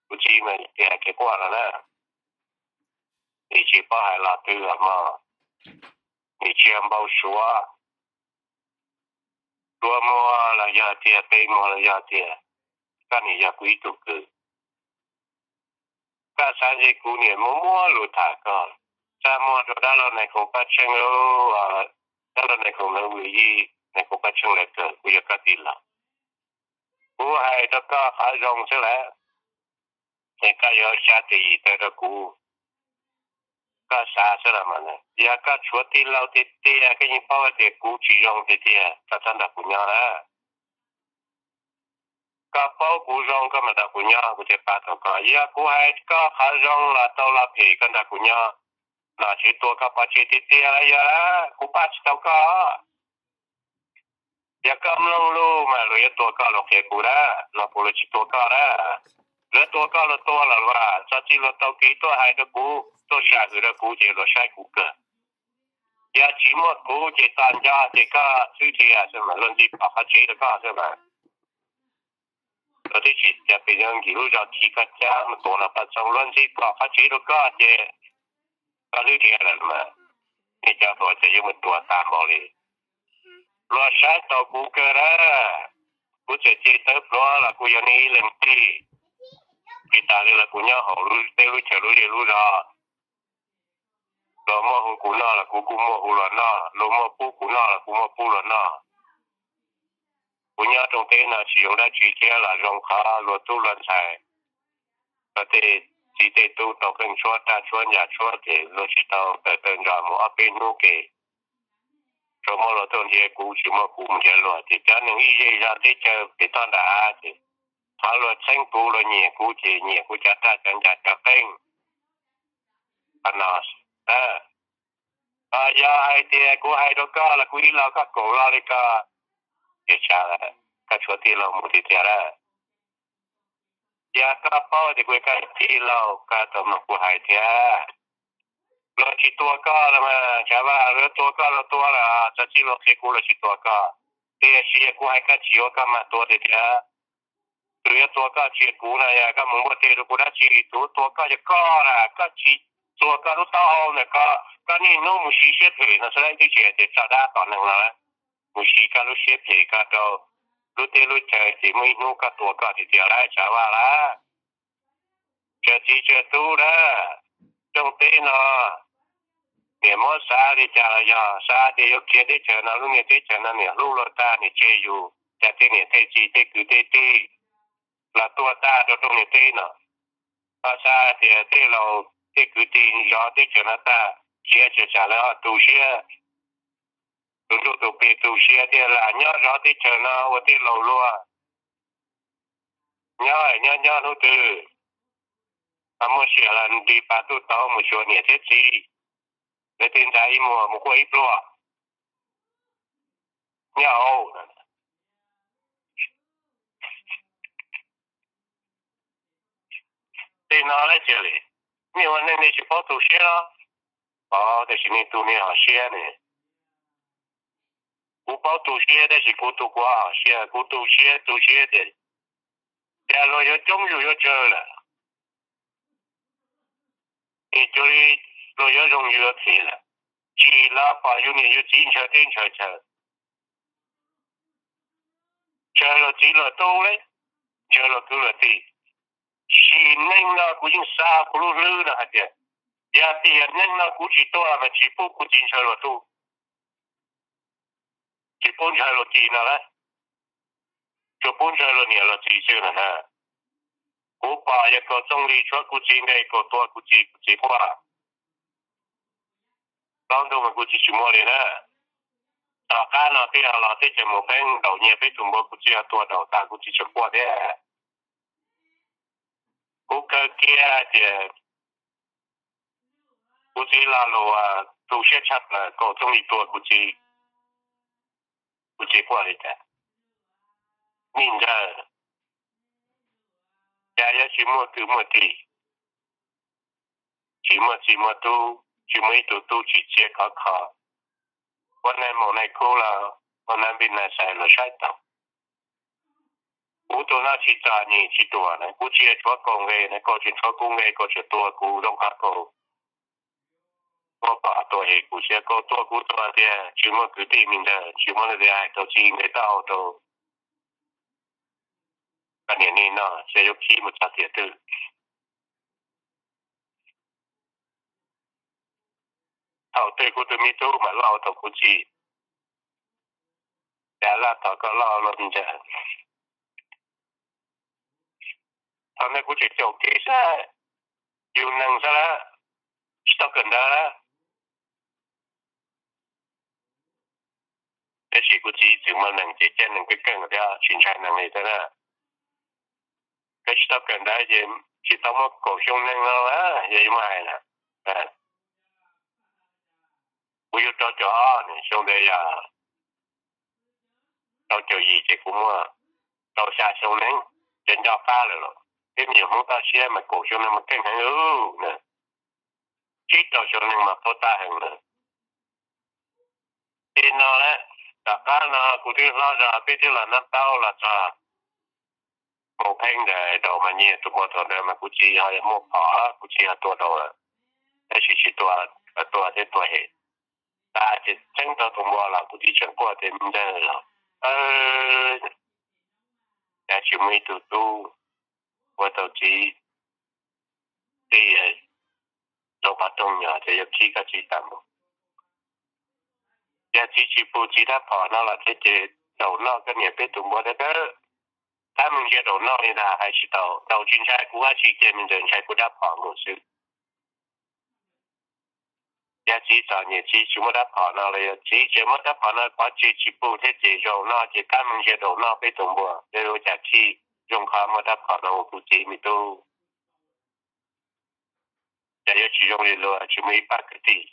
kuv txiv mas tias hais kev quaj no na. Nim tsis paub hais los twg los mog, nim tsis yog npau suav, dua muag los yog tias pe muag los yog tias koj nim yog kuv ib tug kwv. Koj xav ntshe kuv niam muab muab lus tham koj, txaj muag rau dab laug Nais Khoom Paj Tsheej lauj, dab laug Nais Khoom Nais Khoom Paj Tsheej lawv kawm, kuv yog koj tij laug. Kuv hais rau koj qhov zoo xwb lawm, es koj yuav xyav tes yim tawv rau kuv. Koj xav xwb los mas, yog koj tshuav tij laug tiag tiag koj yeej paub hais tias kuv tsis zoo tiag tiag koj txhob nrog kuv nyob na. Koj paub kuv zoo koj mam nrog kuv nyob, kuv thiaj pab tau koj. Yog kuv hais koj qhov zoo los tau los phem koj nrog kuv nyob, los tswv tua koj pov tseg tiag tiag los yog kuv pab tsis tau koj. Yog koj mloog lus mas luag yuav tua koj, luag qhia kuv na, los puas luag tsis tua koj na? Luag tua koj luag tua los luag txog txij luag tau kev tuaj hais rau kuv, tuaj sam hwm rau kuv ces luag saib kuv kawg. Yog tsis muaj kuv ces txom nyem ces koj xwb tiag xwb mas, luag ntxi phom qhov tsev rau koj xwb mas. Luag twb tsis cas pes yog nkim lub zog khi koj cab mus tuav los paj txoog, luag ntxi phom qhov tsev rau koj ces koj xwb tiag lawm mas. Nej cov hluas ces yuav mus tuag tag npaum li. Luag saib tau kuv kawg na. Kuv txawm ces tawv pluav los kuv yog nej ib leeg tij. Tsis tas li los kuv nyob hauv lub teb lub chaws lub zej lub zos. Luag muaj hu kuv noj los kuv kuj muaj hu luag noj, luag muaj pub kuv noj los kuv muaj pub luag noj. Kuv nyob rooj teb no tsis zoo dab tsi thiab los zoo qhov luag tub luag ntxhais, luag tej txiv tej tub tau qeej tshuab raj tshuab ncas tshuab ces luag tsis tau tawm tawm ntsos mus ob peb hnub ke. Tsuas muaj luag tuaj nrhiav kuv, tsis muaj kuv mus nrhiav luag ces cov neeg ib zej zog teb chaws pem toj nram hav ces qhov luag txheeb kuv luag nyiam kuv ces nyiam kuv cov raj cov ncas cov qeej. Qhov no, yog hais tias kuv hais rau koj los kuv ib lo koj kaum lo li ko, ces tsav lawm. koj tshuav tij laug mus tiag tiag lawm. Yog koj paub tias kuv yog koj tij laug, koj tau mloog kuv hais thiab. Luag tsis tua koj los mas, Tshav Vaj, luag yuav tua koj los tua los txog txij luag qhia kuv, luag tsis tua koj. Tiam sis yog kuv hais koj tsis ua, koj mam tua tiag tiag. Tus yuav tua koj tsis yog kuv no, yog koj mus npuaj teg rau kuv dab tsi, tus tua koj yog koj na, koj tsis tua koj lub taub hau ntawm koj, koj niaj hnub mus siv siab phem no xwb, twb tsis hais tias tso dab tom neeg no, mus siv koj lub siab phem ko rau lub teb lub chaw, ces muaj ib hnub koj tua koj tiag tiag lawm Tshav Vaj lawm. Tsawg txiv tsawg tub na, rooj teb no, niam muab xav li cas los yog xav tias yuav khiav teb chaws no, lub niag teb chaws no niam hlub luag tag, niam tseg yus, cas tej niam tej txiv tej kwv tej tij los tuag tag rau rooj niag teb no. Koj xav tias tej laus tej kwv tij zov teb chaws no tag, khiav tsis tsam lawv ho tu siab, tus ntsuj tus plig tu siab tiag, lam nyob zov teb chaws no ua tej laus luag, nyob nyob nyob hnub twg ho muaj sia los nti pas tuj tau mus xyuas niam thiab txiv, lawv tej ntxa ib muag mus quaj ib pluag. Nyob hauv tej no lawm cia li, nej ua neej nej tsis paub tu siab los? Ov, tiam sis nej tu nej hom siab ne. Kuv paub tu siab tab sis kuv tu kuv hom siab, kuv tu siab tu siab tias cas luag yuav coob yus yuav tsawg lawm, es cuag li luag yuav zoo yus yuav phem lawm. Tsim los pom yus niam yus txiv ntshaw teb ntshaw chaw, ntshaw luag txiv luag tub li, ntshaw luag kwv luag tij. Sim neej no kuv yeej xa kuv lub hlwb no hais tias, yog tias neej no kuv tsis tuag mas tsis pub kuv txiv ntshaw luag tub, tsis pub ntshaw luag txiv no lawm, tsuas pub ntshaw luag niam luag txiv xwb no na. Kuv pom yog Kaus Txooj Lis tshuav kuv txiv nqe, Kaus tua kuv txiv, kuv txiv quaj plaub ntug mas kuv txiv tsis muaj li na. Tom qab no peb ho los teb chaws mus pheej daus nyiag peb tus npua, kuv txiv ho tua daus tas kuv txiv tseem quaj thiab. Kuv kawg kiag tias kuv txiv lo lus tu siab tshaj plaws, Kaus Txooj Lis tua kuv txiv, kuv txiv quaj li cas? Niag ntxawg, cas yuav tsis muaj kwv muaj tij, tsis muaj txiv muaj tub, tsis muaj ib tug tub tsis txiav khov kho, ua neeg maum neeg kub los ua neeg npij neeg xaiv los saib taus. Kuv tus no tsis txom nyem tsis tuam na, kuv tsis yog tshuav Kaus nqe na, Kaus tseem tshuav kuv nqe, Kaus tseem tua kuv zoo qhov Kaus muab pom tuam hem kuv thiab, Kaus tua kuv tua tias tsis muaj kwv tij me ntxawg, tsis muaj leej twg hais rau txiv nqe taub hau rau koj niam nej noj, ces yuav khib mus txog tiam twg. Thaum twg kuv tus me tub mam loj tau kuv txiv, cas laj tom koj loj luaj me ntxawg. Thaum ntawd kuv tseem caum kev xwb, yug neeg xwb lawm, tsis tau kawm ntawv lawm. Tab sis kuv txiv txwm muaj neeg ces caij neeg keej keej thiab tsis ntshai neeg li thiab na. Koj tsis tau kawm ntawv ces tsis tau muaj kaum xyoo neeg no, yog yuav muaj hais na. Kuv yug rau caum ob xyoo ntawd yog rau caum yim ces kuv muaj rau xya xyoo neeg, ces nco qab lawm los. Peb me nyuam Hmoob toj siab mas kaum xyoo neeg mas keej heev na, tsib rau xyoo neeg mas paub tab heev na. Ces no lawm, tom qab no kuv twb hlob zog peb twb los nab taub los txog mus pheej ntawd daus mas nyiag tus npua thaum ntawd mas kuv txiv ho yog muaj phom, kuv txiv ho tua daus lawm, tab sis tsis tua, tua thiab tua hem. Tas ces txeeb tau tus npua los kuv txiv tseem quaj tias me ntxawg los, cas tsis muaj ib tug tub ua tau txiv tij, tau qhov rooj nyom ces yuav khib koj txiv tas mus. Yog txiv tsis pub txiv dab phom no los thiab ces daus noj koj niam peb tus npua dawb dawb. Tab meeg ntsia daus noj li ntag hais tsis tau, daus tsis ntshai kuv dab tsi ces me ntxawg ntshai kuv dab phom nkaus xwb. Yog txiv txom nyem txiv tsis muaj dab phom no los yog txiv tseem muaj dab phom no pov tseg tsis pub thiab ces zaum no ces tab meeg ntsia daus noj peb tus npua, yog ua cas khib zoo qhov muaj dab phom no ua kuv txiv me tub. Cas yuav tsis zoo li luag tsis muaj ib pab kwv tij.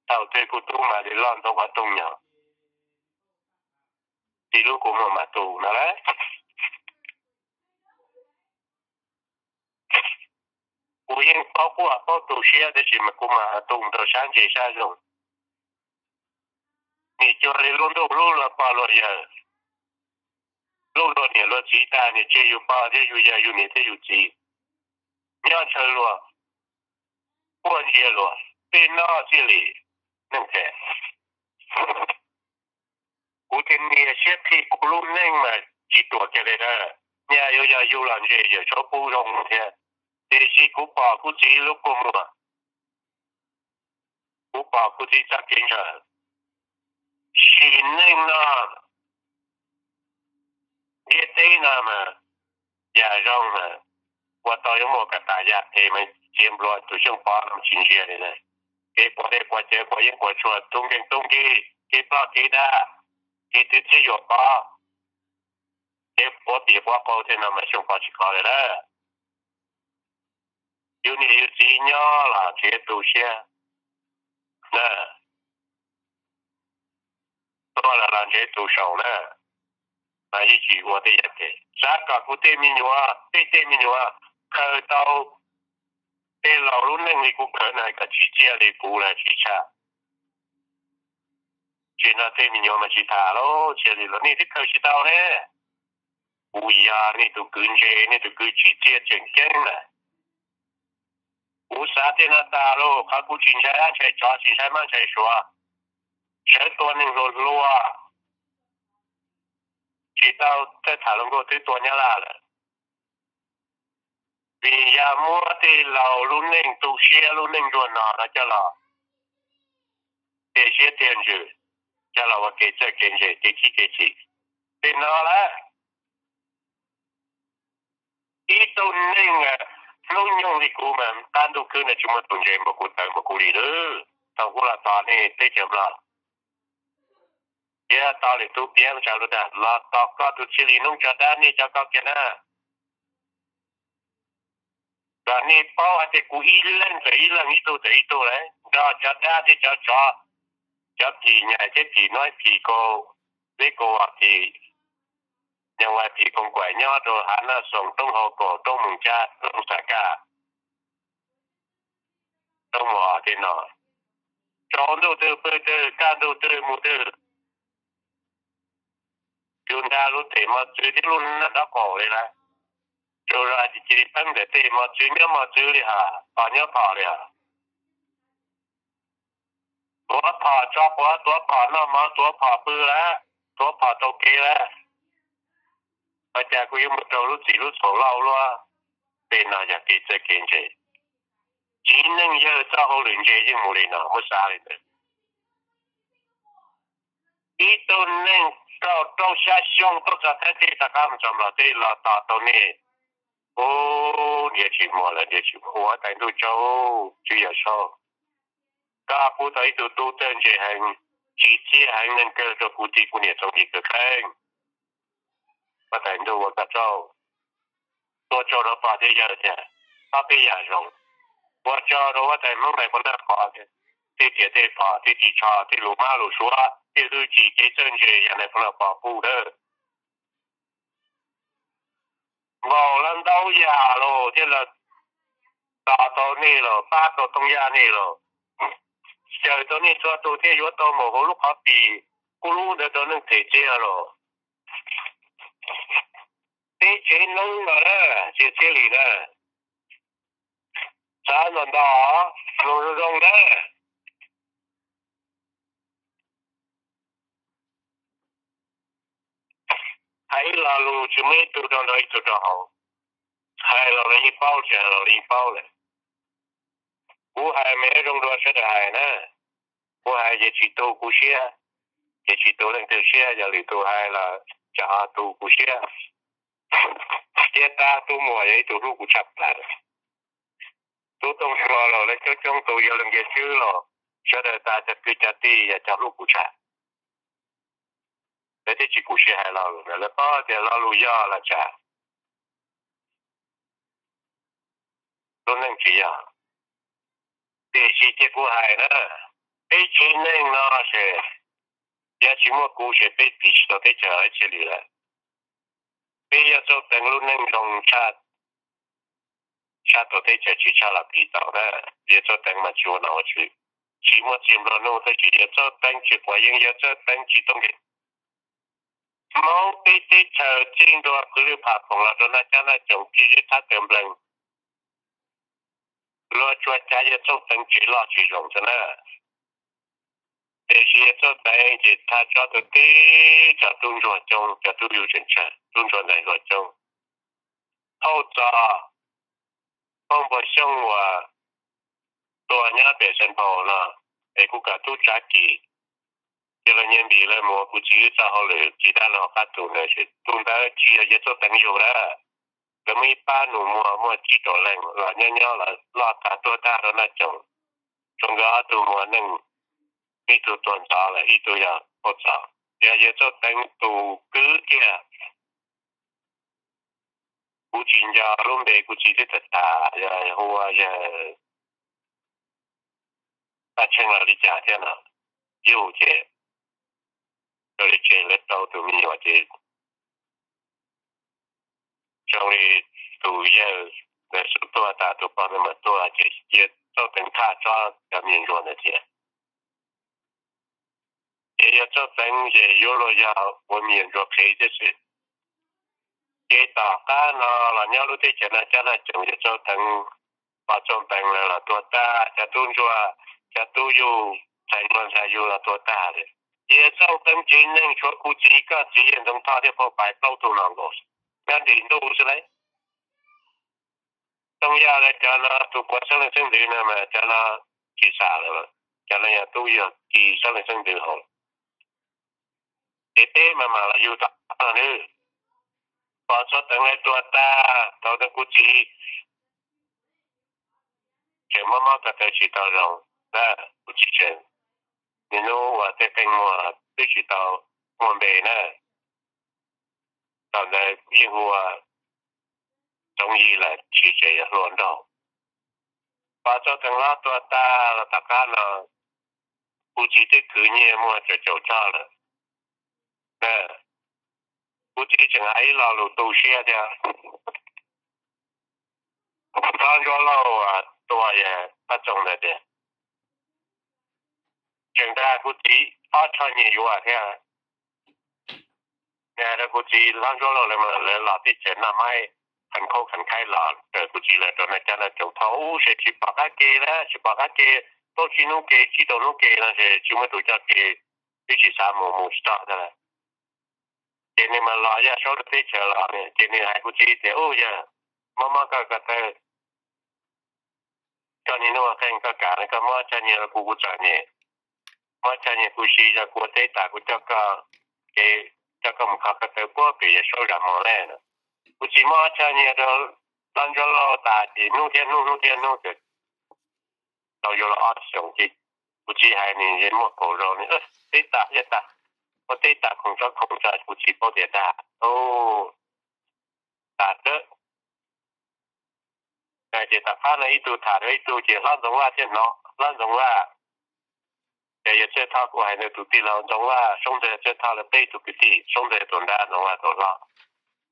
Thaum twg kuv tub mam li loj ntau qhov rooj nyom. txiv lub kua muag mas tu no lawm. Kuv yeej paub quaj paub tu siab tiam sis mas kuv mas tu rau sab ntse sab zoo. Nim cuag li lub ntuj hlub luag pog luag yawg, hlub luag niam luag txiv tag, nim tseg yus pog thiab yus yawg, yus niam thiab yus txiv, nyob ntshaw luag, quaj ntsia luag, tej no thiaj li neeg phem. Kuv thiaj niaj siab qhib kuv lub neej mas tsis ruam kiag li na. Nyaj yuav yog yug los ntse yawm tsaub pub zoo thiab, tiam sis kuv pom kuv txiv lub kua muag, kuv pom kuv txiv txoj kev ntshaw. Sim neej no, ntiaj teb no mas, yam zoo mas ua tau yuav muaj kom tas yam es mas txiav nplua tus xyooj pov no tsis ntsia li na. Kev quav dej quav cawv quav yeeb quav tshuaj, tub nkeeg tub nkig, kev ploj kev dag, kev twv txhiab yuam pov, kev quav pim quav qau tej no mas xyooj pov tsis kho li lawm. Yus niam yus txiv nyob los tseem tu siab na, tuag los los ntshe tu saum na, mas yeej tsis ua tej yam phem. Xav kom kuv tej me nyuam, tej tej me nyuam khaws tau tej laus lub neej li kuv khaws na kom tsim txiaj li kuv lawm tsis tshaj. Tsis no tej me nyuam mas tsis tham lawm, tsis li los nej twb khaws tsis tau ne. Kuv yog nej tus kwv ntse, nej tus kwv tsim txiaj tseem ceeb na. Kuv xav tej no tas los qhov kuv tsis ntshai dab ntshai tsov, tsis ntshai mab ntshai suav, sawv tua neeg hluas hluas, tsis tau txawj tham luag nkauj twb tua nyab laj lawm. Vim yog muab tej laus lub neej tu siab lub neej ntsuag no no coj los tiag siab tiag ntsws, coj los ua kev txawj kev ntse kev khib kev chim. Tej no lawm, ib tug neeg hnub nyoog li kuv mas qab ntuj khwb no tsis muaj tus ntse npaum kuv tawv npaum kuv li lawm. Thaum kuv los tos nej teb chaws Nplog, thiab tos lwm tus piav tsa lus dag los tos koj tus txhiaj li noob tso dab nej cov koj kiag na. Kom nej paub hais tias kuv ib leeg txawm ib leeg, ib tug txawm ib tug lawm, nrog cov dab thiab cov tsov, cov phim nyais thiab phim nob, phim kaus, peb kaus vam phim, nyuj vais phim koos kaim nyob rau hav Naj Xoos, roob Hauv Kaus, roob Moos Cab, roob Xab Kaj, roob Mos Tej no, tsaus ntuj twg pw twg, kaj ntug twg mus twg, yus nrag lub tes mos txwv thiab lub nab dab qaum li na. Tsuas yog cia li peeb ntawm tej mos txwv nyob mos txwv li hos, phom nyob phom li hos. Tuav phom tso quav, tuav phom noj mov, tuav phom pw lawm, tuav phom taug kev lawm. Ua cas kuv yuav mus raug lub txim lub txhaum lauj luaj? Tej no yog kev txawj kev ntse. Txiv neej yawg txoj hauj lwm ntse yeej mus li no, muab xav li ntawd. Ib tug neeg kaum rau xya xyoo tuaj txog Thaib teb, tom qab mus txog Nplog teb los tos tau nej. Ub, nrhiav tsis muaj lawm, nrhiav tsis muaj, ua tais ntuj tsaug, tswv yog saub. Koj pub tau ib tug tub txawj ntse heev, tsim txiaj heev, neeg kawg rau kuv txiv kuv niam txoos ib kawg kheej. Huab tais ntuj ua koj tsaug, ua tsaug rau pog thiab yawg thiab, ob peb yam zoo. Ua tsaug rau huab tais Hmoob Nais Phoo Naj Qhov thiab, tej riam tej phom, tej ris tsho, tej lus mab lus suav, tej hwj chim kev txawj ntse yog Nais Phoo Naj Qhov pub dawb. Npaum lawv ntau yam los thiaj li tos tau nej los pab tau tooj yaj nej los, xyaw tau nej txhua tus thiaj yuav tau mus hauv lub qhov pim kub lub ntawd rau neeg them txiaj los. Peb tsev noob no na, txiaj txhiaj li na, xav nto nto, zoo zoo na. Hais ib lo lus tsis muaj ib tug rau nrog ib tug rau hauv. Hais los lawv yeej paub, tsis hais los lawv yeej paub lawm. Kuv hais mas zoo dua sawv daws hais na. Kuv hais ces tsis tu kuv siab, ces tsis tu leej twg siab, yog lwm tus hais los tsam ho tu kuv siab. Tiag tas, tus muam yog ib tug hlub kuv tshaj plaws. Tus tooj hluas los lawv coob coob tus, yog leej ntiag tswb los sawv daws tas cov kwv cov tij yog cov hlub kuv tshaj. Lawv thiaj tsis khuv xim hais lo lus, lawv paub tias lo lus yog los tsam lub neej tsis yog. Tiam sis cia kuv hais na, peb tsev neeg no ces Yog tsis muaj kuv ces peb phim tsis tau teb chaws ib txhia li lawm. Peb yawg Txauj Teev lub neej zoo tshaj, tshaj tau teb chaws tsis tshaj los phim tau na. Yawg Txauj Teev mas tsis ua nom ua tswv, tsis muaj txiag nplua nuj, tab sis yawg Txauj Teev tsis quav yeeb, yawg Txauj Teev tsis tau nkees. Hmoob peb teb chaws txij ntua kwv lwj pham phoom los rau Naj Cab Naj Coom, txij zeb thab taws nplees, luag tsuas cav yawg Txauj Teev tsev loj tsis zoo xwb na. Tiam sis yawg Txauj Teev ces thaj tsob tau tib cov tub ntsuag coob, cov tub yug tseem tsawg, tub ntsuag ntxhais hluas coob. Thauj txog Phooj Npuag Xyooj uas tuag nyob pem Xeev Phaum no, es kuv kam tub Tsav Kis, ces los nyias npis lawv mus ua kuv txiv wb txoj hauj lwm, tsis tas lawv qab tus ntawd, tus ntawd tsis yog yawg Txauj Teev yug lawm. Lawv muaj ib pab nus muag muaj tsib rau leej los nyob nyob los loj tag tuag tag rau Naj Coom, tsuas nkawd ob tug muaj neej, ib tug tuag ntxov lawm, ib tug yog Phauj Txos, yog yawg Txauj Teev tus kwv kiag. Kuv tsis nco lub npe kuv txiv twb tham tham, yog hu ua yawg Paj Tsheej los li cas thiab no. Yug ces raws li tseg lawv tau tus me nyuam ces zoo li tus yawg ntawd xub tuag tas tus pog ntawd mam tuag ces yawg Txauj Teev thaj tsob cov me ntsuag ntawd thiab. Ces yawg Txauj Teev ces yuav luag yog ua me nyuam ntsuag qhev thiab xwb. Ces tom qab no los nyob lub teb chaws Naj Cab Naj Coom yawg Txauj Teev, pog Txauj Teev lawv los tuag tag, cov tub ntsuag, cov tub yug, ntxhais ntsuag ntxhais yug los tuag tag lawm. Yawg Txauj Teev tsev neeg tshuav kuv txiv, koj txiv, yawg Ntxoov Thoj thiab Phauj Pais plaub tug no nkaus, nyob nrim ntuj xwb lauj. Txoov yog lawv cov no tus puav xeeb leej xeeb ntxwv no mas cov no tsis xam lawm, cov no yog tub yog ki xeeb leej xeeb ntxwv hauv. Ces peb mas mam los yug tom qab no nawb. Pog Txauj Teev lawv tuag tag thaum ntawd kuv txiv tseem mob mob ko taw tsis tau zoo na, kuv txiv tseem, niaj hnub uas tej qeej muag twb tsis tau muaj npe na. Thaum ntawd yeej hu ua Txoov Yig lawm, tsis tseem yog Hluas Nraug. Pog Txauj Teev hlob tuag tag los tom qab no, kuv txiv twb khwv nyiaj muaj caum caum txog lawm. Kuv txiv tseem hais ib lo lus tu siab thiab. Hlob Ntsuab Lauj tua yawg Paj Txoos ntawd tias, tseem nrog kuv txiv ob choj nyias yuav thiab. Nws hais rau kuv txiv, Hlob Ntsuab Lauj lawv los teb chaws Naj Maib, Kheev Khaub Kheev Khaib los raws kuv txiv lawv rau Naj Cab Naj Coom thaum ub ces tsis pom qab ke na, tsis pom qab ke, plaub tsib hnub ke, tsib rau hnub ke no ces tsis muaj tus coj ke, twb tsis xav mus, mus tsis tau thiab lawm. Ces nws mas los Yaj Saub lub teb chaws los, ces nws hais kuv txiv tias, u yawg, mob mob koj ko taw, koj niaj hnub ua qeej koj kam, koj muab ob choj nyiaj rau kuv, kuv txom nyem, muab ob choj nyiaj kuv siv zog, kuv ua teb tas kuv coj koj, ces coj koj mus kho ko taw puag pem Yaj Saub zam mos lawm. Kuv txiv muab ob choj nyiaj rau Hlob Ntsuab Lauj tas ces hnub thiab hnub, hnub thiab hnub ces tau yuav los ob xyoos ces kuv txiv hais nws muaj kaum zaus, nws teb tas yaj tas, ua teb tas khoom tso khoom tso, kuv txiv paub tias dag, tas tawb. Ces tom qab no ib tug tham rau ib tug ces Hlob Ntxoov Vaj thiaj hnov, Hlob Ntxoov Vaj, ces yog Txawj Thoj, kuv hais ntawd tus tij laug Ntxoov Vaj, Soob Ntxawg, Txawj Thoj lawv peb tug kwv tij, Soob Ntxawg tus nrab, Ntxoov Vaj tus hlob,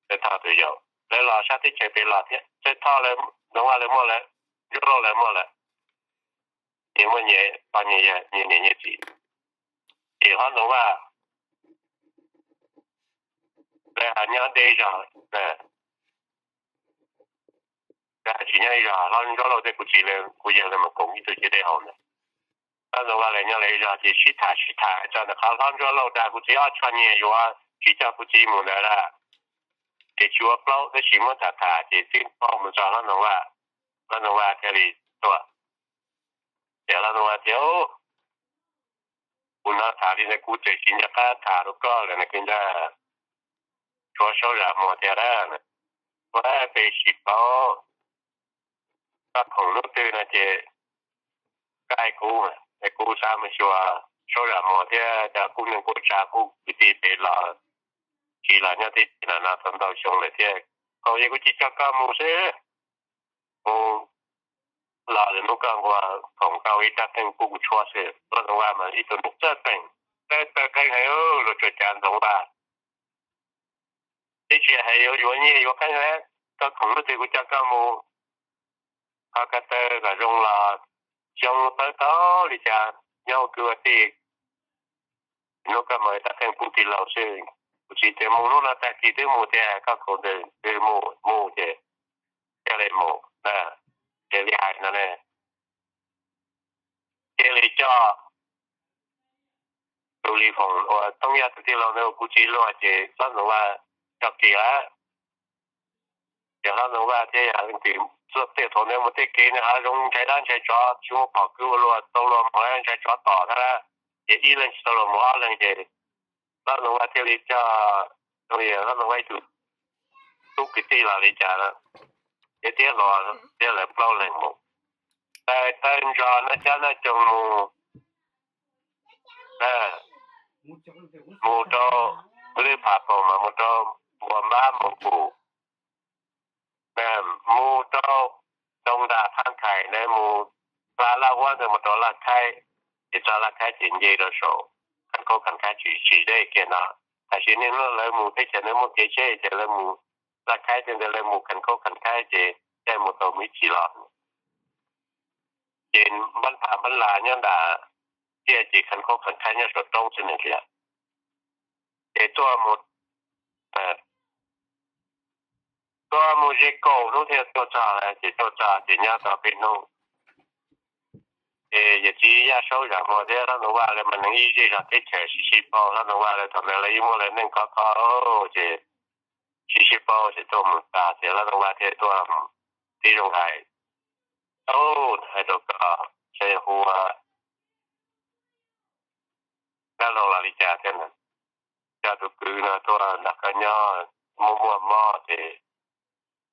Txawj Thoj tus yau, lawv los sab teb chaws pem los thiab. Txawj Thoj, Ntxoov Vaj lawv muaj lawm, Ntsuab Lauj lawv muaj lawm, nyias muaj nyias pog nyias yawg, nyias niam nyias txiv. Ces Hlob Ntxoov Vaj lawv ho nyob deb zog, lawv ho tsis nyob ib zog, Hlob Ntsuab Lauj thiab kuv txiv lawv, kuv yawg lawv mas koom ib tug ciam teb hauv ntawd. Hlob Ntxoov Vaj lawv nyob lawv zog ces sib tham sib tham txog ntawm qhov Hlob Ntsuab Lauj dag kuv txiv ob choj nyiaj yuav tsis coj kuv txiv mus ntawd lawm, ces tsis ua plaub tab sis muab tham tham ces twb paub mus txog Hlob Ntxoov Vaj, Hlob Ntxoov Vaj thiaj li tuaj. Ces Hlob Ntxoov Vaj tias, kuv hnov tham li ntawd kuv tseem tsis nco qab tham rau koj lawm na kwv ntag. Tshuav Saub Zam Muas thiab, ua peb sim paub, koj khoom hnub twg no ces koj hais kuv, es kuv xav mus xyuas Saub Zam Muas thiab cov kuj neeg kuj tsav kuj kwv tij pem los, tsis los nyob teb chaws no no tau ntau xyoo lawm thiab, kaum yog kuv tsis coj koj mus xwb. Kuv los lwm hnub koj nqua khoom koj ua ib rab theej pub kuv tshuab xwb. Hlob Ntxoov Vaj mas ib tug neeg txawj qeej, Tawv tawv qeeb heev, luag tsuas cav Ntxoov Vaj. Twb tsis hais yuav yuav nyiaj yuav qeeb, koj khoom lub twg kuv coj koj mus, qhov ko taw kom zoo los xyoo tawv tau li cas nyob ua kwv ua tij, hnub koj mus tab qeej pub tij laug xwb. Kuv txiv tias mus hnub no tag kis twb mus tiag, koj khoom ntawd twb mus, mus ces thiaj li mus na. Ces li hais no ne, cia li coj tus Lis Foom uas Toob Yaj tus tij laug ntawd ua kuv txiv luag ces hlob Ntxoov Vaj coj kiag lawm. Ces hlob Ntxoov Vaj thiab yawg Leej Twm txoj tej thaum ntawd mus tej kev ntawd ho zoo ntshai dab ntshai tsov, tsis muaj phom kwv ua luaj, tau luag mus ntshai tsov tom thiab. Ces ib leeg tsis tau luag mus ob leeg ces hlob Ntxoov Vaj thiaj li coj, hlob Ntxoov Vaj ib tug tub kwv tij los li cas, ces thiaj hluas thiab lawv plaub leeg mus. Taw taw ntsos noj cab noj coos mus, mus rau lwb phav poom mas mus rau Npua Npab Moos Pum, mus rau Too Ntas Thaj Khaim ntawd, mus hla Laj Huab ntawd mus rau Laj Khaib, ces txog Laj Khaib ces nce rau saum Khav Khaub Khav Khaib tsis tsim dej kiag no. Tam sim no lawv mus teb chaws ntawd muaj kev tsheb ces lawv mus Laj Khaib tej ntawd lawv mus Khav Khaub Khav Khaib ces caij mus tau mus ib chim los. Ces Npab Pham Npab Las nyob nram tiaj ces Khav Khaub Khav Khaib nyob saum roob xwb ne tiag. Ces tuaj mus, tuaj mus ze kaum hnub thiaj tuaj txog, ces tuaj txog ces nyob tau peb hnub. Ces yawm txiv Yaj Saub Zam Muas thiab hlob Ntxoov Vaj lawv mas neeg ib zej zog teb chaws sib sib paub, hlob Ntxoov Vaj lawv thaum ntawd lawv yeej muaj lawv neej khov kho, ces sib sib paub ces tuaj mus tas ces hlob Ntxoov Vaj thiaj tuaj tib zoo hais, hais rau koj, xyov yog hu ua dab laug los li cas thiab na, coj tus kwv no tuaj nrog koj nyob, muaj muaj mob ces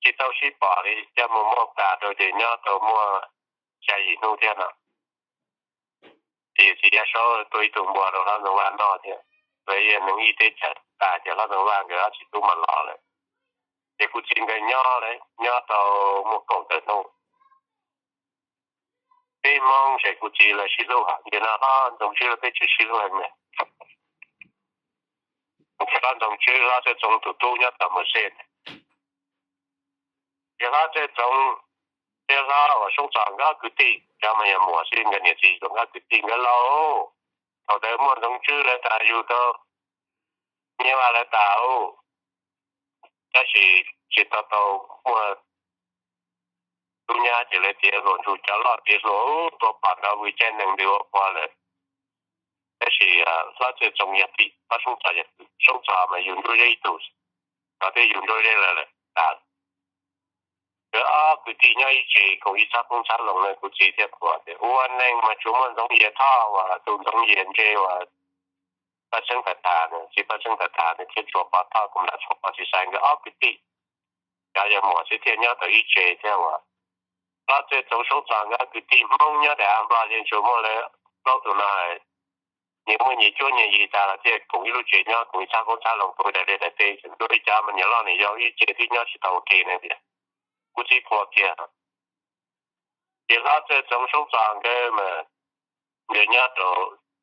tsis tau sib pom li, coj mus muab tas rau ces nyob tau muaj xya yim hnub thiab no. Ces yawm txiv Yaj Saub tuaj ib tug npua rau hlob Ntxoov Vaj noj thiab, lawv yog neeg ib teb chaws tas ces hlob Ntxoov Vaj nkawd ob txiv tub mas los lawm. Ces kuv txiv nkawd nyob, nyob tau muaj kaum tawm hnub, peb Hmoob ces kuv txiv lawv sib hlub heev, nim no hlob Ntxoov Tswb lawv peb tsis sib hlub ne. Ces hlob Ntxoov Tswb hlob Txawj Txoov tus tub nyob tom Mos Xes, ces hlob Txawj Txoov thiab hlob uas Soob Txos nkawd ob kwv tij, cov mas yog muam xwb, nkawd niam txiv yog nkawd ob kwv tij nkawd laus. Thaum ntawd muaj Ntxoov Tswb lawv tas, yug tau Nyiaj Vaj lawv tas, tab sis tsis tau tau muaj tub nyab ces lawv tias hluas ntsug cov loj tias hluas, tua pom nrov vwm caij nees ntws ua pog lawm. Tab sis hlob Txawj Txoov yog tim hlob Soob Txos, Soob Txos mas yug Ntsuab Zeb ib tug, tov tej yug Ntsuab Zeb lawm lawm tas. Nkawd ob kwv tij nyob ib tsev koom ib txhab qoob txhab loo na, kuv txiv thiaj qhuas tias ua neeg mas tsuas muaj Ntxoov Yias Thoj uas tus Ntxoov Yias ntse uas Paj Txheeb Thas Thas, txiv Paj Txheeb Thas Thas nws thiaj tshua pov thoj, kuv lam tshua pov txiv Xais, nkawd ob kwv tij, cov yog muam xwb thiaj nyob tau ib tsev thiab uas. Hlob Txawj Txoov Soob Txos nkawd ob kwv tij Hmoob nyob daim av Nplog yeej tsuas muaj lawv plaub tus no, nyias muaj nyias cuab nyias yig tas los thiaj koom ib lub tsev nyob, koom ib txhab qoob txhab loo, koom daim liaj daim teb, nrog ib cov mas nyias loj nyias yau ib tsev twb nyob tsis tau ua ke ne tias, kuv txiv qhuas kiag. Ces hlob Txawj Txoov Soob Txos nkawd mas nkawd nyob rau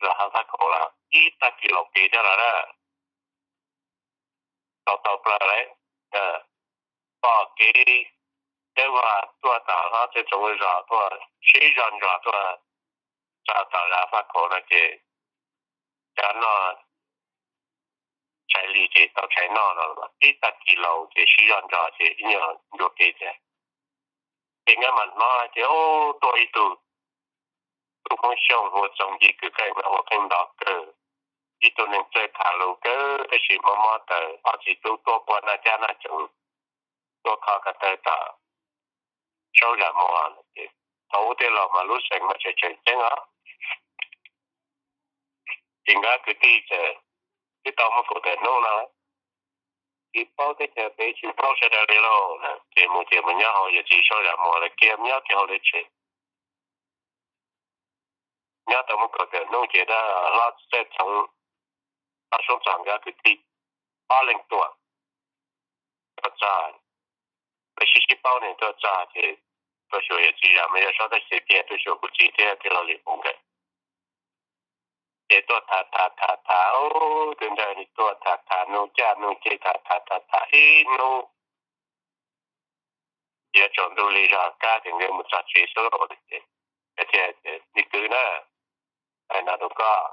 zos Hav Faj Khaum los ib tag kis los kev thiab los na, tau tau plaws lawm, pom kev dawb vag tuaj tom hlob Txawj Txoov zos tuaj, sib zog ntsos tuaj txog tom zos Hav Faj Khaum no ces cov noj tshais li ces tau tshais noj no, ib tag kis laus ces sib zog ntsos ces ib nyuag ncua kev thiab. Ces nkawd mam hnov hais tias, tuaj ib tug tub Hmoob Xyooj hu ua Txoov Yig, kwv qeej mas ua qeej nto kawg, ib tug neeg txawj tham lus kawg, tab sis mob mob taws, ob txiv tub tuaj pua noj cab noj coos, tuaj kho ko taw tom Saub Zam Muas no ces thaum ub tej laus mas lub xeem mas tseem tseem ceeb os. Ces nkawd kwv tij txawm twb tau muaj kaum tawm hnub no, tsis paub teb chaws pem tsis paub sawv daws li lauj, ces mus ces mus nyob hauv yawm txiv Saub Zam Muas lawv kiag, nyob kiag hauv lawv tsev. Nyob tau muaj kaum tawm hnub ces hlob Txawj Txoov, hlob Soob Txos nkawd kwv tij ob leeg tuaj, tuaj txog, lawv sib sib paub ne, tuaj txog ces tuaj xyuas yawm txiv Zam Muas Yaj Saub tab sis tias tuaj xyuas kuv txiv thiab tij laug Lis Foom nkawd. Ces tuaj tham tham tham tham, ub, twb nrog nws tuaj tham tham nug caj nug ceg tham tham tham tham ib hnub, yuav tsaus ntuj li zog kab ces nkawd mus txog tsev xwb lauj. Ces, ces, ces, me kwv na, hais no rau koj,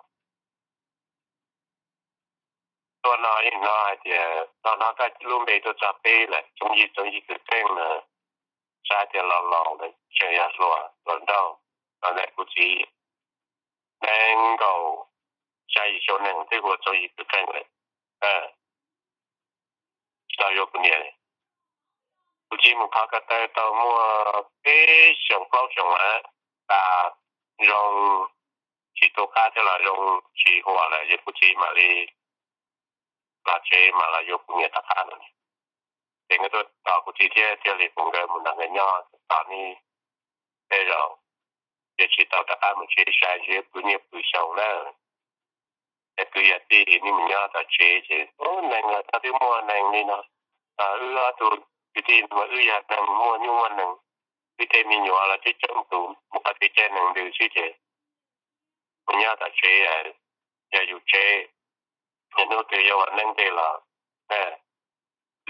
tuaj no yeej hnov hais tias no hnov koj lub npe tuaj txog peb lawm, Txoov Yig, Txoov Yig Kwv Keej na, xav tias los laus lawm tseem yog hluas hluas nraug, los ntawm kuv txiv nees nkaum xya yim xyoo neeg twb hu ua Txoov Yig Kwv Keej lawm, tsis tau yuav kuv niam li. Kuv txiv mus kho ko taw tau muaj peb xyoos plaub xyoos lawm, tas zoo tsis tu qab thiab los zoo tsis huam lawm ces kuv txiv mam li los tsev mam los yuav kuv niam tom qab no. Ces nkawd tuaj tos kuv txiv thiab thiaj li pom nkawd mus nrog nkawd nyob tos neb tej zaum, ces tsis tau rov qab mus tsev sai ntsis pw niaj pw xyoo lawm. Es kwv yog tij, neb mus nyob tom tsev ces neeg los txog twb muaj neeg li no. Wb ob tug kwv tij mas wb yog neeg muaj nyuj muaj neeg, wb tej me nyuam los coob coob tus mus qhov twg caij neeg ntws xwb ces mus nyob tom tsev, yog yus tsev, yog hnub twg yuav ua neeb ntej los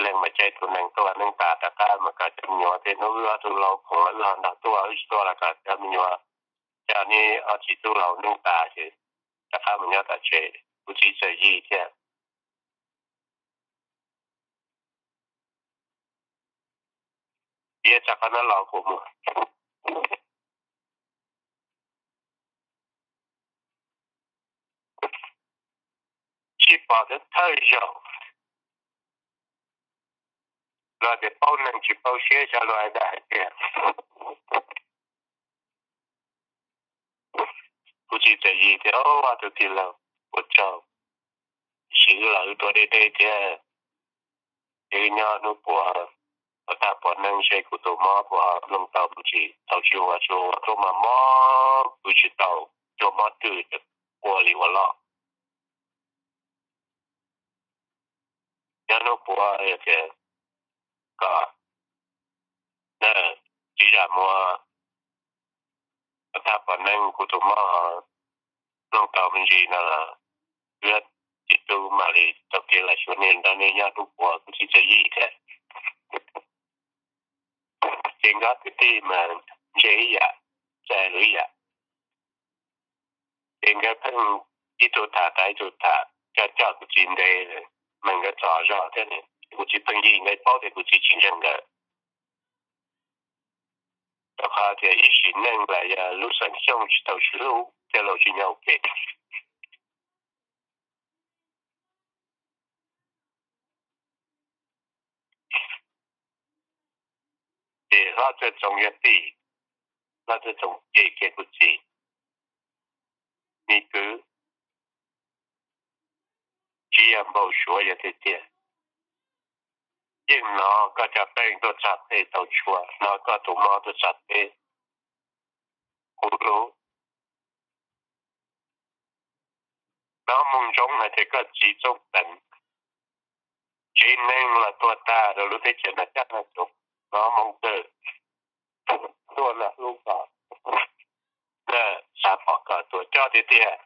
leej mas caij tus neeg tuaj ua neeb tas rov qab mas kom cov me nyuam tej hnub wb ob tug laus khoom los wb ho nrog tuaj, wb tsis tuaj los kom cov me nyuam coj neb ob txiv tub laus neeb tas ces rov qab mus nyob tom tsev. Kuv txiv txawm yig thiab. Piav txog qhov no los kuv mus sib pom thawj zaug, luag tias paub neeg tsis paub siab, xyov luag hais dab hais tiag. Kuv txiv txawm yig tias, ob tug tij laug, ua tsaug, sim wb los wb tuaj deb deb thiab, ces wb nyob hnub puas, ua tag pom neeg seb kuv tus mob puas mloog tau me ntsis, tau tsis ua tsis ua, tuaj mas mob pw tsis tau, cua mob twj ua li ua loj. Nyob hnub puas yog tias kom txiv zam muas, ua tag pom neeg kuv tus mob mloog tau me ntsis no los wb txiv tub mam li taug kev los xyuas nej, nrog nej nyob hnub puas. Kuv txiv txawm yig thiab. Ces nkawd kwv tij mas ntse ib yam, txawj ib yam. Ces nkawd pheej ib tug tham tas ib tug tham, coj coj kuv txiv ntev, mas nkawd txog zog thiab, kuv txiv pheej yig, nkawd paub tias kuv txiv tsis ntseeg nkawd. Rau qhov tias ib sim neej los yog lub xeem Xyooj tsis tau sib hlub, coj los tsis nyob ua ke. Ces Hlob Txawj Txoov yog tij, Hlob Txawj Txoov cem kiag kuv txiv, me kwv, tsis yog npau suav yog tiag tiag. Yeej hnov koj cov qeej tuaj txog peb tau tshua, hnov koj tus mob tuaj txog peb, kuv hlub. Hnov moo ntsoov hais tias koj txiv Txooj Teev tsev neeg los tuag tag rau lub teb chaws no caj no cov, hnov moo kawg, tuaj los hlub koj, xav pom koj tuaj coj tiag tiag.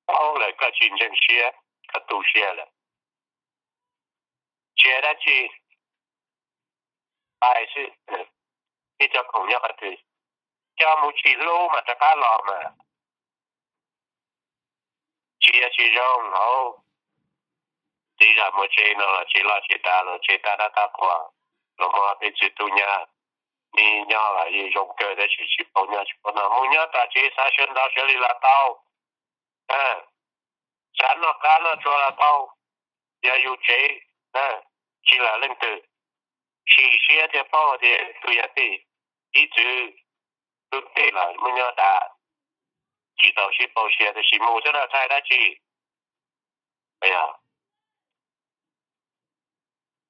Paub lawm koj tsis ntseeg siab, koj tu siab lawm. Tsis hais dab tsi, pais xwb, ib cov khoom nyob qhov twg, coj mus tsis hlub mas rov qab los mas. Tsis yog tsis zoo hauv, txiv zam muas tsev no los tsev loj tsev dav los tsev tab dab tab qhuas, los muaj peb txwg tub nyab, neb nyob los yeej zoo kawg tab sis tsis paub nyob tsis paub noj, mus nyob tom tsev xav sawv ntxov sawv li los tau, xav noj qab noj tsuag los tau, yog yus tsev, tsis lam leej twg, sim siab thiaj paub tias tus yog tej ib txwm lub teb los muaj nyob tas, tsis tau sib paub siab tab sis mus xwb los txhais dab tsi.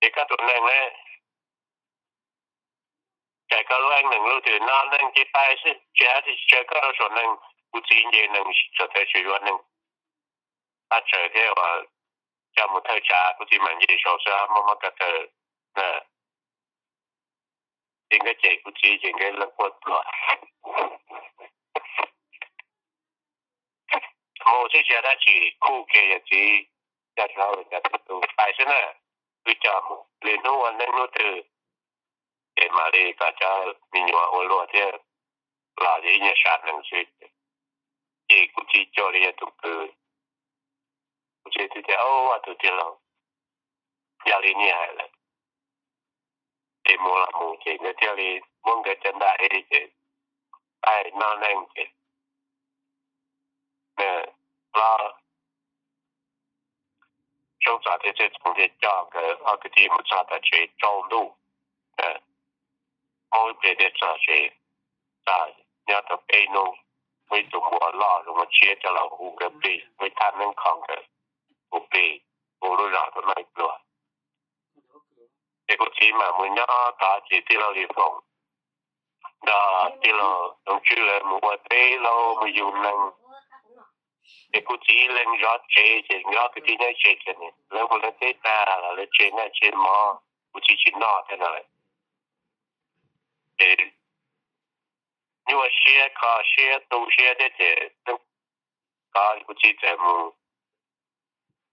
Ces koj tus neeg ne, txais koj lub eeb neeg lub twg no neeg ces pais xwb, tsis hais tias tsis txais koj rau saum neeg. Kuv txiv nce neeg txawm tsis yuav neeg, pab txawm thiab uas coj mus thawj tsav, kuv txiv mam nce saud xwb, muaj mob ko taw na. Ces nkawd cem kuv txiv ces nkawd leej quaj pluag. Tib tsis yog dab tsi, khuj kiag yawm txiv, coj tsis hauj lwm, cov tus pais xwb na, wb coj mus li hnub ua neeb hnub twg, ces mam li kom cov me nyuam ua luag thiab los ces ib nyuag sam nees xwb. Ces kuv txiv cuag li yog tus kwv, kuv txiv thiaj tias, Au, tus tij laug, yog li nej hais lawm, ces mus los mus. Ces nkawd thiaj li muab nkawd cov ntaj ev ces pais noj neej ces hlob Soob Txos thiab Txhiaj Txoov thiaj coj nkawd ob kwv tij mus txog tom tsev tsaus ntuj, muab ib pliag thiaj txog tsev. Txog nyob tau peb hnub, muaj ib tug npua loj zoo ua tshiab coj los hu nkawd plig, muaj ib thaj neeb kho nkawd, hu plig, hu lub zos tuaj noj ib pluag. Ces kuv txiv mam mus nyob tod ces tij laug Lis Foom nrog tij laug Tooj Tswb lawv mus ua teb los mus yug neeg. Ces kuv txiv ib leeg zov tsev ces nkawd ob kwv tij nyob tsev ces lawv mus lawv teb tag los lawv tseg nqaij tseg mov, kuv txiv tsis noj thiab no lawm. Ces nyuaj siab kho siab tu siab thiab ces kuv txiv txawm mus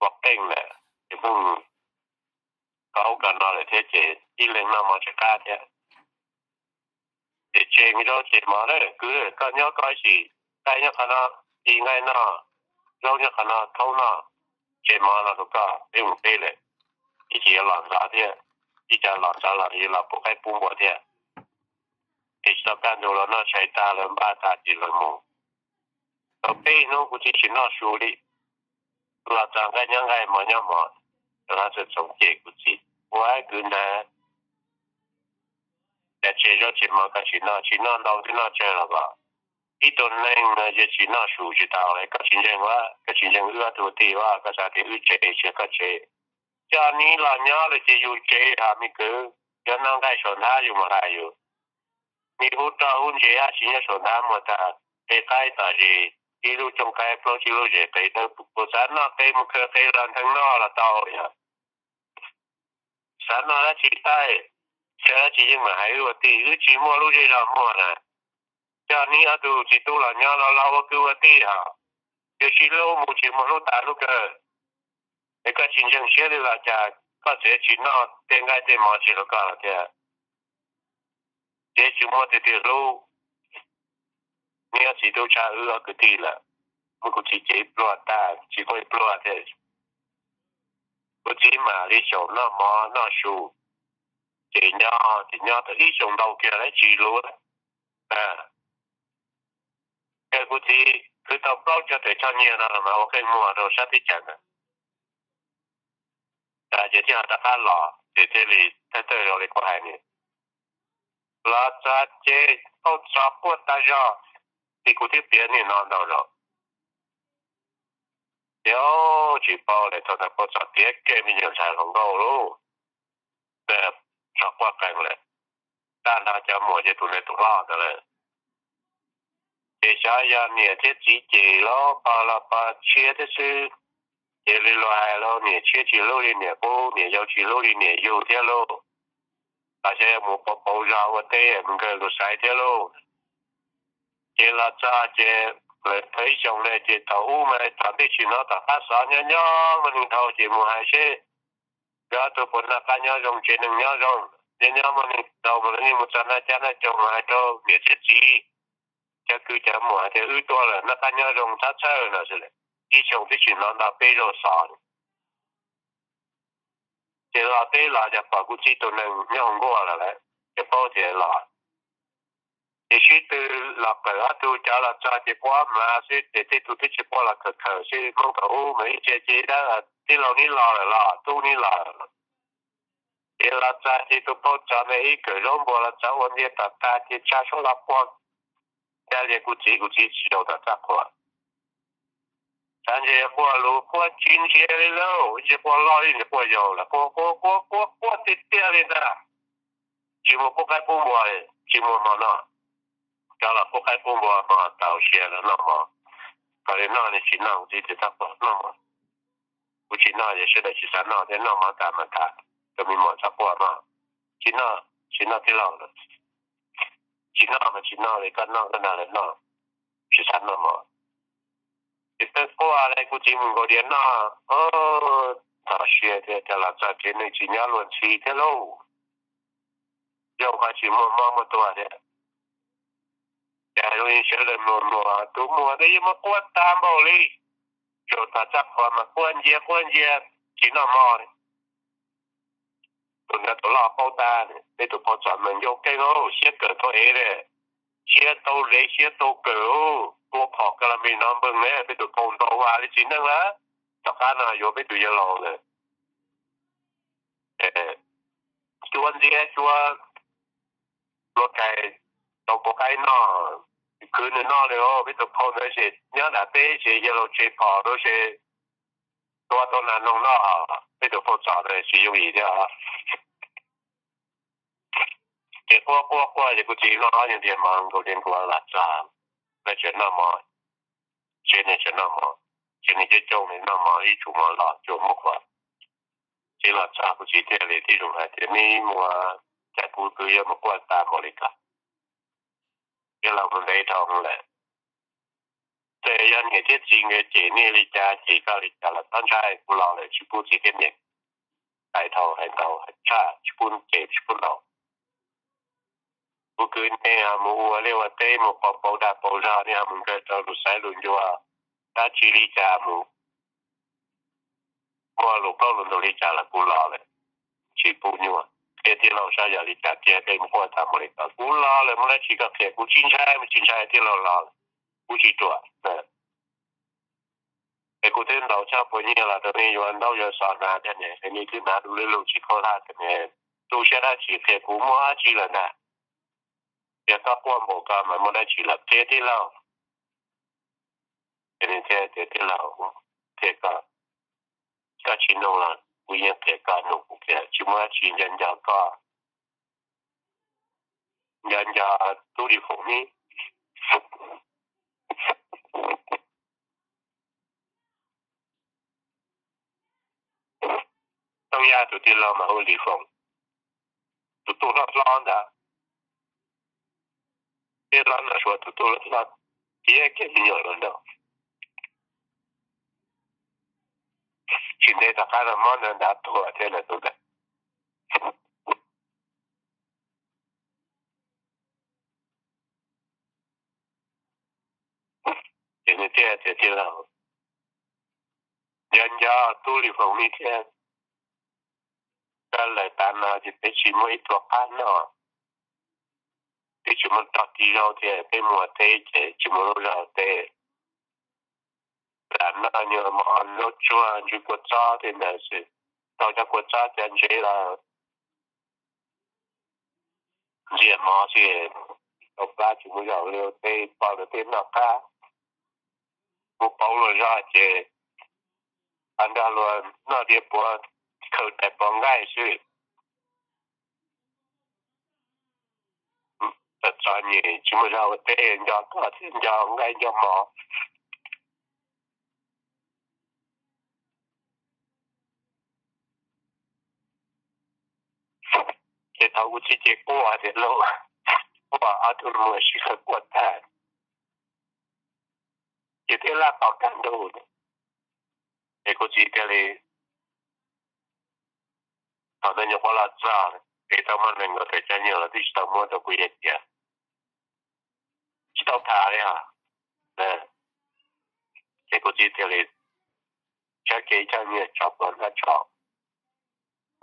ua qeej lawm, ces pheej kho ub kho no lawm thiab ces ib leeg noj mov tsis qab thiab. Ces tseg zaub tseg mov na, kwv, koj nyob koj ib sim, nqaij nyob qhov no, ib nqaij noj, zaub nyob qhov no, thaub noj, tseg mov no rau koj, peb mus peb lawm, ib chim yuav los ntxov thiab, ib co los ntxov los yuav los pub qaib pub npua thiab. Ces tsis tau kaj ntug los noj tshais tag lawv npaj tag ces lawv mus. Tau peb hnub kuv txiv tsis noj su li, los txog nqaij nyob nqaij mov nyob mov, lawv txawm txoov cem kuv txiv, ua kwv ntag, cas tseg zaub tseg mov koj tsis noj, tsis noj ntau twb noj tsawg los as. Ib tug neeg no yog tsis noj su tsis tau li, koj tsis ntseeg, koj tsis ntseeg wb ob tug tij, koj xav tias wb tseg tsis koj tseg. Coj neb los nyob lawm ces yus tseg hos me kwv, yog noj nqaij saum nthab yus mus hais yus, neb hub roj hub ntses dab tsi nyob saum nthab muag tag, qe qaib tom zes, ib lub cooj qaib plaub tsib lub zes qe dawb paug, xav noj qe mus khaws qe los nthee noj los tau yog. Xav noj dab tsi taij, xav dab tsi yeej mam hais wb ua tij, wb tsis muaj lub zej zog muag na. Coj neb ob tug txiv tub los nyob los los ua kwv ua tij hos, yog sib hlub mus tsis muaj hlub tas hlub kawg. Es koj tsis ntseeg siab li los cas koj tseem tsis noj tej nqaij tej mov tseg rau koj los tiag, tseem tsis muaj tej twg hlub. Neb ob txiv tub tshab wb ob kwv tij lawm, muab kuv txiv cev ib pluag tag, tsis muaj ib pluag thiab. Kuv txiv mam li xyaum noj mov noj su, ces nyob ces nyob tau ib xyoos ntau kiag lawm tsis luv lawm. Ces kuv txiv khwv tau plaub caug tawm choj nyiaj no los mas ua qeej muag rau sab teb chaws na. Ces thiaj rov qab los ces thiaj li thawj thawj zoo li kuv hais ni, los txog ces paub txog quaj tag zog, ces kuv thiaj piav niaj no ntau zaus. Ces tsis paub li, thaum ntawd paub txog tiav kiag me nyuam ntxhais hluas nkauj lauj, txog quaj qees lawm, tag nrho cov muam ces tus ntawd tus loj ntawd lawm. Ces xyov yog niam thiab txiv cem los pog los pog tshiab thiab xwb. Ces li luag hais los niam tshiab tsis hlub li niam qub, niam yau tsis hlub li niam yug thiab lauj. Los xyov yog mus pauv pauv zog ua teb mus nkawg tus xaiv thiab lauj. Ces los txog ces lawv thawj ib xyoos ne ces thaum ub mas thaum ntej tsis hnov tom qab xov, nyob nyob muaj neeg dhau ces mus hais seb nkawd ob tug puas noj qab nyob zoo tsev neeg nyob zoo. Nyob nyob muaj neeg dhau mas lawv yeej mus txog noj cab noj coos mus hais rau niam thiab txiv, cov kwv cov muam hais tias wb tuaj lawm noj qab nyob zoo txhob txhawj no xwb lawm. Ib xyoos twb tsis hnov ntau peb zaug xov. Ces los teb los ces pom kuv txiv tus neeg nyob hauv nkuaj lawm lawm, ces paub tias los. Ces sib tw los kawm ob tug cov los txog ces quaj mlav xwb ces tej tug twb tsis quaj los kawm kawm xwb. Hmoob thaum ub mas ib txhia ces dab tij laug neb los lawm los tub neb los lawm. Ces los txog ces tus paub txog ntawd ib kawm zaub npua los txog ua ntiag tom tag ces tsa suab los quaj, ncaj li kuv txiv, kuv txiv tsis tau tom txaj quaj. Txav ntses quaj lus quaj tsis ntsia li lauj, ib ntsis quaj loj ib ntsis quaj yau lawm, quaj quaj quaj quaj quaj tiag tiag li ntag. Tsis muaj pub qaib pub npua, tsis muaj mov noj, cov los pub qaib pub npua mov tau sia los noj mov. Kom li noj li tsis noj, kuv txiv tias txhob quaj, noj mov. Kuv tsis noj ces sawv daws tsis xav noj thiab, noj mov tas mas tas, rau me muam txhob quaj noj. Tsis noj, tsis noj tij laug, tsis noj mas tsis noj li, koj noj koj nrog lawv noj, tsis xav noj mov. tsis teeb quaj li, kuv txiv mus nkaus diav noj. Txog siav tias cas los txog tsev neeg tsis nyob luag ntxhi thiab lauj. Zoo qhov tsis muaj mob muaj tuag thiab. Cas zoo li sawv daws mluas mluas, tus muam ntawd yeej muab quaj tag npaum li, tsuas txog txaj qhua mas quaj ncia quaj ncia, tsis noj mov li. Tus ntawd tus loj paub tab, peb tus phauj txom nees ncauj keej, siab kawm tau ev li, siab tau lev siab tau kawm, tua phom ka la me no npeeg ne, peb tus phauj ntau vas li txiv neej lawm, tom qab no yuav peb tus yawg laus lawm. Cuab ntxiab cuab, hlua rais tau pov qaib noj, khwv nws noj li os. Peb tus phauj ntawd ces nyob nram teb ces yawg laus tsev phom rau ces tua tau nas noog noj, peb tus phauj txom ntawd tsis yooj yim thiab. Ces quaj quaj quaj ces kuv txiv noj ob nyuag diav mov nkaus ces kuv lam txog, nws tseem noj mov, tsev neeg tseem noj mov, tsev neeg coob coob li noj mov ib tsum mov los cuag muaj qhuav. Ces los txog kuv txiv thiaj li tib zoo hais tias, me muam, cas kuv twb yuav mus quaj tag npaum li ko. Ces los mus ntev dhau lawm. Ces yog niam thiab txiv nkawd cem nej li cas cem koj li cas los txhob ntshai, kuv los lawm tsis pub txiv thiab niam hais dhau hais ntau hais tshaj, tsis pub cem tsis pub ntaus. Kuv kwv nej ho mus ua liaj ua teb mus pauv pauv dag pauv zog, nej ho mus nkaw rau lus xaiv lus ncua, dab tsi li cas mus muaj lus plaub lus ntug li cas los kuv los lawm, tsis pub nyuaj. Qhia tij laug saib yog li cas, qhia peb mus quaj tag npaum li ko, kuv los lawm, muaj dab tsi koj qhia, kuv tsis ntshai, tsis ntshai, tij laug los lawm, kuv tsis ruam. Es kuv twb ntaus tshaj puas nyiaj los rau nej yuav ntaub yuav xov hnav thiab ne, es nej twb hnav du lub lug tsis khaub hlab thiab ne, tu siab dab tsi, qhia kuv muaj dab tsi lawm ntag. Yog koj quaj npaum ko mas muaj dab tsi lawm, qhia tij laug. Ces nws thiaj tias, tij laug, qhia koj, koj tsis nug los kuv yeej qhia koj, nug kuv qhia, tsis muaj dab tsi, nco nco koj, nco nco tub Lis Foom ne. Tooj Yaj tus tij laug mas hu Lis Foom, tus tub hlob hlob ntawd, tij laug no suav tus tub hlob hlob, tiav kiag me nyuam los nraud. Tsis ntev tom qab no mob ntawd nrad tuag thiab lawm tus ntawd. Ces nws thiaj tias, tij laug, nco nco tub Lis Foom ne thiab, koj lawm tas no ces peb tsis muaj ib tug qab noj, peb tsis muaj tog kis zaub thiab, peb mus ua teb ces tsis muaj lub zog ua teb. Lam noj nyuag mov zaub tsuag ntsw kua txob tej ntawd xwb, tau cov kua txob cov ntsev los ntxias mov xwb, tau plab tsis muaj zog ua liaj ua teb, poj luag tej noj qab, kuv pauv luag zog ces nrog luag noj diav puav, khaws tais pov nqaij xwb. Txom nyem tsis muaj zog ua teb, nco koj thiab nco nqaij nco mov. Ces thaum kuv txiv ces quaj tias, lauj, quaj ob tug muam sib qawm quaj tag, ces thiaj laj tos kaj ntug. Ces kuv txiv thiaj li, thaum ntawd nyuam qhuav los txog, es tau muaj nees nkaum tawm cov nyiaj los twb tsis tau muab rau kuv yawg tias, tsis tau tham li os. Ces kuv txiv thiaj li tshawb kiag ib co nyiaj tsov pluav hnab tsho.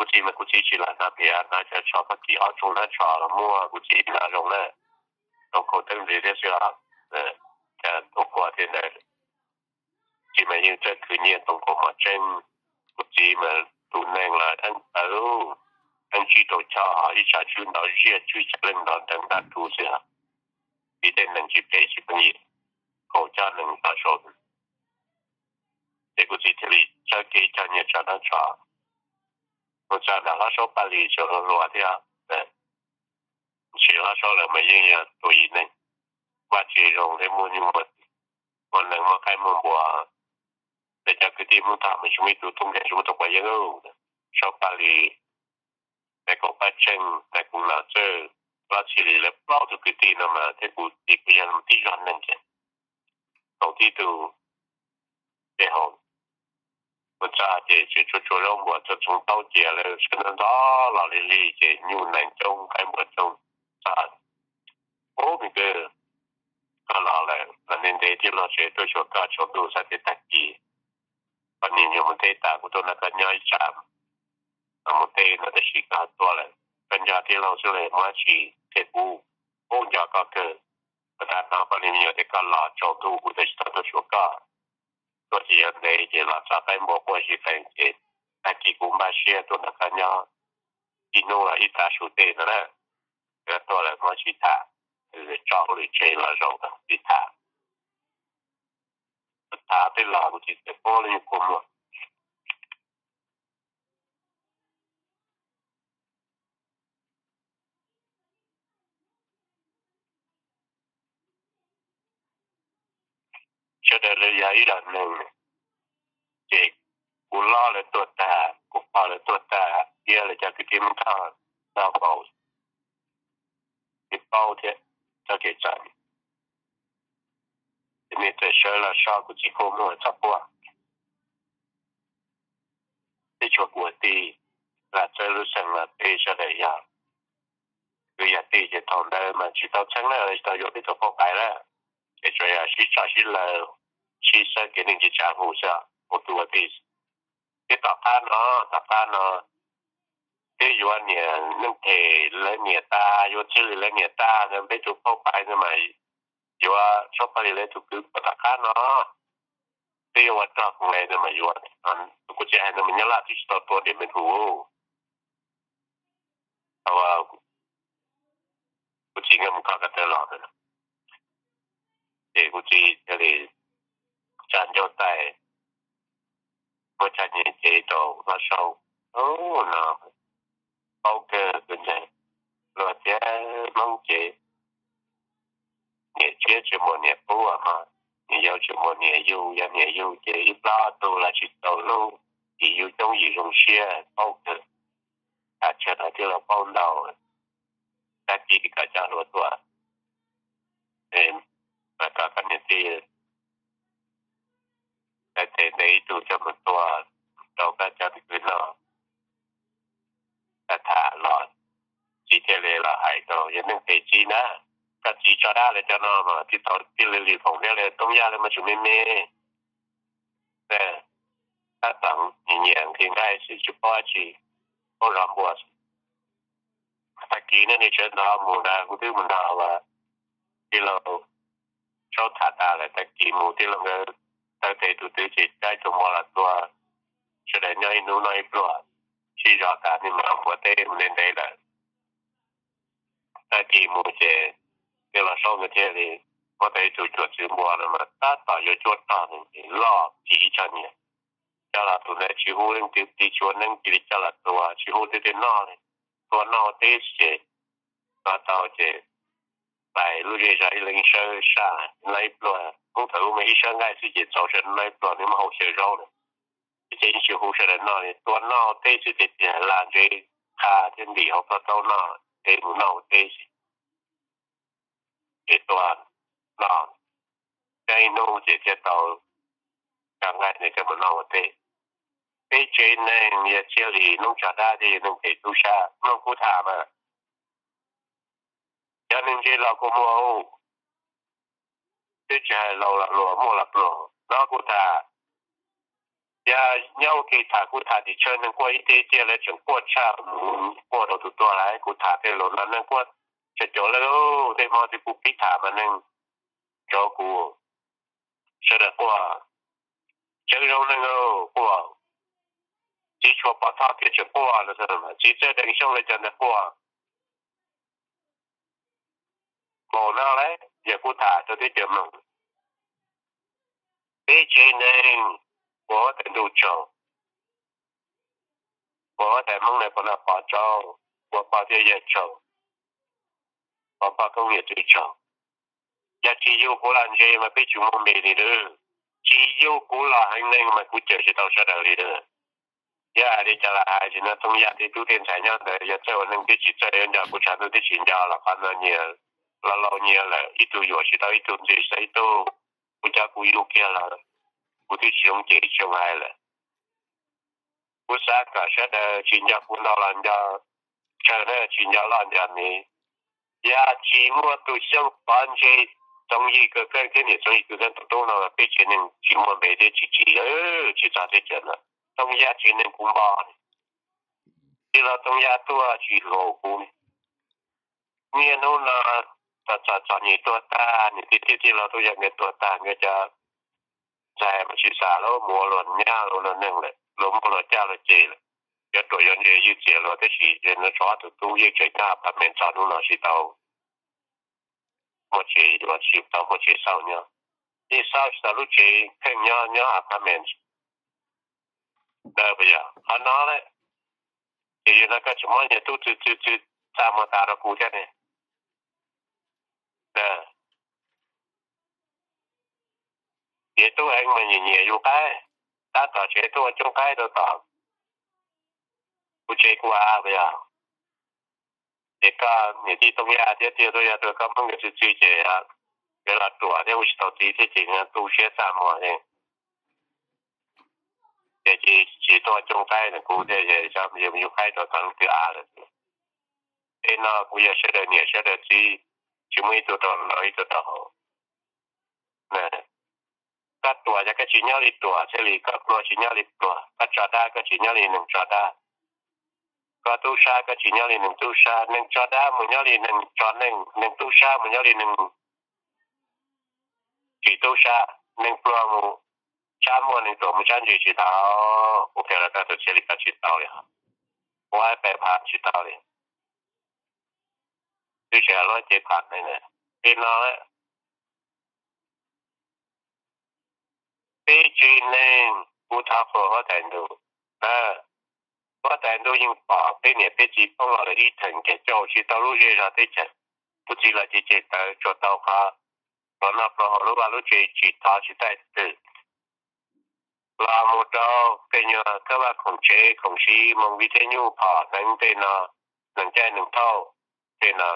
Kuv txiv mas kuv txiv tsis lam hnav piav, hnav cov tsho Fab Kis ob txob hnab tsho los muaj, kuv txiv hnav zoo na, tau kaum teeb ntxiv thiab xwb os. Cas tuaj quaj thiab ntawd. Txiv mas yeej txawj khwv nyiaj tau kaum mos tseeb. Kuv txiv mas tus neeg los eeb tawv, eeb tsib rau choj, ib tsam tswb nrov ziaj, tswb tsam leej nrov ntees ntaj rhu xwb. Txiv tej neeg tsis phem tsis pheej yim, kaum coj neeg nrov saud. Ces kuv txiv thiaj li tshawb kiag ib co nyiaj tsov hnab tsho mus txog nram Hlob Saub Paj Lis, tseem hluas hluas thiab. Ntshai Hlob Saub lawm mas yeej yog tus yim neeg vaj tsev zoo thiab muaj nyuj muaj twm, muaj nees muaj qaib muaj npua. Ces cov kwv tij Hmoob tag mas tsis muaj ib tug tub nkeeg tsis muaj tus quav yeeb. Saub Paj Lis, nais Kaum Paj Tsheej, nais Koos Nom Txawj, Hlob Txhiaj Lis, lawv plaub tug kwv tij no mas thiab kuv txiv kuj yog tib zog neeg ces kaum tib tug tej hauv. Mus txog ces tseem tshuav tshuav zaub npuas txog txoov taub cia lawm, sawv ntxov ntxov los lig lig ces nyuj nees coob qaib npua coob. Txog ub me kwv, koj los lawm los ntev ntev thiaj los tsev tuaj xyuas koj tsaus ntuj xav tias tag kis poj niam nyuam mus teb tas kuv tuaj nrog koj nyob ib tsam. Los mus teb no tab sis koj tuaj lawm, koj nco tij laug xwb los muaj dab tsi qhia kuv, kuv nco koj kawg. Ua cas no poj niam me nyuam tias koj los tsaus ntuj kuv thiaj tsis tau tuaj xyuas koj. Tuaj ces yuav ntev ces los txog qaib npua quaj zis qees ces tag kis kuv npaj siab tuaj nrog koj nyob ib hnub los ib tag su tej no na. Koj tuaj lawm muab tsis tham, tso hauj lwm tseg los zaum tsis tham. Tham tej los kuv tsis txawj paub lub nyuag kua muag. Sawv daws lawv yog ib los neeg, ces kuv hlob lawv tuaj tag, kuv pog lawv tuaj tag, thiab lawv cov kwv tij Hmoob Thoj no npaum, tsis paub thiab txoj kev txom nyem. Ces nej txawm sawv los so kuv txiv kua muag txhob quaj. Peb tshuav kuv tij, Lam Txawj lub xeem los peb sawv daws yog kwv yog tij ces thaum ntawd mas tsis tau txheeb na, tsis tau yuav peb tus phauj Pais lawm, ces tsuas yog sib tso sib laws, sib xawb kev neeg cia tsav hu xwb. Kuv tus ua tij, peb tom qab no, tom qab no peb yuav niam neej them lawv niam tag, yuav txwj lwm lawv niam tag ntawd, peb tus phauj Pais ntawd mas yuav Tshoob Paj Lis lawv tus kwv puag tom qab no, peb yuav ua rog koom le ntawd mas yuav. Tus kuv txiv hais ntawd mas Nyab Laj twb tsis tau tua Điện Biên Phủ. Thaum kuv txiv nkawd mus kho ko taw los ntawd, ces kuv txiv thiaj li tsa ncauj taij, muab tsa nyem cev rau hlob Saub. Ub, no paub kawg tus ntxhais, luag tias Hmoob ces niam tsiab tsis muaj niam pub mas, niam yau tsis muaj niam yug, yog niam yug ces ib plab tug los tsis tau hlub, yim yug coob yim zoo siab paub kawg. Tam tsawg no thiaj los paub ntau. Tag kis kom cov hluas tuaj, es kom koj niam tij tes ntes ib tug coj mus tua rau koj cov kwv noj. Tham tham los txiv thiaj li los hais rau yawg Neej Tes txiv na, koj txiv tso dab li cov no mas tij tau tij li Lis Foom thiab li Toob Yaj li mas tseem me me. Tab tom nyiam nyiam nqhis nqaij xwb tsis paub dab tsi, paub zov npua xwb. Tag kis nej sawv ntxov mus na, kuv twb mus nrog tij laug Saub tham tas lawm, tag kis mus tij laug nkawd taw tes tus twg ces caij tus npua los tua, sawv daws nyob ib hnub noj ib pluag, sib zov tas nej mam mus ua teb mus ntev ntev lawm. Tag kis mus ces tij laug Saub nkawd thiaj li muab tau ib tug cuam txwv npua no mas tab tom yuav cuab rog nws ces loj kiv tshaj niam. Coj los tus ntawd tsis hu leej twg, tsis ua neeb cia li coj los tua, tsis hu twg tej noj li, tua noj ua teb xwb ces tua tau ces pais lub zej zog ib leeg sawb saj noj ib pluag, Hmoob thaum ub mas ib sawb nqaij xwb ces txaus sawv noj ib pluag, nws muab hau xyaw zaub na. Ces yeej tsis hu sawv daws noj li, tua noj ua teb xwb ces tias lam ntsev qha thiab ntim hauv plaj taub noj, ces mus noj ua teb xwb. Ces tua noj, nyob ib hnub ces thiaj tau cov nqaij ntawd coj mus noj ua teb. Peb tsev neeg yog Txhiaj Lis, Noob Tsov Dab thiab yawg Neej Tes tub sab mloog kuv tham mas, cov neeg ntse los kuj muaj, twb tsis hais laus los hluas, muaj los pluag, no kuv tham. Yog nyob ua ke tham kuv tham tim tsawg neeg quaj ib teg tiag lawv tseem quaj tshaj mus quaj rau tus tuag lawm. Kuv tham tej lus no neeg quaj tshaj cov lawm, tej hmo twb kuv pib tham mas neeg nrog kuv sawv daws quaj, tseem zoo neeg quaj. Txiv Tshuas Pov Thoj kiag tseem quaj, txiv Txawj Dees Xyooj lawv cov ntawd quaj. Npaum no lawm yog kuv tham rau teb chaws mloog. Peb tsev neeg, puas huab tais ntuj tsaug, puas huab tais Hmoob na, puas noj pov tsaug, puas pog thiab yawg tsaug, puas pog koob yawm txiv tsaug. Yog tsis yug kuv los ntse mas peb tsis muaj me li lawm. Tsis yug kuv los heev neeg mas kuv cawm tsis tau sawv daws li lawm. Yog hais li cas los hais, tsis no Tooj Yaj tej tub tej ntxhais nyob ntawd yog txawj ua neej thiab tsis txawj yuav nco kuv tshav ntuj twb tsis nco los qhov no nyias laus laus nyias lawm, ib tug yuam tsis tau ib tug, ntxim tsis tau ib tug. Kuv cov kuv yug kiag lawm, kuv twb tsis zoo cem tsis zoo hais lawm. Kuv xav kom sawv daws tsis nco kuv ntau los nco tsawg na, tsis nco loj nco me. Yog tsis muaj tus Xyooj Pov Ntse, Txoov Yig Kawg Keeb thiab niam Txoov Yig Kawg Keeb tus tub no mas peb tsev neeg tsis muaj npe thiab tsis tsim, tsis txog teb chaws no. Tooj Yaj tsev neeg kuv npo, tij laug Tooj Yaj tuaj tsis haum kuv. Niaj hnub no txog txog nyem tuag tag, niam tij thiab tij laug Tooj Yaj nkawd tuag tag, nkawd cov ntxhais mas tsis xav lawm, mus ua luag nyab luag neeg lawm, luag muaj luag caj luag ceg lawm. Yuav ruam yuav ntse ywj txiav luag, tab sis no tshuav ob tug tub yeej tseem nyob apartment txog hnub no tsis tau muaj tsev, tsis tau muaj tsev xauj nyob, yeej xauj tsis tau lub tsev kheej nyob, nyob apartment. Ntawd puas yog qhov no lawm? Ces yog no koj tseem muab niag tub txwv txwv txwv txaj muag tas rau kuv thiab ne. Ces tub heev mas nyiam nyiam yus qaib, tab tom tsev tuaj ua coob qaib rau tom kuv tsev kuv av puas yog? Ces koj niam tij Tooj Yaj thiab tij Tooj Yaj tuaj, koj muab nkawd txwv txwv ces nkawd los ruam thiab ua tsis tau txiv thiab ces tu siab txaj muag thiab. Ces tsis tuaj ua coob qaib ntawm kuv thiab, yus qaib rau tom leej twg av lawm. Tej no kuv yog sawv daws niam sawv daws txiv, tsis muaj ib tug rau laug ib tug rau hauv. Koj ruam ces koj tsis nyob li ruam thiaj li, koj pluag tsis nyob li pluag, koj tso dab koj tsis nyob li neeg tso dab, koj tub sab koj tsis nyob li neeg tub sab, neeg tso dab mus nyob li neeg tso neeg, neeg tub sab mus nyob li neeg tsis tub sab, neeg pluag mus tsab muaj, neeg ruam mus tsab ntse tsis tau. Kuv qhia rau koj tus txhia li koj tsis tau li, kuv hais pes phav tsis tau li. Twb tsis hais lub cev phav ne. Li no, peb tsev neeg kuv thov qhuas huab tais ntuj, huab tais ntuj yeej pom peb niam peb txiv poob los lawm ib theem ces coj tsis tau lub zej zog teb chaws. Kuv txiv los ces ceg tawv tsuas tau qhov pluas noj pluas haus lub vaj lub tsev tsis thov tsis taij twg. Los mus rau tej nyuag khab vaj khoom tsev khoom siv, moo vij thiab nyuj phom hneev tej no, neeg caij neeg thauj tej no,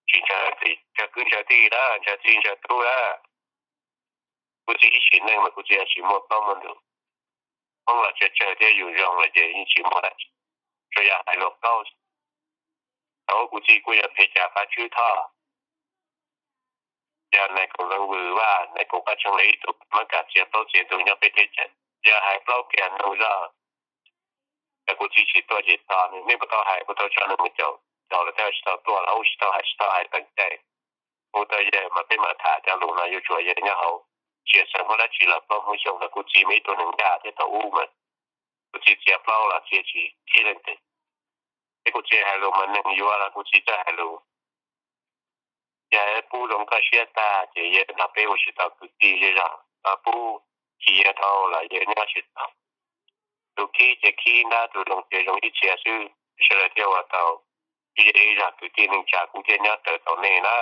tsis ntshaw kwv ntshaw tij lawm, ntshaw txij ntshaw tub lawm. Kuv txiv ib sim neej mas kuv txiv tsis muaj plaub muaj ntug. Hmoob los tsawg tsawg thiab yus zoo lawm ces yeej tsis muaj dab tsi, tsuas yog hais luag plaub. Thaum ub kuv txiv kuj yog phem cas pab tswb thoj, yog nais koom leej vwm vaj, nais koom pab tseeb li ib tug mab kam txiav plaub txiav ntug nyob peb teb chaws. Yog hais plaub kiag nug zoj, yog kuv txiv tsis tuaj ces txog nws, nej puas tau hais, puas tau tso nws mus caum, caum lawm thiaj tsis tau tuaj los ub tsis tau hais, tsis tau hais teem caij. Kuv tau yawg mas peb mam tham cov lus no yuav tsum yawg nyob hauv, tsis xav muaj dab tsi los plaub Hmoob Xyooj los kuv txiv mas ib tug neeg ncaj thiab thaum ub mas kuv txiv txiav plaub los txiav tsis khib leej twg. Ces kuv txiv hais lus mas neeg yuav los kuv txiv txawj hais lus. Yog pub zoo koj siab tag ces yawg nrog peb ua tsis tau kwv tij zej zog, pub chim yawg dhau los yawg nyob tsis tau. Tus khib ces khib ntab, tus zoo ces zoo ib txhia xwb, sawv daws thiaj ua tau. Yog ib zag kwv tij neej tsa kuv thiaj nyob raws tau nej na.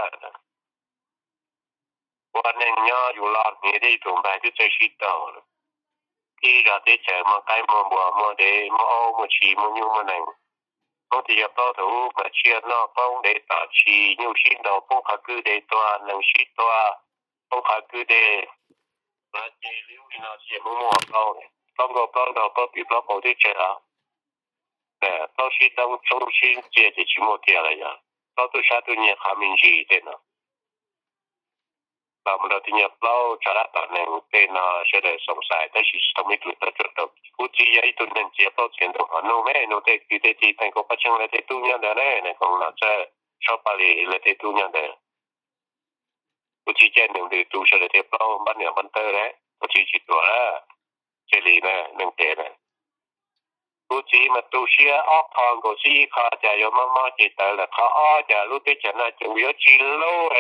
Ua neeg nyob yus los hniav thiab yus tus nplaig twb txawj sib tau. Ib zag teb chaws muaj qaib muaj npua, muaj dev muaj aub, muaj tshis muaj nyuj muaj nees. Hmoob thiaj yog plaub thaum ub mas tsiaj noj qoob dev tom tshis, nyuj sib ntaus poob qhov kwj deg tuag, nees sib tua poob qhov kwj deg. Los ces li ub li no ces Hmoob muaj plaub, plaub nkauj plaub nraug plaub pim plaub qaum teb chaws os. Plaub sib toob tshoob sib txiaj ces tsis muaj kiag lawm yog plaub tub sab tub nyiag qhov me ntsis tej no. Los mus rau tej nyuag plaub tso dab tom neeg tej no sawv daws xoom xais tab sis tsis tau muaj ib tug tau tsuaj tau. Kuv txiv yog ib tug neeg txiav plaub txiav ntug, ho nug me nug tej kwv tej tij, Nees Koom Paj Tsheej lawv tej tub nyob ntawd ne, Nees Koom Nom Txawj, Saub Paj Lis lawv tej tub nyob ntawd. Kuv txiv caij nws ntws tu sawv daws tej plaub npab niam npab tawb ne, kuv txiv tsis ruam lawm. Cia li na neeg phem na. Kuv txiv mas tu siab ob qho nkaus xwb, ib qho cas yuav mob mob ces tawv lawm, qhov ob cas lub teb chaws no ces yuav tsis lub,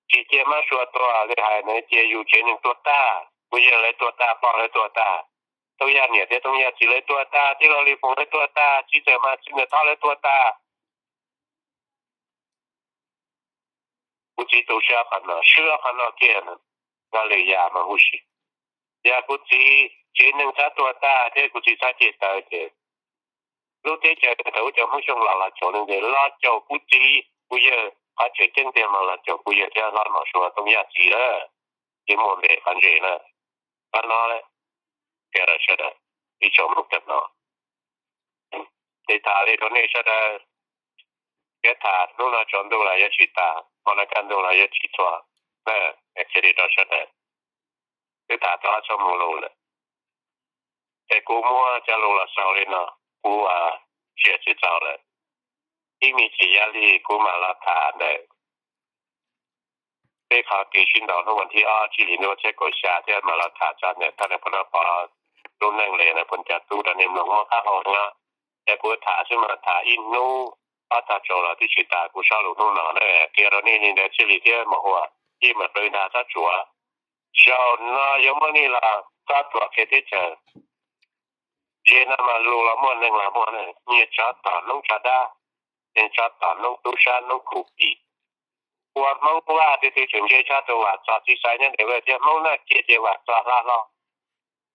tsis cia mab sua tua li hais na, cia yus tsev neeg tuag tag, kuv yawg lawv tuag tag, pog lawv tuag tag, Tooj Yaj niam thiab Tooj Yaj txiv lawv tuag tag, tij laug Lis Foom lawv tuag tag, txiv Txawm Mas txiv Ntxawm Thoj lawv tuag tag. Kuv txiv tu siab qhov no, swb qhov no kiag, nqa lwm yam mas huv si. Yog kuv txiv tsev neeg txhob tuag tag thiab kuv txiv txhob cem tawv ces lub teb chaws thaum ub cov Hmoob Xyooj los los caum neeg ces los caum kuv txiv kuv yawg, qhov tseem ceeb tiag mas los caum kuv yawg thiab hlob Nom Suav Tooj Yaj txiv lawm. yeej muaj npe qhov ntse na. Qhov no qhia rau sawv daws ib tsoom Hmoob tag no, ces tham li rau nej sawv daws, thiab tham hnub no tsaus ntuj los yuav tsis tham, hmo no kaj ntug los yuav tsis txhua, qhia li rau sawv daws. Twb tham tau ob txoj moo lus lawm, ces kuv muab cov lus los xaus li no, kuv ua siab tsis txaus lawm. Ib me ntsis yav li kuv mam los tham ntawm peb qhov kev sib ntaus hnub vas thib ob tsib hlis ntuj txhiab kaum xya thiab mam los tham txog ntawm thaj nais phoo Naj Pov lub neej li no, phooj ywg cov tub rau nej mloog muaj qab hau nyob. Ces kuv tham xwb mas tham ib hnub ob tag tsaus los twb tsis tas kuv zaj lus hnub no na. Qhia rau nej li ntawd thiaj li thiab mas ua, yeej mam qw ntag txhob tsuav. Zaum no yuav muaj nej los txhob tsuav qhia teb chaws. Ze no mas lus los muaj neeg los muaj, nyias tsov tom noob tsov dab, nyias tsov tom noob tub sab noob khu pim. Ua Hmoob Vaj twb twb tseem ntsib tsob tus Vam Txos txiv xaiv nyob ntawm Vaj thiab Hmoob Naj Cia ces Vam Txos hla hlo.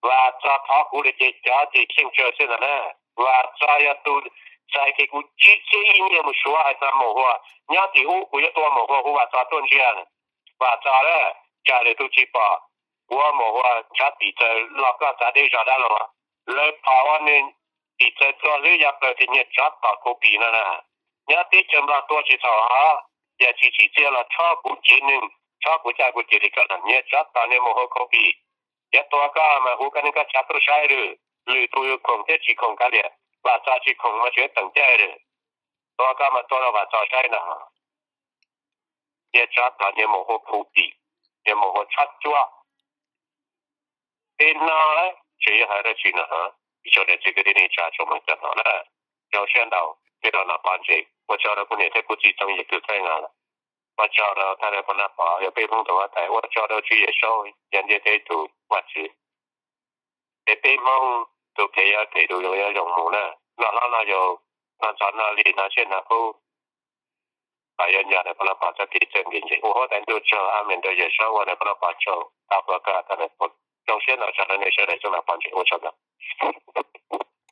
Vam Txos thov kuv li ces cov ces xyeej tsawv xwb ntag na. Vam Txos yog tus xaiv ces kuv tsib txhiab ib nyiaj mus suav hais txog maum hua nyob tim ub, kuv yuav tua maum hua hu Vam Txos tuaj ntsia. Vam Txos na, tsam lwm tus tsis pom, kuv ua maum hua ntshav pim txawv los koj txav deb zog dab laug. Lawv pom ua nws pim txawv txua hlwb ya plaws tias nyias tsov tom khu pim no na. Nyob teb chaws Nplog tua tsis txhaum hos, yog tsis tsim txiaj los tshob kuv cev neeg, tshob kuv caj kuv cia li koj na. Nyias tsov tom niag maum hua khu pim, yog tua koj mas hu koj neej koj tsav tuaj saib lwm, lwm tus yus khoom thiab tsis khoom kav liam, Vam Txos tsis khoom mas tseem teem caij lawm. Tua koj mas tua rau Vam Txos saib no. Niag tsov tom niag maum hua khu pim, niag maum hua tshob cuab. Peb no tseem yuav hais dab tsi no? Ib tsoom niam txiv kwv tij neej tsa tsoom mloog cov no na, zoo siab ntau, peb rov noj pob ntseg. Ua tsaug rau kuv niam thiab kuv txiv Txoov Yim Kwm Txheej os. Ua tsaug rau thaj nais phoo Naj Pov, yog peb Hmoob tus huab tais, ua tsaug rau Tswv Yexus, yog ntiaj teb tus Vajtswv. Es peb Hmoob tus kev yuav phem tus zoo yuav zoo mus na. Noj hlob noj yau, noj ntxhov noj lig, noj tsiaj noj qub, kom yuav nco nais phoo Naj Pov txoj kev txawj nkees ntseeg. Ua huab tais ntuj tsaug, Amees ntuj yawm saub, ua nais phoo Naj Pov tsaug, tag nrho koj tag nais phoo. Zoo siab ntau, tsaug rau nej sawv daws txhua nais phoo ntseeg, ua tsaug ntau.